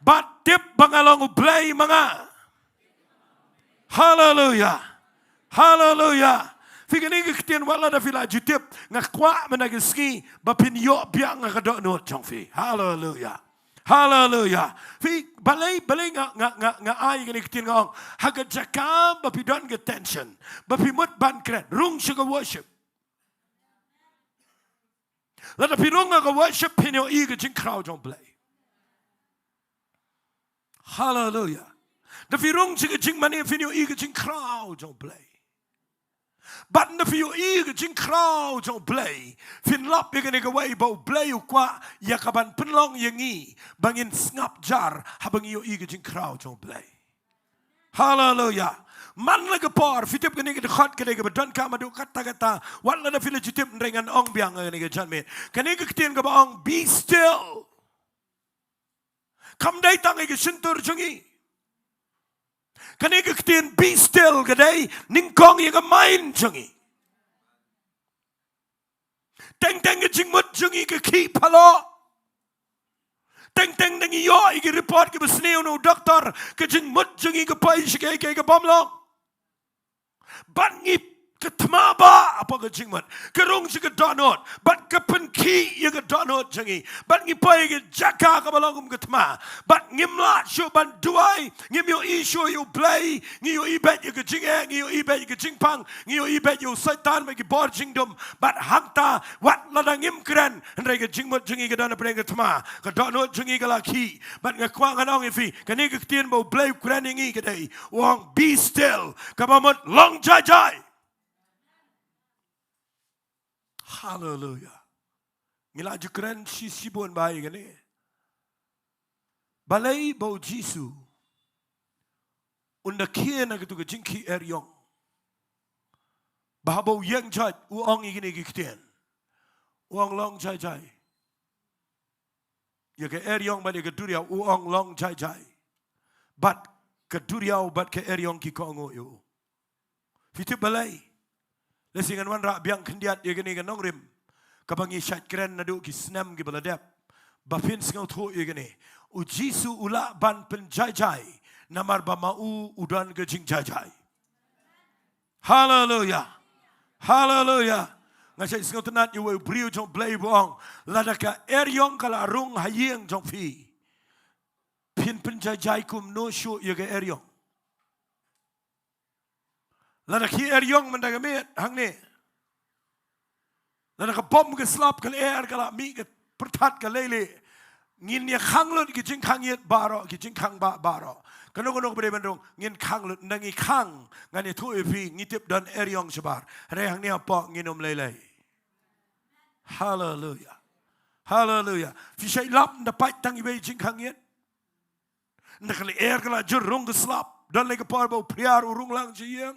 Bad tip ba nga long U Blei ma nga. Haleluya. Haleluya. Phi, kane ka ktien wat lada phi la ju tip, nga kwah mynta ka sngi ba phin ïoh biang ha ka dohnud jong phi. Haleluya. Haleluya. Phi, balei, balei nga, nga, nga, nga ai kane ka ktien, nga ong, ha ka jaka ba phi don ka tension, ba phi mut ban kren, rung sha ka worship. Lada phi rung ha ka worship phin ïohi ka jingkhraw jong U Blei. Haleluya. Da phi rung sha ka jingmane phin ïohi ka jingkhraw jong U Blei. Bad da phi ïohi ka jingkhraw jong U Blei, phin lap ïa kane kawei ba U Blei u kwah ïa kaban pynlong ïa ngi, ba ngin sngap jar haba ngi ïohi ka jingkhraw jong U Blei. Haleluya. Man la ka por, phi tip kane ka dkhot ka dei kaba donkam haduh katta katta. Wat lada phi la ju tip, hynrei ngan ong biang ha kane ka janmiet. Kane ka ktien kaba ong, be still, kam dei tang ha ka shyntur jong ngi. Kane ka ktien be still ka dei nyngkong ïa ka mind jong ngi. Teng teng ka jingmut jong ngi ka khih paloh. Teng teng da ngi ïoh ïa ki report kiba sniew na u doktor, ka jingmut jong ngi ka poi sha kiei kiei ka bym long. Bad ngi ka thma bha hapoh ka jingmut, ka rung sha ka dohnud, bad ka pynkhih ïa ka dohnud jong ngi. Bad ngi poi ïa ka jaka kaba long kum ka thma. Bad ngim lah shuh ban duwai, ngim ïohi shuh ïa U Blei, ngi ïohi beit ïa ka jingeh, ngi ïohi beit ïa ka jingpang, ngi ïohi beit ïa u Soitan bad ki bor jingdum. Bad hangta wat lada ngim kren, hynrei ka jingmut jong ngi ka don hapdeng ka thma, ka dohnud jong ngi ka la khih. Bad nga kwah ngan ong ïa phi, kane ka ktien ba U Blei u kren ïa ngi ka dei, u ong, be still, kaba mut long jai jai. Haleluya. Ngi la ju kren shi shibun bha ïa kane. Balei ba U Jisu un da khie na katu ka jingkhih eriong? Ba haba u ïeng jait u ong ïa kine ki ktien, u ong long jai jai. Ïa ka eriong bad ïa ka duriaw u ong long jai jai. Bad ka duriaw bad ka eriong ki kohnguh ïa u. Phi tip balei? Lehse ngan wanrah biang khyndiat ïa kane ka nongrim kaba ngi shait kren naduh ki snem kiba la dep, ba phin sngewthuh ïa kane. U Jisu u lah ban pynjai jai namar ba ma u u don ka jingjai jai. Haleluya. Haleluya. Nga shait sngewtynnat ïa uwei u briew jong U Blei ba u ong, lada ka eriong ka la rung ha ïing jong phi, phin pynjai jai kumno shuh ïa ka eriong? Lada ka eriong mynta ka miet hangne, lada ka bom ka slap ka lyer ka la mih ka pyrthat ka leilieh, ngin ïa khang lut ki jingkhang ïit baroh, ki jingkhang bah baroh. Kano kano kaba dei ban rung ngin khang lut, nda ngi khang, ngan ïathuh ïa phi, ngi tip don eriong shabar. Hynrei hangne hapoh ngin ym lei lei. Haleluya. Haleluya. Phi shait lap nda pait tang iwei i jingkhang ïit? Nda ka lyer ka la jur, rung ka slap. Don lei ka por ba u phriar u rung lang sha ïing.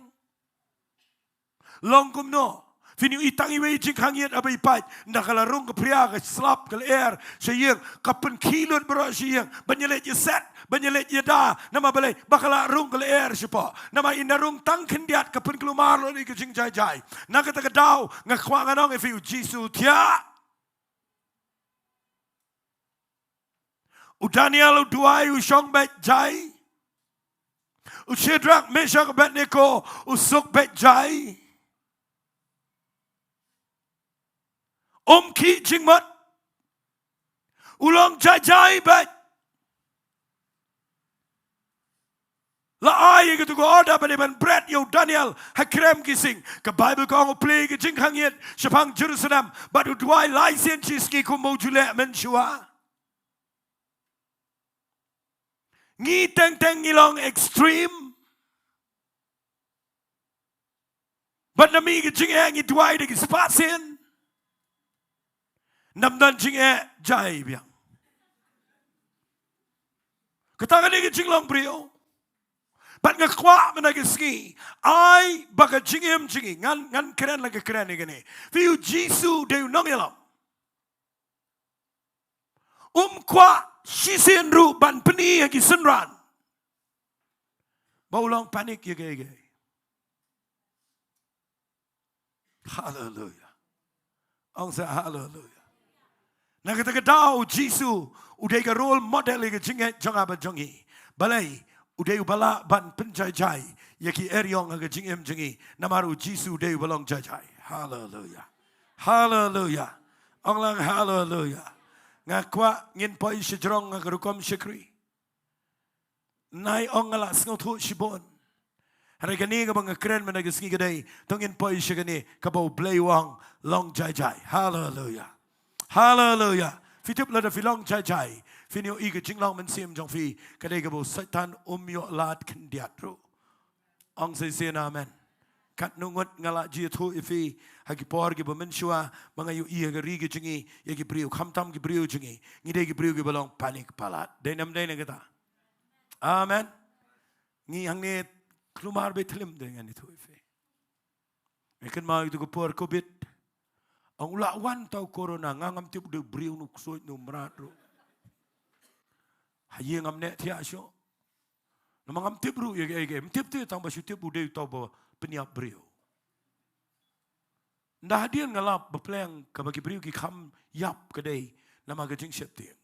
Long kumno? Phin ïohi tang iwei i jingkhang ïit haba i pait, nda ka la rung ka phriar, ka slap, ka lyer sha ïing, ka pynkhih lut baroh sha ïing. Ban ïaleit ïaset, ban ïaleit ïada. Namar balei? Ba ka la rung ka lyer shapoh. Namar ynda rung tang khyndiat ka pynkulmar lut ïa ka jingjai jai. Na kata ka daw nga kwah ngan ong ïa phi, U Jisu u thiah. U Daniel u duwai u shong beit jai. U Shadrak, Meshak, Abednego u suk beit jai. Um khih jingmut. U long jai jai beit. La ai ïa katu ka order ba dei ban bret ïa u Daniel ha krem ki sing. Ka Baibl ka ong u plie ïa ka jingkhang ïit shaphang Jerusalem bad u duwai lai sien shi sngi kumba u ju leh mynshuwa. Ngi teng teng ngi long extreme. Bad na mih ka jingeh ngi duwai da ki spah sien. Ym don jingeh, jai biang. Kata ka dei ka jinglong briew. Bad nga kwah mynta ka sngi, ai ba ka jingim jong ngi, ngan, ngan kren la ka kren ïa kane. Phi, u Jisu u dei u nongïalam. Um kwah shisien ruh ban pyni ha ki synran ba u long panic ïa kiei kiei. Haleluya. Ong sa haleluya. Na kata ka daw u Jisu u dei ka role model ïa ka jingngeit jong nga bad jong ngi. Balei? U dei uba lah ban pynjai jai ïa ki eriong ha ka jingim jong ngi. Namar u Jisu u dei uba long jai jai. Haleluya. Haleluya. Ong lang haleluya. Nga kwah ngin poi shajrong ha ka rukom shakri. Nai ong nga la sngewthuh shibun. Hynrei kane kaba nga kren mynta ka sngi ka dei, to ngin poi sha kane kaba U Blei u ong long jai jai. Haleluya. Haleluya. Phi tip lada phi long jai jai, phin ïohi ka jinglong mynsiem jong phi ka dei kaba u Soitan um ïoh lad khyndiat ruh. Ong sa shisien amen. Katno ngut nga la ju ïathuh ïa phi ha ki por kiba mynshuwa, ba nga ïohi ha ka ri ka jong ngi, ïa ki briew, khamtam ki briew jong ngi, ngi dei ki briew kiba long panic palat. Dei ne ym dei na kata? Amen. Ngi hangne kulmar beit, thlem dei, ngan ïathuh ïa phi. Ngi kynmaw ïa katu ka por covid. Ong u la wan uta u corona, nga ngam tip u dei u briew ne u ksuid ne u mrad ruh. Ha ïing ngam neh thiah shuh. Namar ngam tip ruh ïa kiei kiei, ym tip te, tang ba shu tip u dei uta uba pynïap briew. Ynda hadien nga lap ba pleng kaba ki briew ki kham ïap ka dei namar ka jingsheptieng.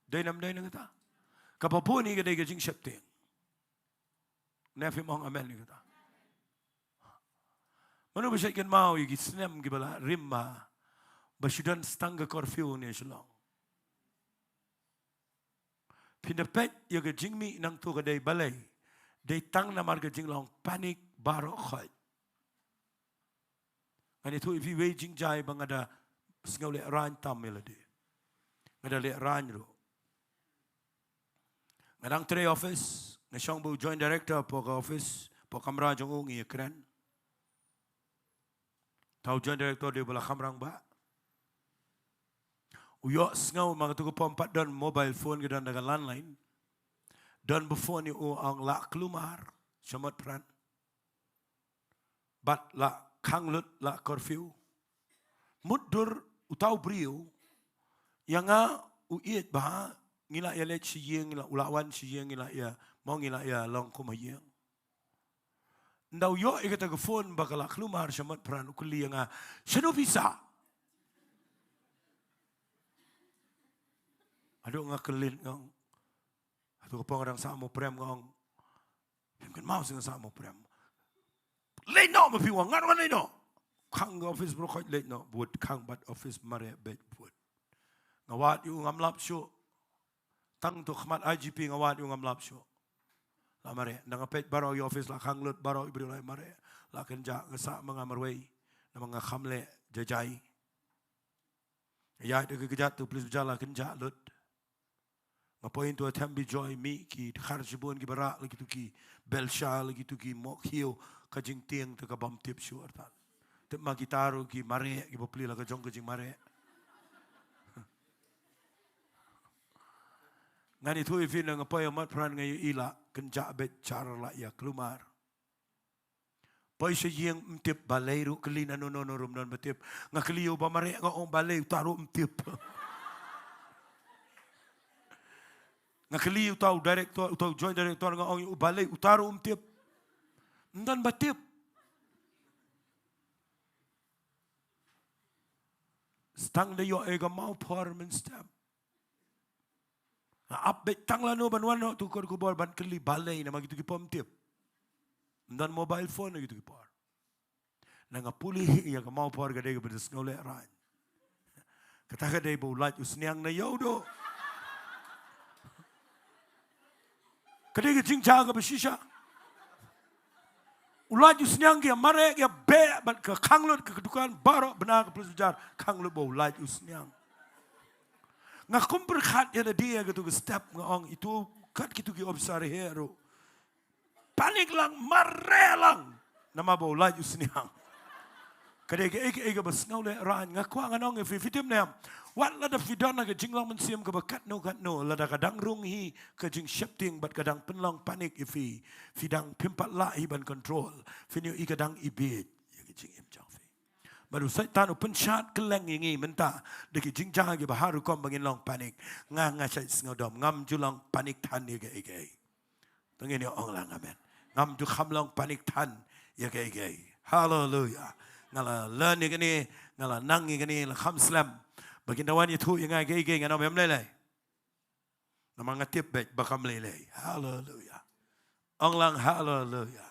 Dei ne ym dei na kata? Kaba bun hi ka dei ka jingsheptieng. Ne phim ong amen ïa kata? Mano ba shait kynmaw ïa ki snem kiba la rim ba, ba shu don tang ka curfew ne Shillong? Phin da peit ïa ka jingmih nangto ka dei balei? Dei tang namar ka jinglong panic baroh khoit. Ngan ïathuh ïa phi wei jingjia ba nga da sngew lehraiñ tam ïa lade. Nga da lehraiñ ruh. Nga dang trei office, nga shong bad u joint director hapoh ka office, hapoh kamra jong u ngi ïakren. Uta u joint director dei uba la kham rangbah. U ïohsngew, ma katu ka por ym pat don mobile phone, ka don da ka landline. Don ba phone ïa u, ong lah kulmar sha Motphran. Bad lah khang lut, lah curfew. Mutdur uta u briew, ïa nga u ïeit ba ngi lah ïaleit sha ïing, ngi lah, u lah wan sha ïing, ngi lah ïa, mo ngi lah ïalong kum ha ïing. Ynda u ïoh ïa kata ka phone ba ka lah kulmar sha Motphran, u kylli ïa nga, shano phi sah? Haduh nga kylli, nga ong, haduh ka por nga dang sah mo prem, nga ong, phim kynmaw shuh nga sah mo prem. Leit noh ma phi, wan, nga ruh ngan leit noh. Khang ka office baroh khoit, leit noh bad khang bad office mareh beit bad. Nga wad ïa u, ngam lap shuh. Tang to khmat I G P nga wad ïa u, ngam lap shuh. La mareh. Ynda nga peit baroh ïa office la khang lut, baroh i briew la mareh. La kynjah, nga sah ma nga marwei. Namar nga kham leh jai jai. Ïa da ka kjat to, police ba jia, la kynjah lut. Nga poi into a Thembi Joy, mih ki dkhar shibun kiba rah, la kitu ki belsha, la kitu ki mohkhiew, ka jingtieng te ka bym tip shuh artat. Tip ma kita ruh ki mareh, kiba plie la ka jong ka jingmareh. Ngan ïathuh ïa phi, ynda nga poi ha Motphran nga ïohi la kynjah beit, jar la ïa kulmar. Poi sha ïing ym tip, balei ruh, kylli na no no no ruh ym don ba tip. Nga kylli ïa uba mareh, nga ong balei, uta ruh ym tip. Nga kylli ïa uta u director, uta u joint director, nga ong ïa u balei, uta ruh ym tip. Ym don ba tip. Tang da ïoh ïa ka mawphor mynstep. ap beit tang lano ban wan noh tu kor kubor ban kylli balei namar kitu ki por ym tip. Ym don mobile phone ha kitu ki por. Na nga pule ïa ka mawphor ka dei kaba da sngew lehraiñ. Kata ka dei ba u lait u sniang na ïew doh. Ka dei ka jingjia kaba shisha. U lait u sniang ki ïa mareh ki ïa beh bad ka khang lut ka dukan baroh bnai ka pule sniang khang lut ba u lait u sniang. Nga kum pyrkhat ïa lade ïa katu ka step nga ong itu kat kitu ki officer hi ruh. Panic lang, mareh lang. Namar ba u lait u sniang. Ka dei kaei kaei kaba sngew lehraiñ, nga kwah ngan ong ïa phi, phi tip ne em. Wat lada phi don ha ka jinglong mynsiem kaba katno katno, lada ka dang rung hi ka jingsheptieng bad ka dang pynlong panic ïa phi, phi dang phim pat lah hi ban control. Phin ïohi ka dang ibiej ïa ka jingim jong phi. Bad u Soitan u pynshad kylleng ïa ngi mynta da ki jingjia kiba har rukom ba ngin long panic. Nga, nga shait sngewdom, ngam ju long panic than ïa kaei kaei. To ngin ïa ong lang amen. Ngam ju kham long panic than ïa kaei kaei. Haleluya. Nga la learn ïa kane, nga la nang ïa kane, la kham slem. Ba kin da wan ïathuh ïa nga kaei kaei, ngan ong ym lei lei. Namar nga tip beit ba kam lei lei. Haleluya. Ong lang haleluya.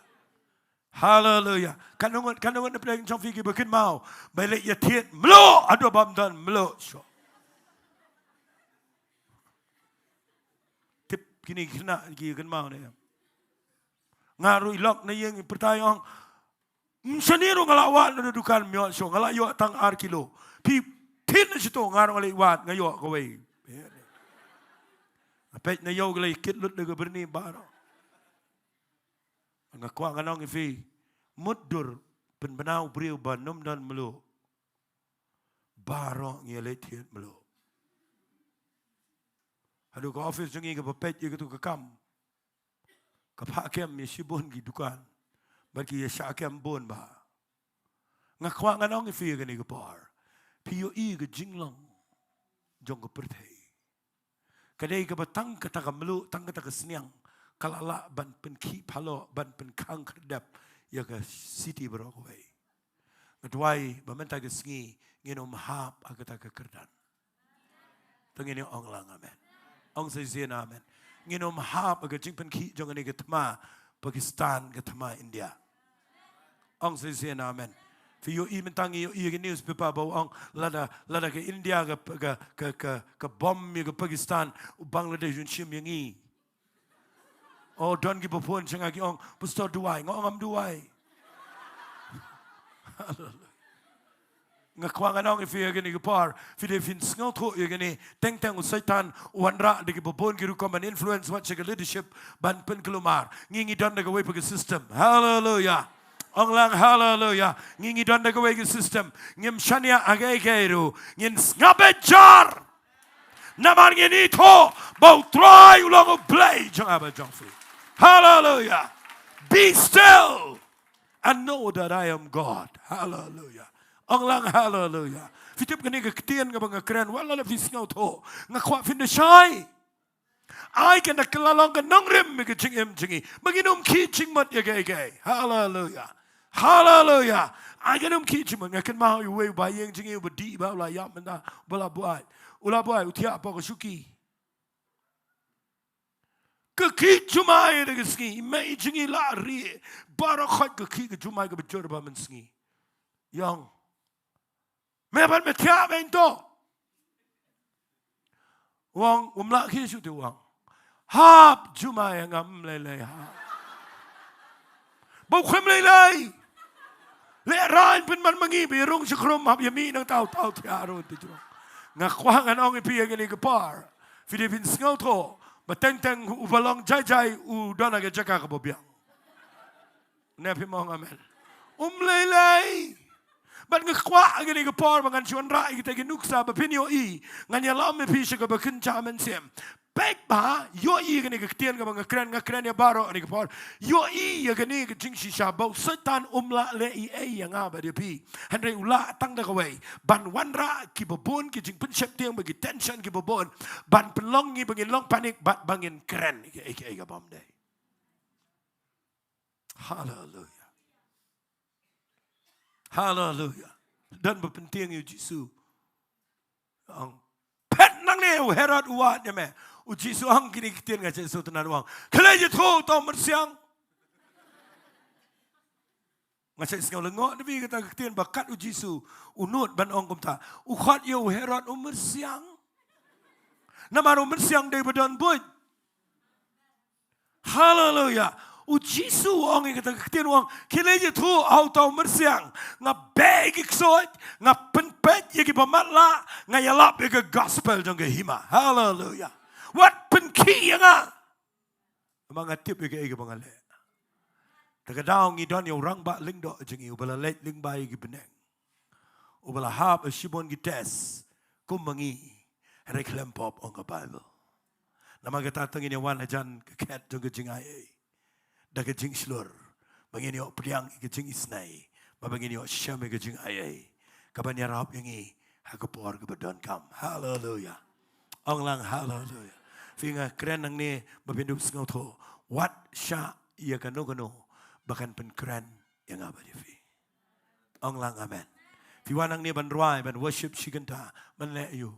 Haleluya. Katno ngut, katno ngut na pdeng jong phi kiba kynmaw ba leit ïathied mluh haduh bym don mluh shuh. Tip kine ki khynnah ki kynmaw ne em. Nga ruh i lok na ïing i pyrthai ong. Ym shane ruh nga la wad na dukan ym ïoh shuh, nga la ïoh tang ar kilo. Phi thied na shito, nga ruh nga la wad nga ïoh kawei. Nga peit na ïew ka la kit lut da ka byrni baroh. Nga kwah ngan ong ïa phi, mutdur pynbna u briew ba ym don mluh. Baroh ngi ïa leit thied mluh. Haduh ka office jong ngi kaba peit ïa katu ka kam. Ka phah kem ïa shibun ki dukan. Bad ki ïa shah kem bun bha. Nga kwah ngan ong ïa phi ïa kane ka por. Phi ïohi ka jinglong jong ka pyrthei. Ka dei kaba tang kata ka mluh, tang kata ka sniang. Ka la lah ban pynkhih phalok, ban pynkhang khyrdep ïa ka city baroh kawei. Nga duwai ba mynta ka sngi ngin ym hap ha kata ka kyrdan. To ngin ïa ong lang amen. Ong sa shisien amen. Ngin ym hap ha ka jingpynkhih jong kane ka thma Pakistan ka thma India. Ong sa shisien amen. Phi ïohi mynta ngi ïohi ha ka newspaper ba u ong lada, lada ka India ka, ka, ka, ka, ka bom ïa ka Pakistan, u Bangladesh un shim ïa ngi. Oh, don kiba phone sha nga ki ong, Pastor, duwai. Nga ong ngam duwai. Haleluya. Nga kwah ngan ong ïa phi ïa kane ka por, phi dei phin sngewthuh ïa kane, teng teng u Soitan u wanrah da kiba bun ki rukom ban influence wat sha ka leadership ban pynkulmar. Ngi ngi don da kawei pat ka system. Haleluya. Ong lang haleluya. Ngi ngi don da kawei ka system. Ngim shaniah ha kaei kaei ruh. Ngin sngap beit jar. Namar ngin ithuh ba U Trai u long U Blei jong nga bad jong phi. Haleluya. Be still and know that I am God. Haleluya. Ong lang haleluya. Phi tip kane ka ktien kaba nga kren, wat la phi sngewthuh, nga kwah phin da shai. Ai kan da kylla long ka nongrim ïa ka jingim jong ngi. Ba ngin ym khih jingmut ïa kaei kaei. Haleluya. Haleluya. Ai kan ym khih jingmut. Nga kynmaw ïa uwei u ba ïing jong ngi uba dih bha, u la ïap mynta, u la buaid. U la buaid, u thiah hapoh ka shuki. Ka khih jumai da ka sngi, i mei jong ngi la rieh. Baroh khoit ka khih ka jumai kaba jur bha mynsngi. Ïa ong. Me ban me thiah beiñ to. U ong, um lah khih shuh te u ong. Hap jumai ngam lei lei hap. Ba u khlem lei lei. Lehraiñ pynban ma ngi ba ïa rung shakrum hap ïa mih nangta u thiah ruh te jrong. Nga kwah ngan ong ïa phi ïa kane ka por. Phi dei phin sngewthuh ba teng teng uba long jai jai u don ha ka jaka kaba biang. Ne phim ong amen. Um lei lei. Bad nga kwah ïa kane ka por ba ngan shu wanrah ïa kita ki nuksa ba phin ïohi. Ngan ïalam ïa phi sha kaba kynja mynsiem. Peit bha, ïohi ïa kane ka ktien kaba nga kren, nga kren ïa baroh kane ka por. Ïohi ïa kane ka jingshisha ba u Soitan um lah leh ei ei ïa nga bad ïa phi. Hynrei u lah tang da kawei. Ban wanrah kiba bun ki jingpynsheptieng bad ki tension kiba bun. Ban pynlong ngi ba ngin long panic bad ba ngin kren ïa kaei kaei kaba ym dei. Haleluya. Haleluya. Don ba pyntieng ïa u Jisu. Ong, phet nangne, u Herod u wad ïa me. U Jisu ong kine ki ktien, nga shait sngewtynnad, u ong, khie leit ïathuh uta u myrsiang. Nga shait sngew lyngngoh da phi kata ka ktien ba kat u Jisu u nud ban ong kumta. U khot ïa u Herod u myrsiang. Namar u myrsiang dei ba don buit. Haleluya. U Jisu u ong ïa kata ka ktien, u ong, khie leit ïathuh ha uta u myrsiang, nga beh ïa ki ksuid, nga pynpeit ïa ki ba matlah, nga ïalap ïa ka gospel jong ka hima. Haleluya. Wat pynkhih ïa nga. Namar nga tip ïa kaei kaba nga leh. Te ka daw ngi don ïa u rangbah lyngdoh jong ngi uba la leit lyngba ïa ki bneng, uba la hap ha shibun ki test kum ma ngi, hynrei khlem pop, ong ka Baibl. Namar kata to ngin ïa wan hajan ka khet jong ka jingai ei da ka jingshlur, ba ngin ïoh pdiang ïa ka jingisynei, ba, ba ngin ïoh shem ïa ka jingai ei kaban ïarap ïa ngi ha ka por kaba donkam. Haleluya. Ong lang haleluya. Phi, nga kren nangne ba phin dup sngewthuh. Wat shah ïa kano kano ba kan pynkren ïa nga bad ïa phi. Ong lang amen. Phi wan nangne ban rwai, ban worship shi kynta, ban leh aïu?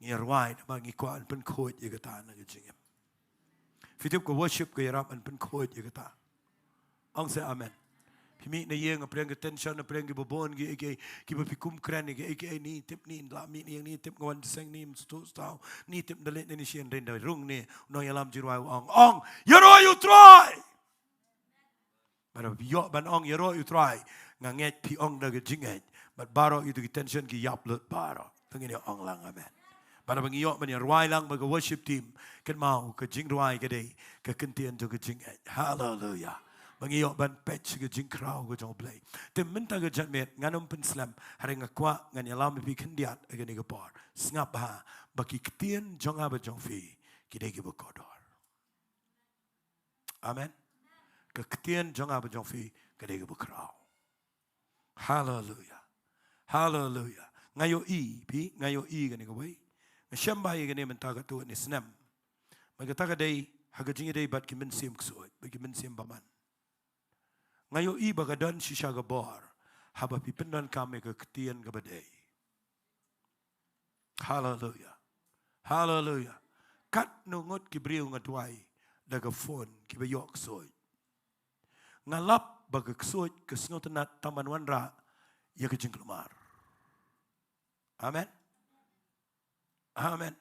Ngi rwai namar ngi kwah ban pynkhuid ïa kata na ka jingim. Phi tip ka worship ka ïarap ban pynkhuid ïa kata. Ong sa amen. Phi mih na ïing, pdiang ka tension, pdiang kiba bun kiei kiei, kiba phi kum kren ïa kiei kiei, ni tip ni la mih na ïing, ni tip nga wan seng, ni ym sngewthuh sngewthaw, ni tip da leit na ni shen rin da rung ni, u nongïalam jingrwai u ong, ong, ïaroh ïa u Trai. Bad haba phi ïoh ban ong ïaroh ïa u Trai, nga ngeit phi ong da ka jingngeit, bad baroh ïa tu ki tension ki ïap lut baroh. To ngin ïa ong lang amen. Bad haba ngi ïoh ban ïa rwai lang bad ka worship team, kynmaw ka jingrwai ka dei ka kyntien jong ka jingngeit. Haleluya. Ba ngi ïoh ban peit sha ka jingkhraw ka jong U Blei. Te mynta ka janmiet ngan ym pynslem, hynrei nga kwah ngan ïalam ïa phi khyndiat ha kane ka por. Sngap bha ba ki ktien jong nga bad jong phi ki dei kiba kordor. Amen. Ka ktien jong nga bad jong phi ka dei kaba khraw. Haleluya. Haleluya. Nga ïohi, phi, nga ïohi kane kawei. Nga shem bha ïa kane mynta katto katne snem. Bad kata ka dei ha ka jingïadei bad ki mynsiem ksuid, bad ki mynsiem bymman. Nga ïohi ba ka don shisha ka bor haba phi pyndonkam ïa ka ktien kaba dei. Haleluya. Haleluya. Katno ngut ki briew nga duwai da ka phone kiba ïoh ksuid. Nga lap ba ka ksuid ka sngewtynnat tang ban wanrah ïa ka jingkulmar. Amen. Amen.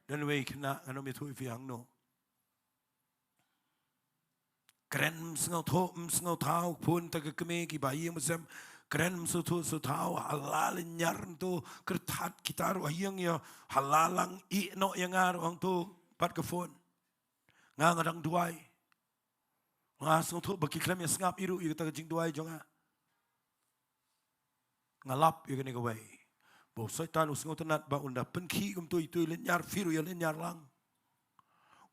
Don wei khynnah, ngan ym ïathuh ïa phi hangno. Kren ym sngewthuh ym sngewthaw, phone ta ka kmie kiba ïing ba sem. Kren ym sngewthuh sngewthaw, ha la lynñiar hangto, kyrthat kita ruh ha ïing ïa, ha la lang ïeh noh ïa nga ruh hangto bad ka phone. Nga, nga dang duwai. Nga sngewthuh ba ki khlem ïa sngap ïa ruh ïa kata ka jingduwai jong nga. Nga lap ïa kane kawei. Ba u Soitan u sngewtynnat ba un da pynkhih kumto ïa to ïa lynñiar, phi ruh ïa lynñiar lang.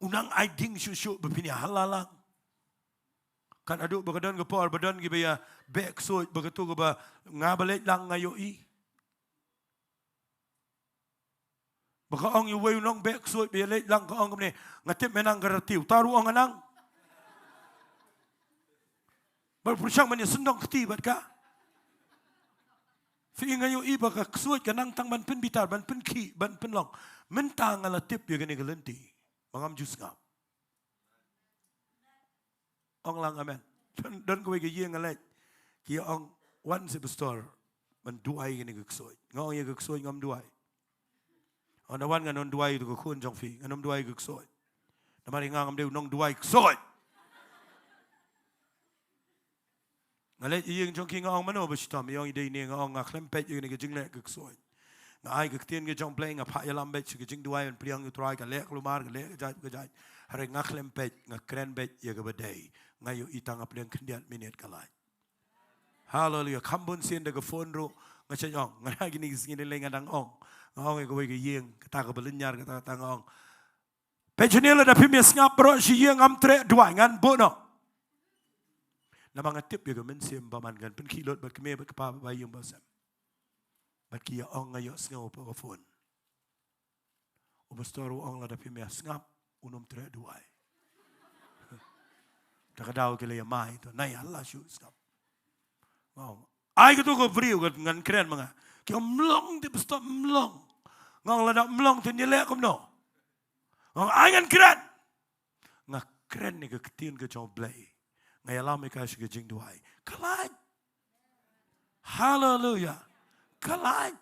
U nang ai ding shuh shuh ba phin ïa hala lang. Kan haduh ba ka don ka por ba don kiba ïa beh ksuid ba kato kaba nga ba leit lang nga ïohi. Ba ka ong ïa uwei u nongbeh ksuid ba ïa leit lang, ka ong kumne, nga tip me nang ka rati, uta ruh ong nga nang. Ba pyrshang ban ïa sngewdong kti bad ka. Phi, nga ïohi ba ka ksuid ka nang tang ban pynbitar, ban pynkhih, ban pynlong. Mynta nga la tip ïa kane ka lynti ba ngam ju sngap. Ong lang amen. Don, don kawei ka ïing nga leit, ki ong, wan seh pastor, ban duwai ïa kane ka ksuid. Nga ong, ïa ka ksuid ngam duwai. Ong, da wan, ngan ym duwai ïa ka khun jong phi, ngan ym duwai ïa ka ksuid. Namar nga ngam dei u nongduwai ksuid. Nga leit ïa ïing jong ki, nga ong, mano ba shitom? Ki ong, i dei ine. Nga ong, nga khlem peit ïa kane ka jingleh ka ksuid. Nga ai ka ktien ka jong U Blei, nga phah ïalam beit sha ka jingduwai ban pdiang ïa U Trai, ka leh kulmar, ka leh ka jait ka jait. Hynrei nga khlem peit, nga kren beit ïa kaba dei. Nga ïohi tang, nga pdiang khyndiat minit ka lait. Haleluya. Kham bun sien da ka phone ruh nga shait ong, nga na kine ki sngi lei lei nga dang ong. Nga ong ïa kawei ka ïing, kata kaba lynñiar, kata, kata nga ong, peit shane, lada phim ïa sngap baroh shi ïing, ngam treh duwai, ngan buh noh. Namar nga tip ïa ka mynsiem bymman kan pynkhih lut bad kmie bad kpa bad ïing ba sem. Bad ki ïa ong, nga ïohsngew pa ka phone. U pastor u ong, lada phim ïa sngap un ym treh duwai. Ta ka daw ki la ïa mai to, nai hala shu sngap. Nga ong, ai kato ka briew ka ngan kren ma nga. Ki ong, ym long te pastor, ym long. Nga ong, lada ym long te ngi leh kumno? Nga ong, ai ngan kren. Nga kren ïa ka ktien ka jong U Blei. Nga ïalam ïa ka sha ka jingduwai. Ka lait. Haleluia. Ka lait.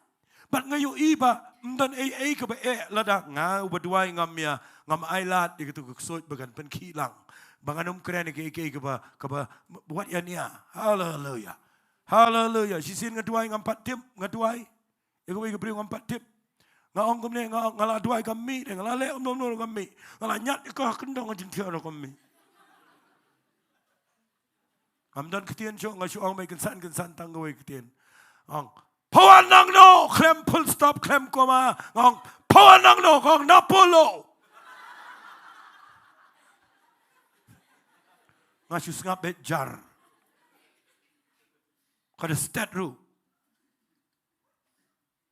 Bad nga ïohi ba ym don ei ei kaba eh lada nga uba duwai ngam ïa, ngam ai lad ïa katu ka ksuid ba kan pynkhih lang. Ba ngan ym kren ïa kaei kaei kaba, kaba wat ïa nia. Haleluia. Haleluia. Shisien nga duwai ngam pat tip, nga duwai ïa kawei ka briew ngam pat tip. Nga ong kumne, nga, nga la duwai kam mih de, nga la leh kumno kumno kam mih. Nga la ñiad ïa ka ha kyndong ka jingthiah ruh kam mih. Ngam don ktien shuh, nga shu ong beit kynsan kynsan tang kawei ktien. Ong, phawan nangno, khlem full stop, khlem comma. Nga ong, phawan nangno, nga ong, na Polo. Nga shu sngap beit jar. Ka da stet ruh.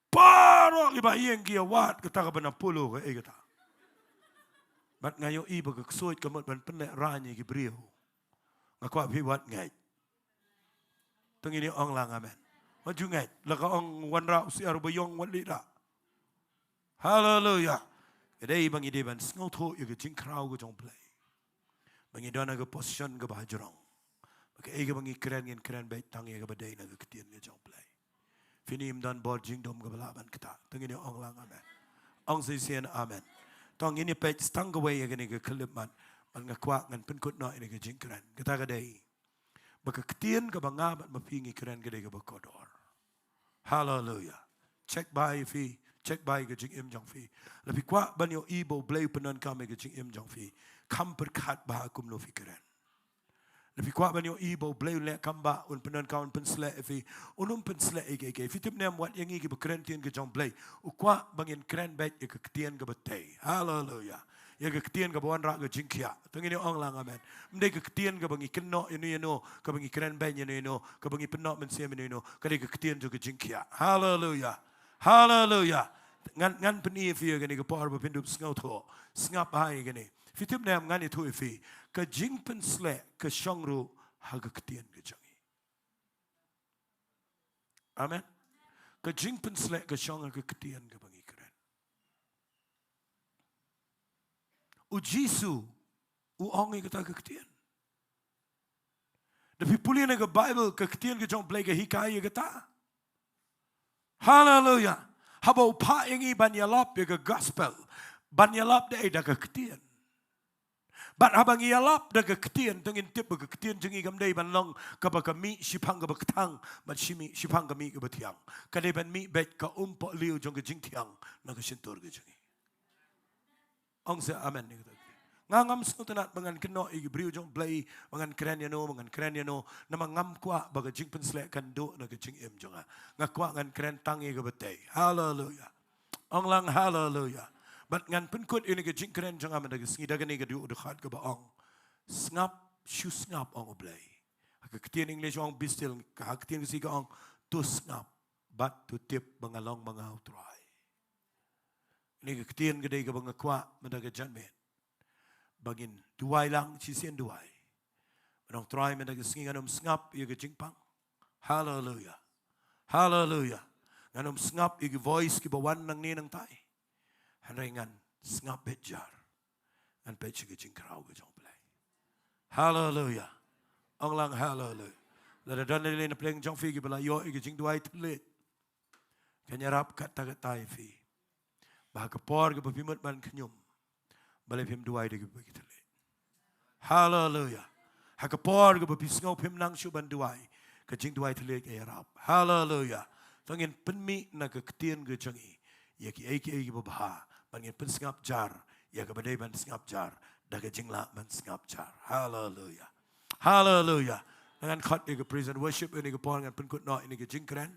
Baroh kiba ïeng ki ïa wad kata kaba na Polo kaei kata. Bad nga ïohi ba ka ksuid ka mut ban pynlehraiñ ïa ki briew. Nga kwah phi wad ngeit. To ngin ïa ong lang amen. Wat ju ngeit. La ka ong wanrah u syiar uba ïong wat leh da. Haleluia. Ka dei ba ngi dei ban sngewthuh ïa ka jingkhraw ka jong U Blei. Ba ngi don ha ka position kaba hajrong. Ba kaei kaba ngi kren ngin kren beit tang ïa kaba dei na ka ktien ka jong U Blei. Phi nym don bor jingdum kaba lah ban ktah. To ngin ïa ong lang amen. Ong shisien amen. To ngin ïa peit tang kawei ïa kane ka khyllipmat. Bad nga kwah ngan pynkut noh ïa kane ka jingkren. Kata ka dei ba ka ktien kaba nga bad ma phi ngi kren ka dei kaba kordor. Haleluia. Check bha ïa phi, check bha ïa ka jingim jong phi. La phi kwah ban ïohi ba U Blei u pyndonkam ïa ka jingim jong phi, kham pyrkhat bha kumno phi kren. La phi kwah ban ïohi ba U Blei un leh kam ba un pyndonkam, un pynsleh ïa phi, un ym pynsleh ïa kiei kiei. Phi tip ne em, wat ïa ngi kiba kren ktien ka jong U Blei, u kwah ba ngin kren beit ïa ka ktien kaba tei. Haleluia. Ïa ka ktien kaba wanrah ka jingkhiah. To ngin ïa ong lang amen. Ym dei ka ktien kaba ngi kynnoh ïano ïano, kaba ngi kren beiñ ïano ïano, kaba ngi pynnoh mynsiem ïano ïano, ka dei ka ktien jong ka jingkhiah. Haleluia. Haleluia. Ngan, ngan pyni ïa phi ïa kane ka por ba phin dup sngewthuh. Sngap bha ïa kane. Phi tip ne em, ngan ïathuh ïa phi. Ka jingpynsleh ka shong ruh ha ka ktien ka jong ngi. Amen. Ka jingpynsleh ka shong ha ka ktien kaba ngi kren. U Jisu u ong ïa kata ka ktien. Da phi pule na ka Baibl, ka ktien ka jong U Blei ka hikai ïa kata. Haleluia. Haba u phah ïa ngi ban ïalap ïa ka gospel, ban ïalap da ei? Da ka ktien. Bad haba ngi ïalap da ka ktien, to ngin tip ba ka ktien jong ngi kam dei ban long kaba ka mih shiphang kaba kthang, bad shi mih, shiphang ka mih kaba thiang. Ka dei ban mih beit ka umpohliew jong ka jingthiang na ka shyntur ka jong ngi. Ong sa amen ïa kata. Nga ngam sngewtynnat ba ngan kynnoh ïa ki briew jong U Blei, ba ngan kren ïano, ba ngan kren ïano, namar ngam kwah ba ka jingpynsleh kan duh na ka jingim jong nga. Nga kwah ngan kren tang ïa kaba tei. Haleluia. Ong lang haleluia. Bad ngan pynkut ïa kane ka jingkren jong nga mynta ka sngi da kane ka dei u dkhot kaba ong, sngap, shu sngap, ong U Blei. Ha ka ktien English ong be still, ha ka ktien Khasi ka ong to sngap bad to tip ba nga long ma nga U Trai. Kane ka ktien ka dei kaba nga kwah mynta ka janmiet ba ngin duwai lang shisien duwai. Ba ngan ong, Trai, mynta ka sngi ngan ym sngap ïa ka jingpang. Haleluia. Haleluia. Ngan ym sngap ïa ki voice kiba wan nangne nangtai. Hynrei ngan sngap beit jar. Ngan peit sha ka jingkhraw ka jong U Blei. Haleluia. Ong lang haleluia. Lada don lei lei na pdeng jong phi kiba la ïoh ïa ka jingduwai thylliej, kan ïarap katta katta ïa phi ba ha ka por kaba phi mut ban khñium, balei phim duwai da kiba ki thylliej? Haleluia. Ha ka por kaba phi sngew phim nang shuh ban duwai, ka jingduwai thylliej ka ïarap. Haleluia. To ngin pynmih na ka ktien ka jong ngi ïa kiei kiei kiba bha, ba ngin pynsngap jar ïa kaba dei ban sngap jar da ka jinglah ban sngap jar. Haleluia. Haleluya. Ngan khot ïa ka praise and worship ïa kane ka por, ngan pynkut noh ïa kane ka jingkren.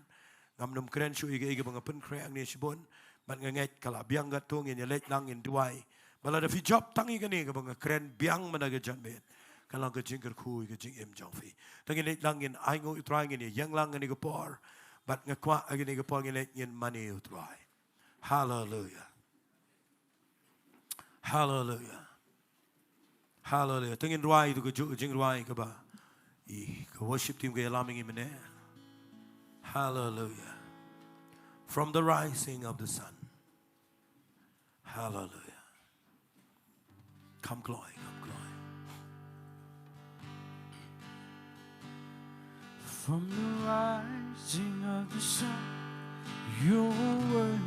Ngam nym kren shuh ïa kaei kaba nga pynkhreh hangne shibun. Bad nga ngeit ka la biang katto, ngin ïa leit lang ngin duwai. Bad lada phi jop tang ïa kane kaba nga kren biang mynta ka janmiet, kan long ka jingkyrkhu ïa ka jingim jong phi. Te ngin leit lang ngin ainguh ïa U Trai, ngin ïa ïeng lang ïa kane ka por. Bad nga kwah ïa kane ka por ngin leit ngin mane ïa U Trai. Haleluya. Haleluya. Haleluya. Te ngin rwai tu ka ju-, jingrwai kaba i ka worship team ka ïalam ïa ngi mynne. Haleluya. From the rising of the sun. Haleluya. Kam kloi, kam kloi. From the rising of the sun, you're worthy.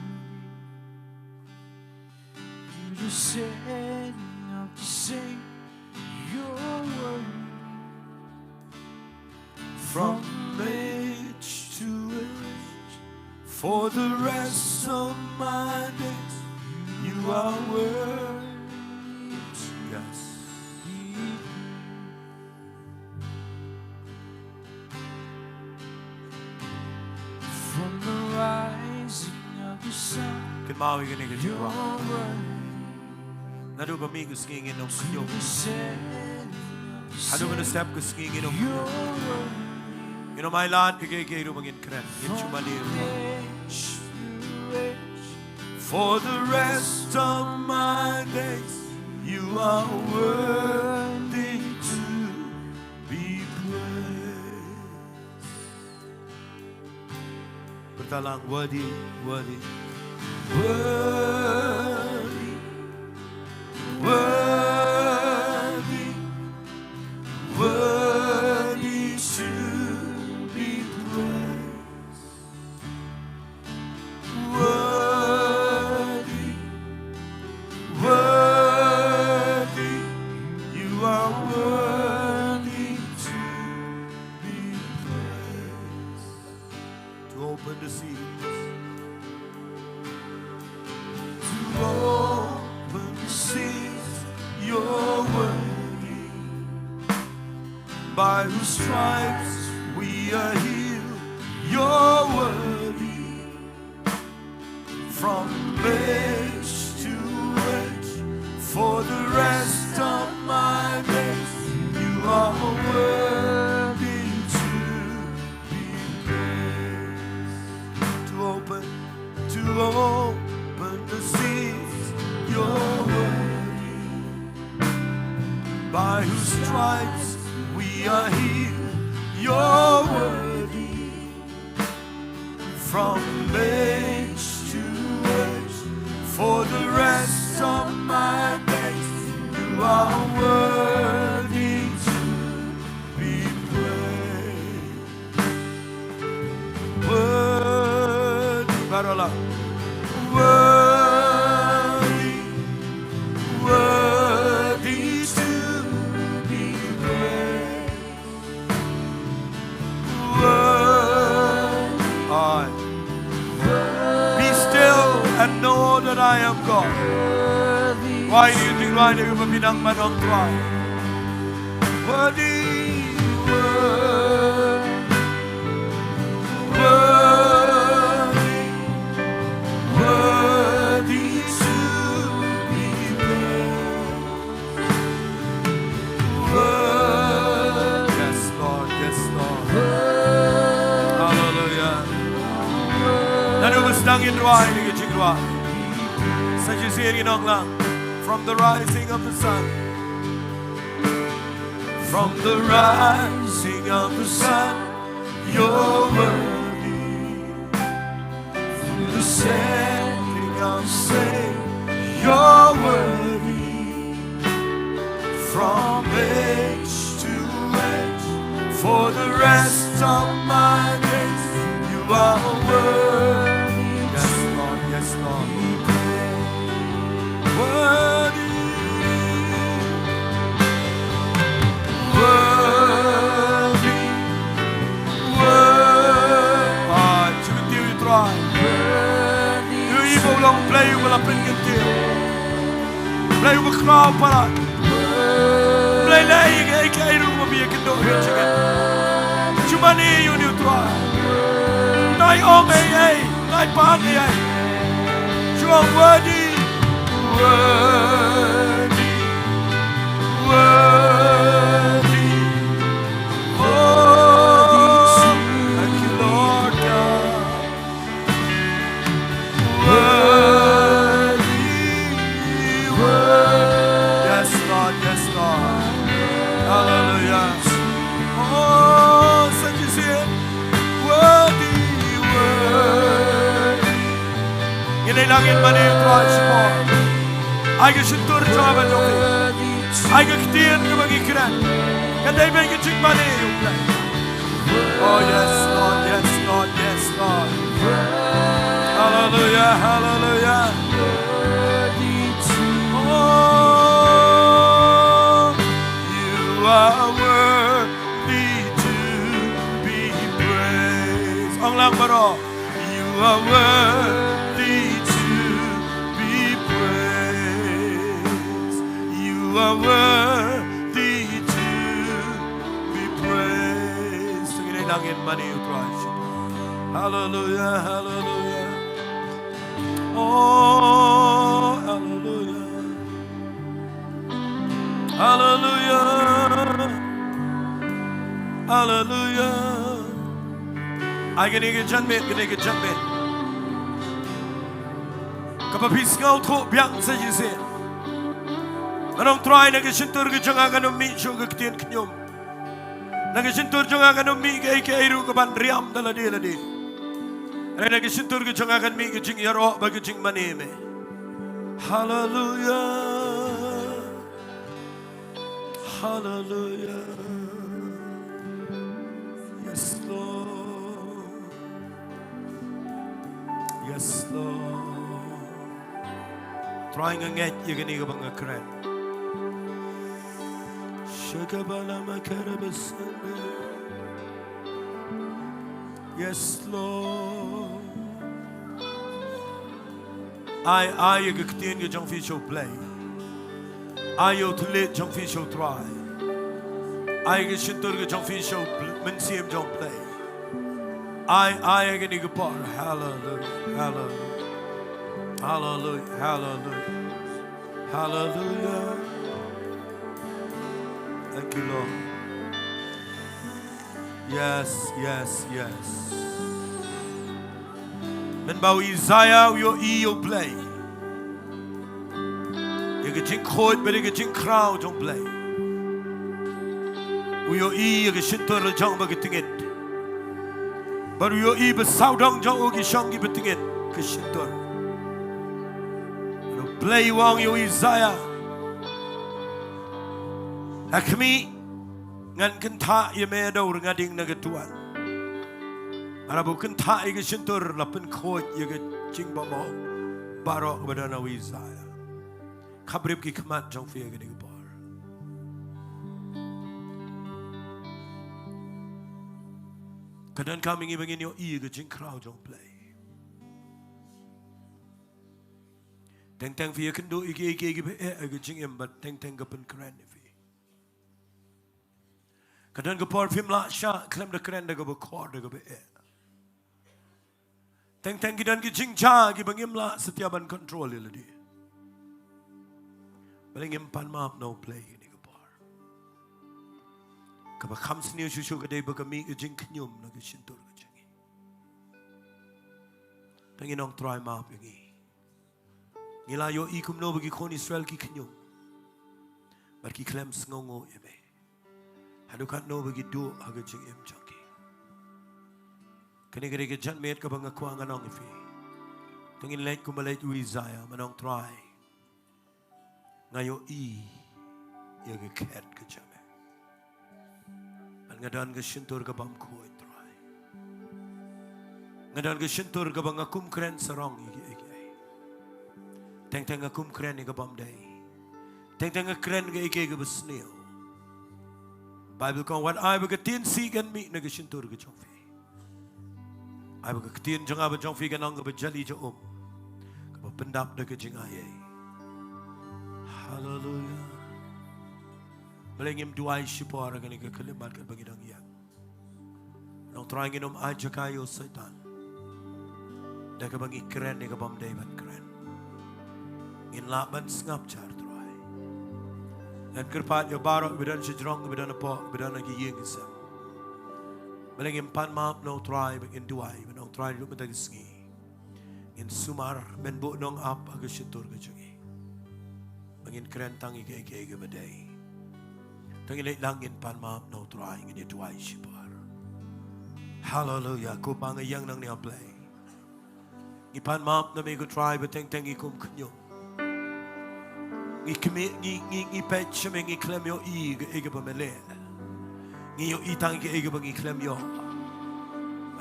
To the setting of the same, you're worthy. From age to age, for the rest of my days, you are worthy. Yes. From the rising of the sun, kynmaw ïa kane ka jingkwah. Naduh ba mih ka sngi ngin ym kynnoh. Haduh ba ngi step ka sngi ngin ym kynnoh. Ngin ym ailad ïa kiei kiei ruh ba ngin kren. Ngin shu mane. For the rest of my days, you are worthy to be praised. Pyrta lang, worthy, worthy, worthy, worthy to be praised. Worthy, worthy, you are worthy to be praised. To open the seas, to open the seas, you're worthy. By whose stripes we are healed, you're worthy. From age to age, for the rest of my days, you are worthy to be praised. To open, to open the seas, you're worthy. By whose stripes we are healed, you're worthy. From age to age, for the rest of my days, you are worthy to be praised. Worthy, baroh lah. Worthy, worthy to be praised. Worthy. Aye. Be still and know that I am God. Why do you think, why do you think, Worthy, worthy, worthy, worthy to be praised. Worthy. Yes, Lord, yes, Lord. Hallelujah. Naduh ba sdang ngin rwai ïa ka jingrwai, sa shisien ngin ong lang. From the rising of the sun. From the rising of the sun, you're worthy. To the setting of the same, you're worthy. From age to age, for the rest of my days, you are worthy. Yes, Lord, yes, Lord. Worthy, worthy, worthy. Ah, to you, Trai. Ïa i ba u long Blei uba la pynkyntiew, Blei uba khraw palat, Blei leh ïa kaei kaei ruh ba phi ïakynduh ïa ka jingim. Shu mane ïa une u Trai. Nai ong ei ei, nai pan ei ei. Shu ong worthy, worthy, worthy. Oh, thank you, Lord God. Worthy, worthy. Yes, Lord, yes, Lord. Hallelujah. Oh, such is it. Worthy, worthy. Ngin ïa nang ngin mane ïa u Trai shipor. Ai ka shyntur jong nga bad jong phi. Ai ka ktien kaba ngi kren kan dei ban ka jingmane ïa U Blei. Oh yes, Lord, yes, Lord, yes, Lord. Hallelujah, hallelujah. Oh, you are worthy to be praised. Ong lang baroh. You are worthy to be praised. You are worthy to be praised. Ngin ïa nang ïa mane ïa U Trai. Hallelujah, hallelujah. Oh, hallelujah. Hallelujah. Hallelujah. Ai kane ka janmiet, kane ka janmiet kaba phi sngewthuh biang sa shisien. Ngan ong Trai, na ka shyntur ka jong nga ngan ym mih shuh ka ktien khñium. Na ka shyntur jong nga ngan ym mih kaei kaei ruh kaban riam da lade lade. Hynrei na ka shyntur ka jong nga kan mih ka jingïaroh bad ka jingmane me. Hallelujah. Hallelujah. Yes, Lord. Yes, Lord. Trai, nga ngeit ïa kane kaba nga kren. Shakabala makarabasana. Yes, Lord. Ai, ai ïa ka ktien ka jong phi sha U Blei. Ai ïa u thylliej jong phi sha U Trai. Ai ïa ka shyntur ka jong phi sha U Bl-, Mynsiem jong U Blei. Ai, ai ïa kane ka por. Hallelujah, hallelujah. Hallelujah, hallelujah. Hallelujah. Thank you, Lord. Yes, yes, yes. Mynba u Isaiah u ïohi ïa U Blei, ïa ka jingkhuid bad ïa ka jingkhraw jong U Blei, u ïohi ïa ka shyntur la jong ba ka tyngit. Bad u ïohi ba sawdong jong u ki shong kiba tyngit ka shyntur. Bad U Blei u ong ïa u Isaiah, ha khmih, ngan kynthah ïa me da u rnga ding na ka duwan. Haba u kynthah ïa ka shyntur la pynkhuid ïa ka jingbymhok baroh kaba don ha u Isaiah. Khaprip ki khmat jong phi ha kane ka por. Ka donkam ïa ngi ba ngin ïohi ïa ka jingkhraw jong U Blei. Teng teng phi ïakynduh ïa kiei kiei kiba eh ha ka jingim bad teng teng ka pynkren ïa phi. Ka don ka por phim lah shah khlem da kren da kaba khor da kaba eh. Teng teng ki don ki jingjia kiba ngim lah satia ban control ïa lade. Balei ngim pan map na U Blei kane ka por? Kaba kham sniew shuh shuh ka dei ba ka mih ka jingkhñium na ka shyntur ka jong ngi. Te ngin ong Trai map ïa ngi. Ngi la ïohi kumno ba ki khun Israel ki khñium bad ki khlem sngewnguh ïa me. Haduh katno ba ki duh ha ka jingim jong ki. Kane ka dei ka janmiet kaba nga kwah ngan ong ïa phi. To ngin leit kumba leit u Isaiah, ban ong Trai, nga ïohi ïa ka khet ka jong me. Bad nga don ka shyntur ka bym khuid Trai. Nga don ka shyntur kaba nga kum kren sarong ïa kiei kiei. Teng teng nga kum kren ïa ka bym dei. Teng teng nga kren kaei kaei kaba sniew. Baibl ka ong wat ai ba ka ktien sih kan mih na ka shyntur ka jong phi. Ai ba ka ktien jong nga bad jong phi kan long kaba jali ja um, kaba pyndap da ka jingai ei. Haleluia. Balei ngim duwai shipor ha kane ka khyllipmat katba ngi dang ïeng? Ngan ong Trai ngin ym ai jaka ïa u Soitan da kaba ngi kren ïa ka bym dei ban kren. Ngin lah ban sngap jar Trai. Ngan kyrpad ïa baroh kiba don shajrong, kiba don hapoh, kiba don ha ki ïing ki sem. Balei ngim pan map na u Trai, ba ngin duwai, ba ngan ong Trai naduh mynta ka sngi ngin sumar, men buh nong ap ha ka shyntur ka jong ngi. Ba ngin kren tang ïa kaei kaei kaba dei. Tang ngin leit lang ngin pan map na u Trai, ngin ïa duwai shipor. Haleluia. Ko Pa nga ïeng nangne ha Blei. Ngi pan map na me ko Trai ba teng teng ngi kum khñium. Ngi kmie, ngi, ngi, ngi peit sha me, ngi khlem ïohi kaei kaba me leh. Ngi ïohi tang kaei kaba ngi khlem ïoh.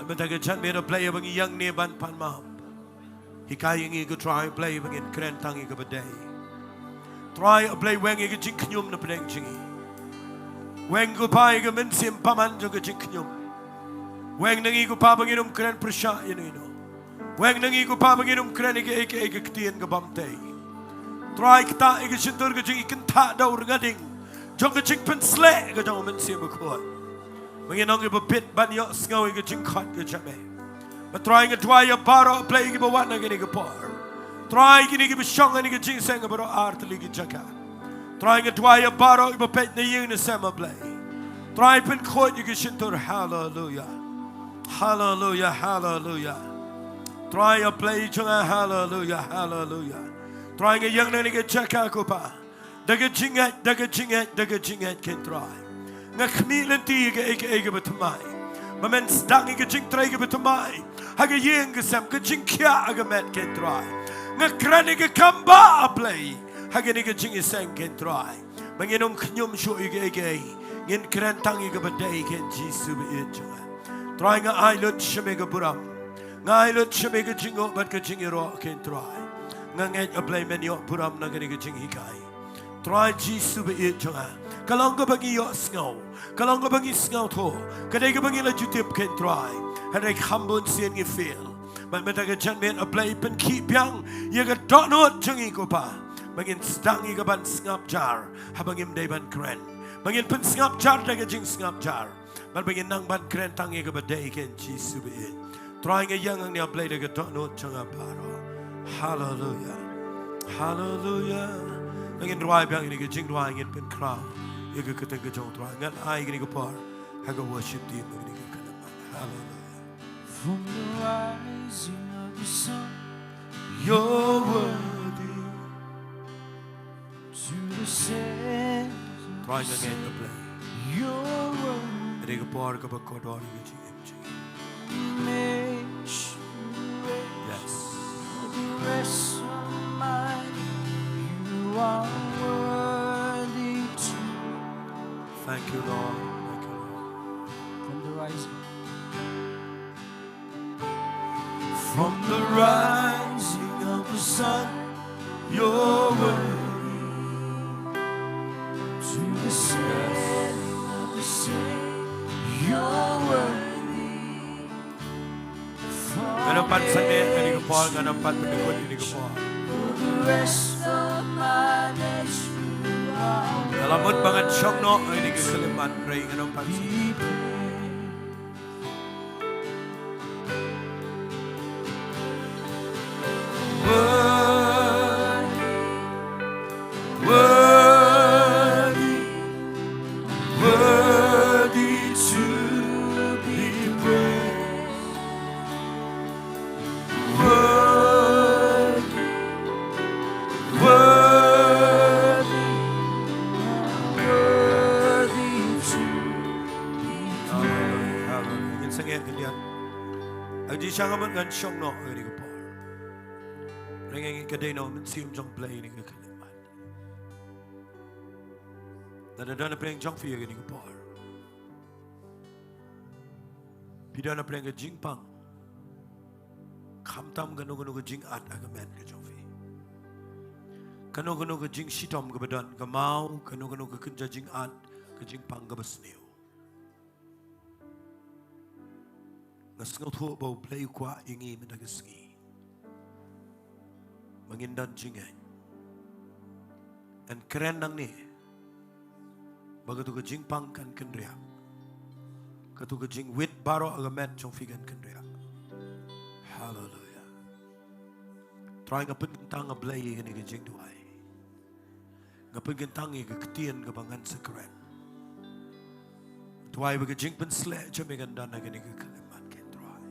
Mynta ka janmiet, A Blei, haba ngi ïeng ne ban pan map, hikai ïa ngi ko Trai Blei ba ngin kren tang ïa kaba dei. Trai A Blei, weng ïa ka jingkhñium na pdeng jong ngi. Weng ko Pa ïa ka mynsiem bymman jong ka jingkhñium. Weng na ngi ko Pa ba ngin ym kren pyrshah ïano ïano. Weng na ngi ko Pa ba ngin ym kren ïa kaei kaei ka ktien ka bym tei. Trai, ktah ïa ka shyntur ka jingïakyntha da u rnga ding jong ka jingpynsleh ka jong u Mynsiem Bakhuid. Ba ngin ong kiba bit ban ïohsngew ïa ka jingkhot ka jong me. Ba Trai, nga duwai ïa baroh A Blei kiba wan ha kane ka por. Trai, kine kiba shong ha kane ka jingïaseng baroh artylli ki jaka. Trai, nga duwai ïa baroh kiba peit na ïing na sem A Blei. Trai, pynkhuid ïa ki shyntur. Haleluya. Haleluya, haleluya. Trai A Blei jong nga, haleluya, haleluya. Trai, nga ïeng na kane ka jaka ko Pa da ka jingngeit, da ka jingngeit, da ka jingngeit ko Trai. Nga khmih lynti ïa kaei kaei kaba thymmai. Ba men sdang ïa ka jingtrei kaba thymmai ha ka ïing ka sem, ka jingkhiah ha ka met ko Trai. Nga kren ïa ka kam ba A Blei ha kane ka jingïaseng ko Trai. Ba ngin ym khñium shuh ïa kaei kaei. Ngin kren tang ïa kaba dei ko Jisu ba ïeit jong nga. Trai, nga ai lut sha me ka burom. Nga ai lut sha me ka jingnguh bad ka jingïaroh ko Trai. Nga ngeit A Blei men ïoh burom na kane ka jinghikai. Trai Jisu ba ïeit jong nga. Ka long kaba ngi ïohsngew, ka long kaba ngi sngewthuh, ka dei kaba ngi la ju tip ko Trai. Hynrei kham bun sien ngi fail. Bad mynta ka janmiet A Blei, pynkhih biang ïa ka dohnud jong ngi ko Pa. Ba ngin sdang ïa ka ban sngap jar haba ngim dei ban kren. Ba ngin pynsngap jar da ka jingsngap jar. Bad ba ngin nang ban kren tang ïa kaba dei ko Jisu ba ïeit. Trai, nga ïeng hangne A Blei da ka dohnud jong nga baroh. Haleluya. Haleluya. Ba ngin rwai biang ïa kane ka jingduwai, ngin pynkhraw ïa ka kyrteng ka jong U Trai. Ngan ai kane ka por ha ka worship team, kane ka kynmaw. Haleluya. From the rising of the sun, you're worthy. To the setting of the same, you're worthy. Kane ka por kaba kordor ïa ka jingim jong ngi. Yes. You are worthy to. Thank you, Lord. Thank you, Lord. From the rising. From the rising of the sun, you're worthy. To the setting of the same, you're worthy. Ngan ym pat sangeh ïa kane ka por, ngan ym pat pyndykut ïa kane ka por. For the rest of my days, you are. Nga la mut ba ngan shong noh ïa kane ka khyllipmat, hynrei ngan ym pat sangeh. Worthy, worthy, worthy to be praised. Worthy, worthy, worthy to be praised. Hallelujah, hallelujah. Ngin sangeh khyndiat. Ïa ka jingshisha nga mut ngan shong noh ïa kane ka por. Hynrei nga ngeit ka dei na u Mynsiem jong U Blei ïa kane ka khyllipmat. Lada don na pdeng jong phi ïa kane ka por, phi don na pdeng ka jingpang. Khamtam kano kano ka jingat ha ka met ka jong phi. Kano kano ka jingshitom kaba don, ka maw, kano kano ka kynja jingat, ka jingpang kaba sniew. Nga sngewthuh ba U Blei u kwah ïa ngi mynta ka sngi ba ngin don jingngeit. Ngan kren nangne ba kato ka jingpang kan kynriah. Kato ka jingwit baroh ha ka met jong phi kan kynriah. Haleluya. Trai, nga pynkyntang, A Blei, ïa kane ka jingduwai. Nga pynkyntang ïa ka ktien kaba ngan sa kren. Duwai ba ka jingpynsleh jong me kan don ha kane ka khyllipmat, ko Trai.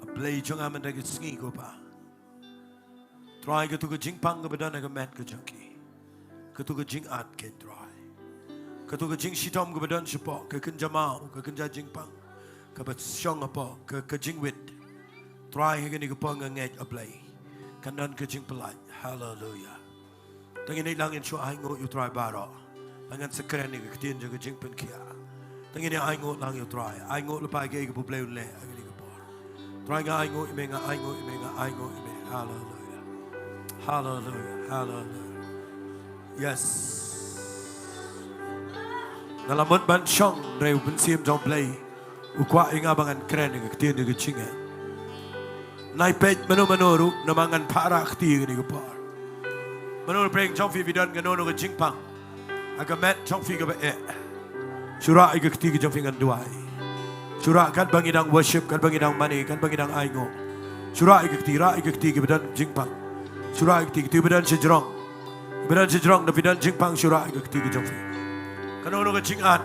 A Blei jong nga, mynta ka sngi ko Pa, Trai, kato ka jingpang kaba don ha ka met ka jong ki, kato ka jingat, ko Trai, kato ka jingshitom kaba don shapoh, ka kynja maw, ka kynja jingpang kaba shong hapoh, ka, ka jingwit, Trai, ha kane ka por nga ngeit, A Blei, kan don ka jingpyllait. Haleluya. Tang ngin ïalang ngin shu ainguh ïa u Trai baroh. Tang ngan sa kren ïa ka ktien jong ka jingpynkhiah. Tang ngin ïa ainguh lang ïa u Trai. Ainguh lypa ïa kaei kaba u Blei un leh ha kane ka por. Trai, nga ainguh ïa me, nga ainguh ïa me, nga ainguh ïa me. Haleluia. Haleluia. Haleluia. Yes. Nga la mut ban shong, hynrei u Mynsiem jong u Blei u kwah ïa nga ba ngan kren ïa ka ktien jong ka jingngeit. Nai peit mano mano ruh namar ngan phah rah kti ïa kane ka por. Mano ruh pyrshang jong phi, phi don kano kano ka jingpang ha ka met jong phi kaba eh, shu rah ïa ka kti ka jong phi, ngan duwai. Shu rah katba ngi dang worship, katba ngi dang mane, katba ngi dang ainguh. Shu rah ïa ka kti, rah ïa ka kti kiba don jingpang. Shu rah ïa ka kti, kti kiba don shajrong. Kiba don shajrong, da phi don jingpang, shu rah ïa ka kti ka jong phi. Kano kano ka jingat,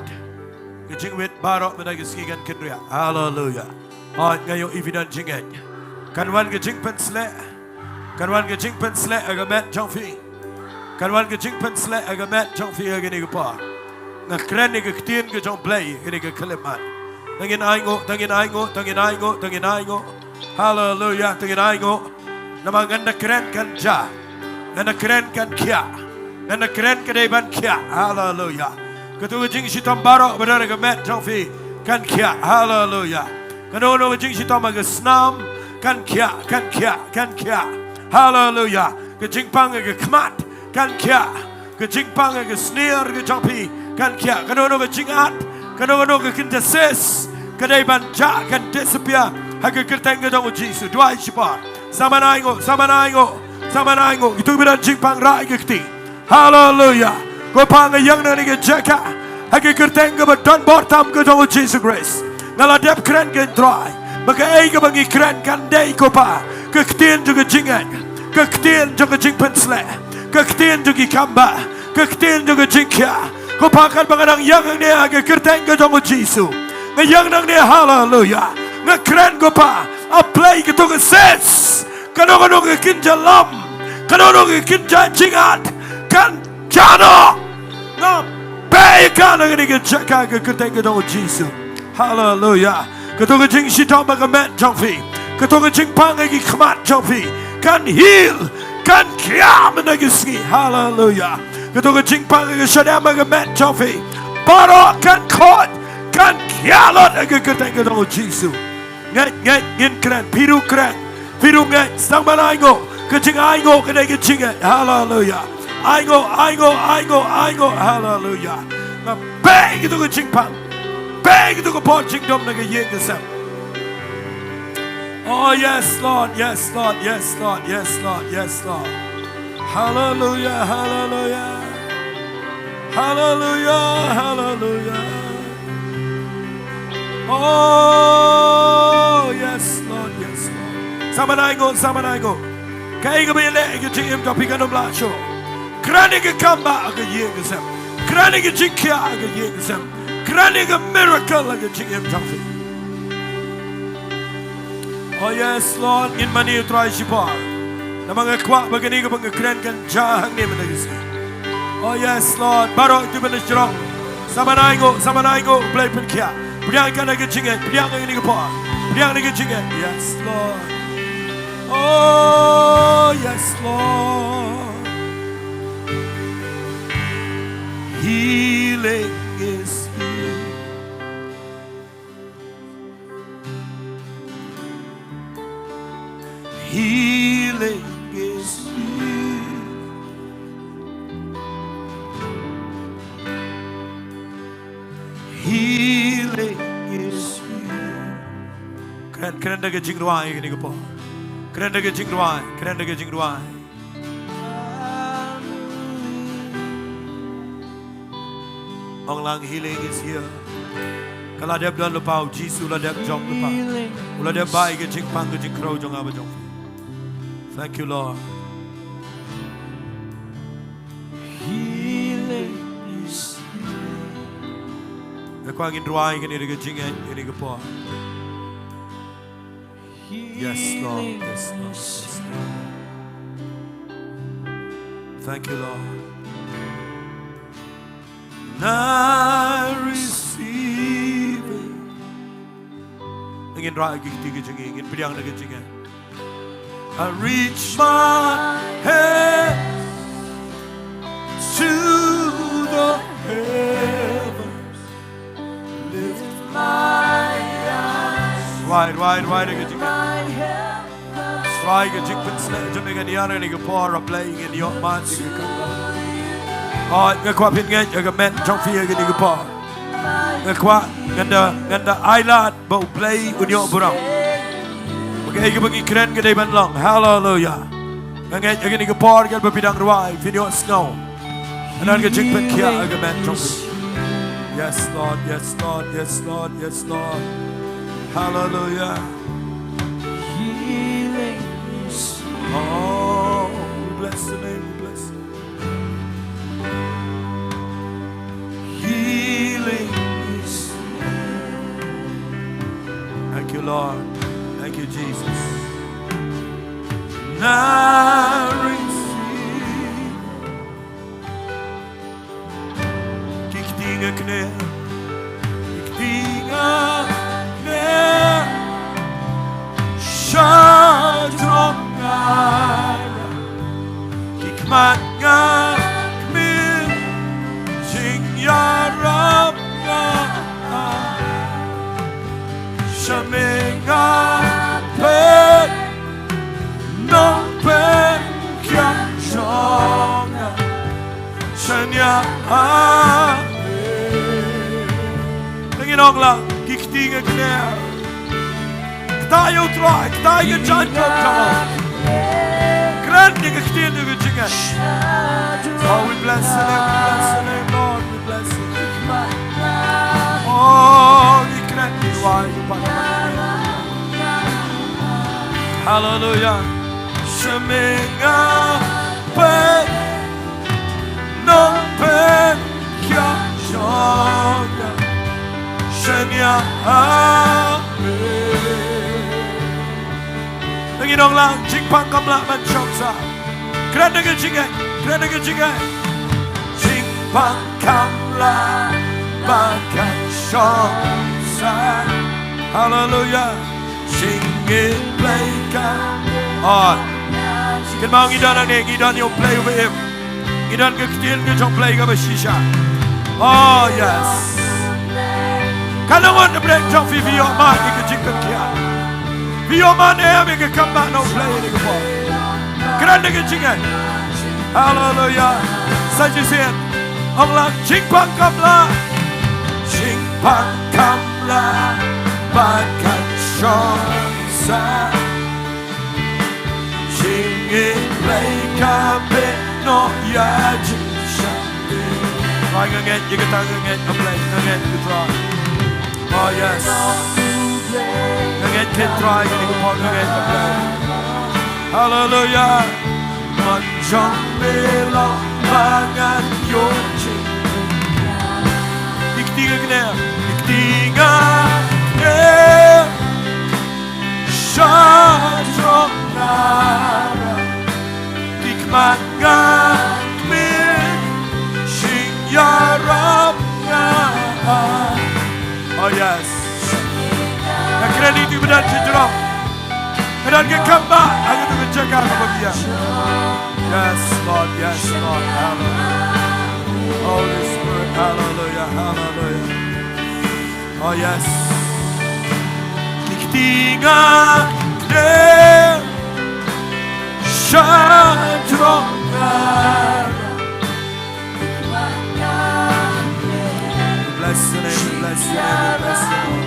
ka jingwit baroh mynta ka sngi kan kynriah. Haleluia. Hooid, nga ïohi phi don jingngeit. Kan wan ka jingpynshlur. Kan wan ka jingpynshlur ha ka met jong phi. Kan wan ka jingpynshlur ha ka met jong phi ha kane ka por. Nga kren ïa ka ktien ka jong u Blei ha kane ka khyllipmat. Tang ngin ainguh, tang ngin ainguh, tang ngin ainguh, tang ngin ainguh. Haleluia, tang ngin ainguh. Namar ngan da kren kan jia. Ngan da kren kan khiah. Ngan da kren ka dei ban khiah. Haleluia. Kato ka jingshitom baroh ba don ha ka met jong phi kan khiah. Haleluia. Kano kano ka jingshitom ha ka snam kan khiah, kan khiah, kan khiah. Haleluia. Ka jingpang ha ka khmat kan khiah. Ka jingpang ha ka snier ka jong phi kan khiah. Kano kano ka jingat, kano kano ka kynja sis, ka dei ban jah, kan disappear ha ka kyrteng ka jong u Jisu. Duwai shipor. Sa man ainguh, sa man ainguh, sa man ainguh. Ïa kito kiba don jingpang, rah ïa ka kti. Haleluia. Ko Pa, nga ïeng na kane ka jaka ha ka kyrteng kaba don bor tam ka jong u Jisu Khrist. Nga la dep kren, ko Trai, ba kaei kaba ngi kren kan dei, ko Pa, ka ktien jong ka jingngeit, ka ktien jong ka jingpynshlur, ka ktien jong ki kambah, ka ktien jong ka jingkhiah. Ko Pa, katba nga dang ïeng hangne ha ka kyrteng ka jong u Jisu, nga ïeng nangne, haleluia. Nga kren, ko Pa, aphlei kato ka sis, kano kano ka kynja lam, kano kano ka kynja jingat, kan jia noh. Nga beh ïa ka na kane ka jaka ha ka kyrteng ka jong u Jisu. Haleluia. Kato ka jingshitom ha ka met jong phi, kato ka jingpang ha ki khmat jong phi, kan heal, kan khiah mynta ka sngi. Haleluia. Kato ka jingpang ha ka shadem ha ka met jong phi, baroh kan khot, kan khiah lut ha ka kyrteng ka jong u Jisu. Ngeit, ngeit, ngin kren, phi ruh kren, phi ruh ngeit, sa man ainguh, ka jingainguh ka dei ka jingngeit. Haleluia. Ainguh, ainguh, ainguh, ainguh. Haleluia. Nga beh ïa kito ka jingpang, beh ïa kito ka bor jingdum na ka ïing ka sem. Oh yes Lord, yes Lord, yes Lord, yes Lord, yes Lord. Haleluia, haleluia. Haleluia, haleluia. Oh yes Lord, yes Lord. Sa man ainguh, sa man ainguh. Kaei kaba ïaleh ha ka jingim jong phi kan ym lah shuh. Kren ïa ka kambah ha ka ïing ka sem. Kren ïa ka jingkhiah ha ka ïing ka sem. Kren ïa ka miracle ha ka jingim jong phi. Oh yes Lord, ngin mane ïa u Trai shipor. Namar nga kwah ba kane kaba nga kren kan jia hangne mynta ka sngi. Oh yes Lord, baroh kito kiba na shajrong, sa man ainguh, sa man ainguh, Blei pynkhiah. Pdiang ïa ka na ka jingngeit, pdiang ïa kane ka por, pdiang ïa ka jingngeit. Yes Lord. Oh yes Lord. Healing is here. Healing is here. Healing is here. Kren, kren da ka jingrwai kane ka por. Kren da ka jingrwai, kren da ka jingrwai. Ong lang, healing is here. Ka la dep don lypa, u Jisu u la dep jop lypa. U la dep bai ka jingpang ka jingkhrew jong nga bad jong phi. Thank you Lord. Healing is here. Nga kwah ngin rwai kane da ka jingngeit kane ka por. Yes Lord, yes Lord, yes Lord. Thank you Lord. And I receive it. Ngin rah ïa ki kti ki jong ngi, ngin pdiang da ka jingngeit. I reach my hand Rwai, rwai, rwai, ka jingkmen. Rwai ka jingpynshlur jong ngi, ngan ïa ri ngi ka por, A Blei, ngan ïoh man ïa ka kam. Hooid, nga kwah phin ngeit ïa ka met jong phi ïa kane ka por. Nga kwah, ngan da, ngan da ai lad ba U Blei un ïoh burom. Ba kaei kaba ngi kren ka dei ban long. Haleluya. Nga ngeit ïa kane ka por, katba phi dang rwai, phin ïoh sngew. Ngan da ka jingpynkhiah ïa ka met jong phi. Yes, Lord, yes, Lord, yes, Lord, yes, Lord. Hallelujah. Healing is here. Oh, we bless the name, we bless the name. Healing is here. Thank you, Lord. Thank you, Jesus. Nga receive. Ki kti nga kner, ki kti nga kner, sha jrong nga, ki khmat nga kmie, jingïarap nga, sha me nga peit, Nongpynkhiah jong nga. Shania. Amen. Ngi ong lang, ki kti nga kner. Kta ïa U Trai, kta ïa ka jaiñ jong U Trai. Kren ïa ka ktien jong U Trai. Oh, we bless your name, we bless your name, Lord. We bless you. Oh, ngi kren, ngi wai, ngi pan. Hallelujah. Sha me nga peit, Nongpynkhiah jong nga. Shania. Amen. Ngi ong lang, jingpang kam lah ban shong sah. Kren da ka jingngeit, kren da ka jingngeit. Jingpang kam lah ban shong sah. Hallelujah. Jingngeit Blei ka. Oh. Kynmaw ngi don hangne, ngi don ïa U Blei uba im. Ngi don ka ktien ka jong U Blei kaba shisha. Oh, yes. Ka long wat na pdeng jong phi, phi ïoh man ïa ka jingpynkhiah. Phi ïoh man em ïa ka kam ba na U Blei ïa ka por. Kren da ka jingngeit. Hallelujah. Sa shisien. Ong lang, jingpang kam lah. Jingpang kam lah. Ba kan shong sah. Jingngeit Blei ka pynnoh ïa jingshisha. Trai, nga ngeit ïa kata, nga ngeit ïa U Blei, nga ngeit ïa U Trai. Oh yes. Nga ngeit ïa U Trai, nga ngeit ïa U Blei. Hallelujah. Mon jong me long ba ngan ïoh jingkmen. Ki kti nga kner, ki kti nga kner. Sha jrong nga, ki khmat nga kmie, jingïarap nga. Oh yes. Nga kren ïa kito kiba don sha jrong. Ka don ka kam ba ha kito ki jaka kaba biang. Yes Lord, yes Lord. Hallelujah. Holy Spirit, hallelujah, hallelujah. Oh yes. Ki kti nga kner, sha jrong nga. Bless the name, bless the name, bless the name.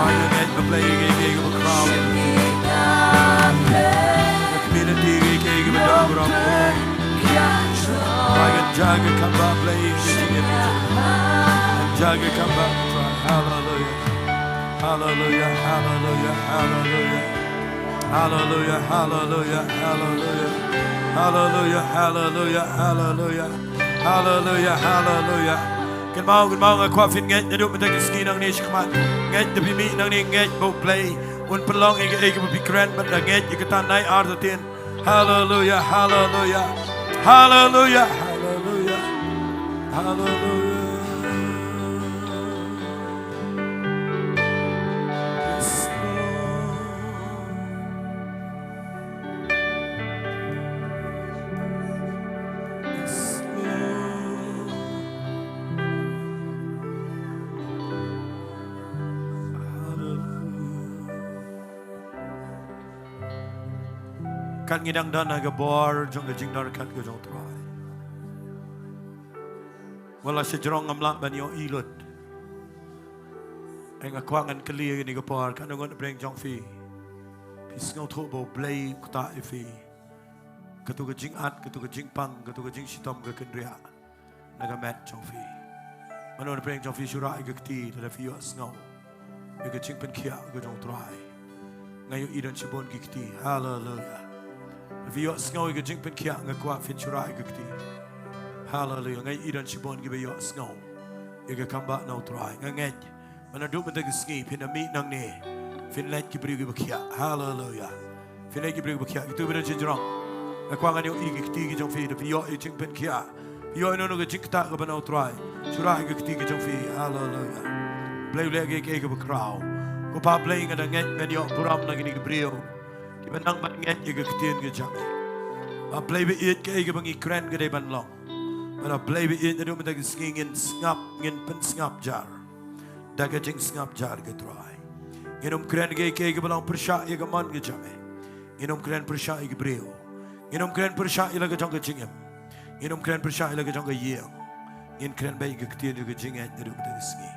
Oh, nga ngeit ba Blei ïa kiei kiei kiba khraw. Ka community ïa kiei kiei kiba don burom. Ba ngan jia ka kam ba Blei ïa ka jingim. Ngan jia ka kam ba. Hallelujah. Hallelujah, hallelujah, hallelujah. Hallelujah, hallelujah, hallelujah. Hallelujah, hallelujah, hallelujah. Hallelujah, hallelujah. Kynmaw, kynmaw, nga kwah phin ngeit naduh mynta ka sngi nangne shakhmat. Ngeit da phi mih nangne, ngeit ba U Blei un pynlong ïa kaei kaba phi kren bad da ngeit ïa kata nai artatien. Hallelujah, hallelujah. Hallelujah, hallelujah. Hallelujah. Yes, Lord. Yes, Lord. Hallelujah. Kan ngi dang don ha ka bor jong ka jingdon ryngkat ka jong U Trai. Wat la sha jrong ngam lah ban ïohi lut. Hynrei nga kwah ngan kylli ha kane ka por, katno ngut na pdeng jong phi, phi sngewthuh ba U Blei u ktah ïa phi? Katto ka jingat, katto ka jingpang, katto ka jingshitom ka kynriah na ka met jong phi. Mano na pdeng jong phi shu rah ïa ka kti lada phi ïohsngew ïa ka jingpynkhiah ka jong U Trai? Nga ïohi don shibun ki kti. Haleluya. Lada phi ïohsngew ïa ka jingpynkhiah, nga kwah phin shu rah ïa ka kti. Haleluya. Nga ïohi don shibun kiba ïohsngew ïa ka kam ba na U Trai. Nga ngeit ba naduh mynta ka sngi phin da mih nangne, phin leit ki briew kiba khiah. Haleluya. Phin leit ki briew kiba khiah. Kito kiba don sha jrong, nga kwah ngan ïohi ki kti ki jong phi. Lada phi ïoh ïa ka jingpynkhiah, phi ïoh ïa kano kano ka jingktah kaba na U Trai, shu rah ïa ki kti ki jong phi. Haleluya. Blei u leh ïa kaei kaei kaba khraw. Ko Pa Blei, nga da ngeit ban ïoh burom na kine ki briew kiba nang ban ngeit ïa ka ktien ka jong me. Ba Blei ba ïeit, kaei kaba ngi kren ka dei ban long. Ba Blei ba ïeit, naduh mynta ka sngi ngin sngap, ngin pynsngap jar da ka jingsngap jar, ko Trai. Ngin ym kren kaei kaei kaba long pyrshah ïa ka mon ka jong me. Ngin ym kren pyrshah ïa ki briew. Ngin ym kren pyrshah ïa la ka jong ka jingim. Ngin ym kren pyrshah ïa la ka jong ka ïing. Ngin kren beit ïa ka ktien jong ka jingngeit naduh mynta ka sngi.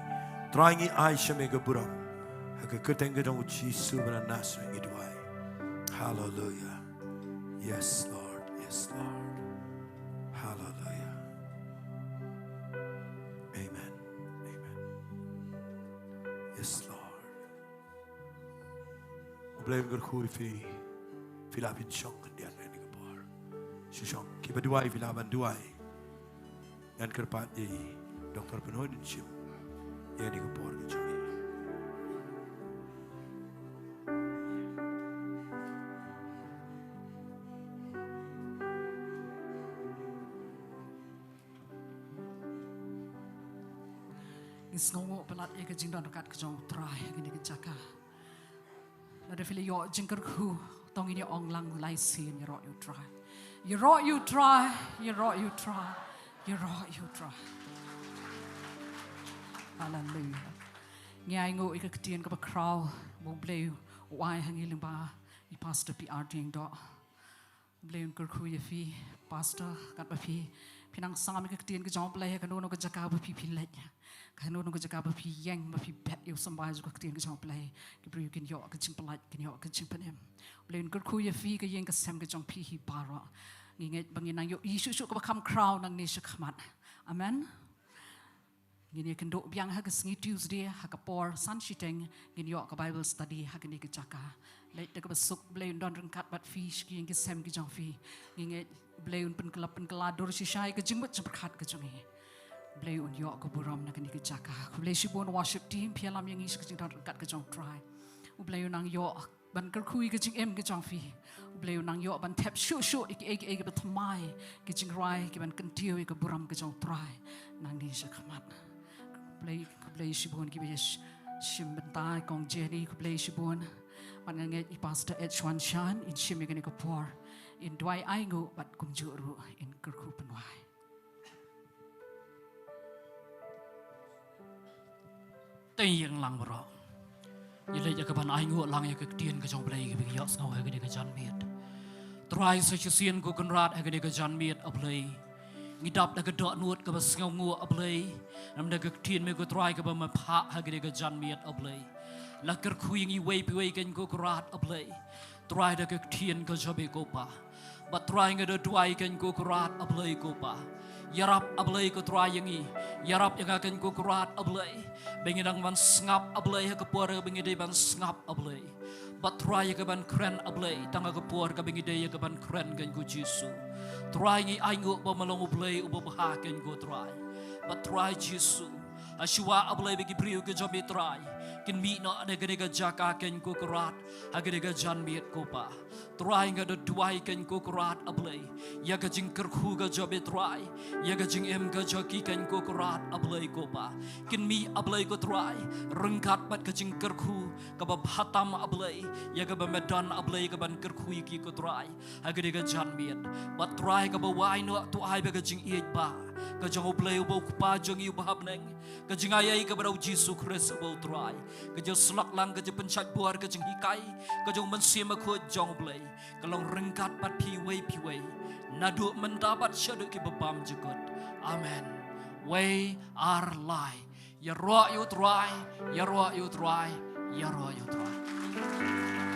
Trai, ngi ai sha me ka burom. Ha ka kyrteng ka jong U Jisu ba na Nasareth ngi duwai. Haleluya. Yes, Lord. Yes, Lord. Haleluya. Amen. Amen. Yes, Lord. U Blei un kyrkhu ïa phi. Phi lah phin shong khyndiat ha kane ka por. Shu shong. Kiba duwai phi lah ban duwai. Ngan kyrpad ïa i Doktor Pynhun in shim ïa kane ka por ka jong i. Ngi sngewnguh palat ïa ka jingdon ryngkat ka jong U Trai ha kane ka jaka. Lada phi la ïoh jingkyrkhu, to ngin ïa ong lang lai sien, ïaroh ïa U Trai. Ïaroh ïa U Trai, ïaroh ïa U Trai, ïaroh ïa U Trai. Haleluya. Ngi ainguh ïa ka ktien kaba khraw ba U Blei u ai ha ngi lyngba i Pastor P R Diengdoh. Blei un kyrkhu ïa phi, Pastor, katba phi, phi nang sam ïa ka ktien ka jong U Blei ha kano kano ka jaka ba phi, phi leit. Kano kano ka jaka ba phi ïeng, ba phi bet ïa u symbai jong ka ktien ka jong U Blei, ki briew kin ïoh ka jingpyllait, kin ïoh ka jingpynim. Blei un kyrkhu ïa phi, ka ïing ka sem ka jong phi hi baroh. Ngi ngeit ba ngin nang ïohi shuh shuh kaba kham khraw nangne shakhmat. Amen. Ngin ïa kynduh biang ha ka sngi Tuesday, ha ka por san shiteng, ngin ïoh ka Bible study ha kane ka jaka. Leit da kaba suk, Blei un don ryngkat bad phi sha ki ïing ki sem ki jong phi. Ngi ngeit Blei un pynkylla pynkylla dur shisha ïa ka jingmut jingpyrkhat ka jong ngi. Blei un ïoh ka burom na kane ka jaka. Khublei shibun worship team, phi ïalam ïa ngi sha ka jingdon ryngkat ka jong U Trai. U Blei un nang ïoh ban kyrkhu ïa ka jingim ka jong phi. U Blei un nang ïoh ban thep shuh shuh ïa kiei kiei kiba thymmai, ki jingrwai kiban kyntiew ïa ka burom ka jong U Trai nangne shakhmat. Blei, khublei shibun kiba ïa sh-, shim bynta, Kong Jenny, khublei shibun. Bad nga ngeit i Pastor H Wan Shan in shim ïa kane ka por, in duwai ainguh bad kumjuh ruh in kyrkhu pynwai. Te ïeng lang baroh. Ngi leit ïa kaban ainguh lang ïa ka ktien ka jong U Blei kaba ngi ïohsngew ha kane ka janmiet. Trai, sa shisien ko Kynrad, ha kane ka janmiet, A Blei, ngi dap da ka dohnud kaba sngewnguh, A Blei, namar ka ktien me ko Trai kaba me phah ha kane ka janmiet, A Blei. La kyrkhu ïa ngi iwei pa iwei kein ko Kynrad, A Blei. Trai, da ka ktien ka jong me ko Pa. Bad Trai, nga da duwai kein ko Kynrad, A Blei ko Pa. Ïarap, A Blei ko Trai, ïa ngi. Ïarap ïa nga kein ko Kynrad, A Blei, ba ngin nang ban sngap, A Blei, ha ka por kaba ngi dei ban sngap, A Blei. Bad Trai, ïa kaban kren, A Blei, tang ha ka por kaba ngi dei ïa kaban kren kein ko Jisu. Trai, ngi ainguh ba me long U Blei uba bha kein ko Trai. Bad Trai Jisu, hashwa, A Blei, ba ki briew ki jong me Trai kin mih noh na kane ka jaka kein ko Kynrad, ha kane ka janmiet ko Pa. Trai, nga da duwai kein ko Kynrad, A Blei, ïa ka jingkyrkhu ka jong me Trai, ïa ka jingim ka jong ki kein ko Kynrad, A Blei ko Pa. Kin mih, A Blei ko Trai, ryngkat bad ka jingkyrkhu kaba bha tam, A Blei, ïa kaba me don, A Blei, kaban kyrkhu ïa ki ko Trai, ha kane ka janmiet. Bad Trai, kaba wai noh, to ai ba ka jingïeit ba ka jong U Blei uba u Kpa jong ngi uba ha bneng, ka jingaiei kaba da U Jisu Khrist uba U Trai, ka jingsyllok lang, ka jingpynshait bor, ka jinghikai ka jong U Mynsiem Bakhuid jong U Blei, ka long ryngkat bad phi iwei pa iwei, naduh mynta bad shaduh kiba bymjukut. Amen. Wei ar lai. Ïaroh ïa U Trai, ïaroh ïa U Trai, ïaroh ïa U Trai.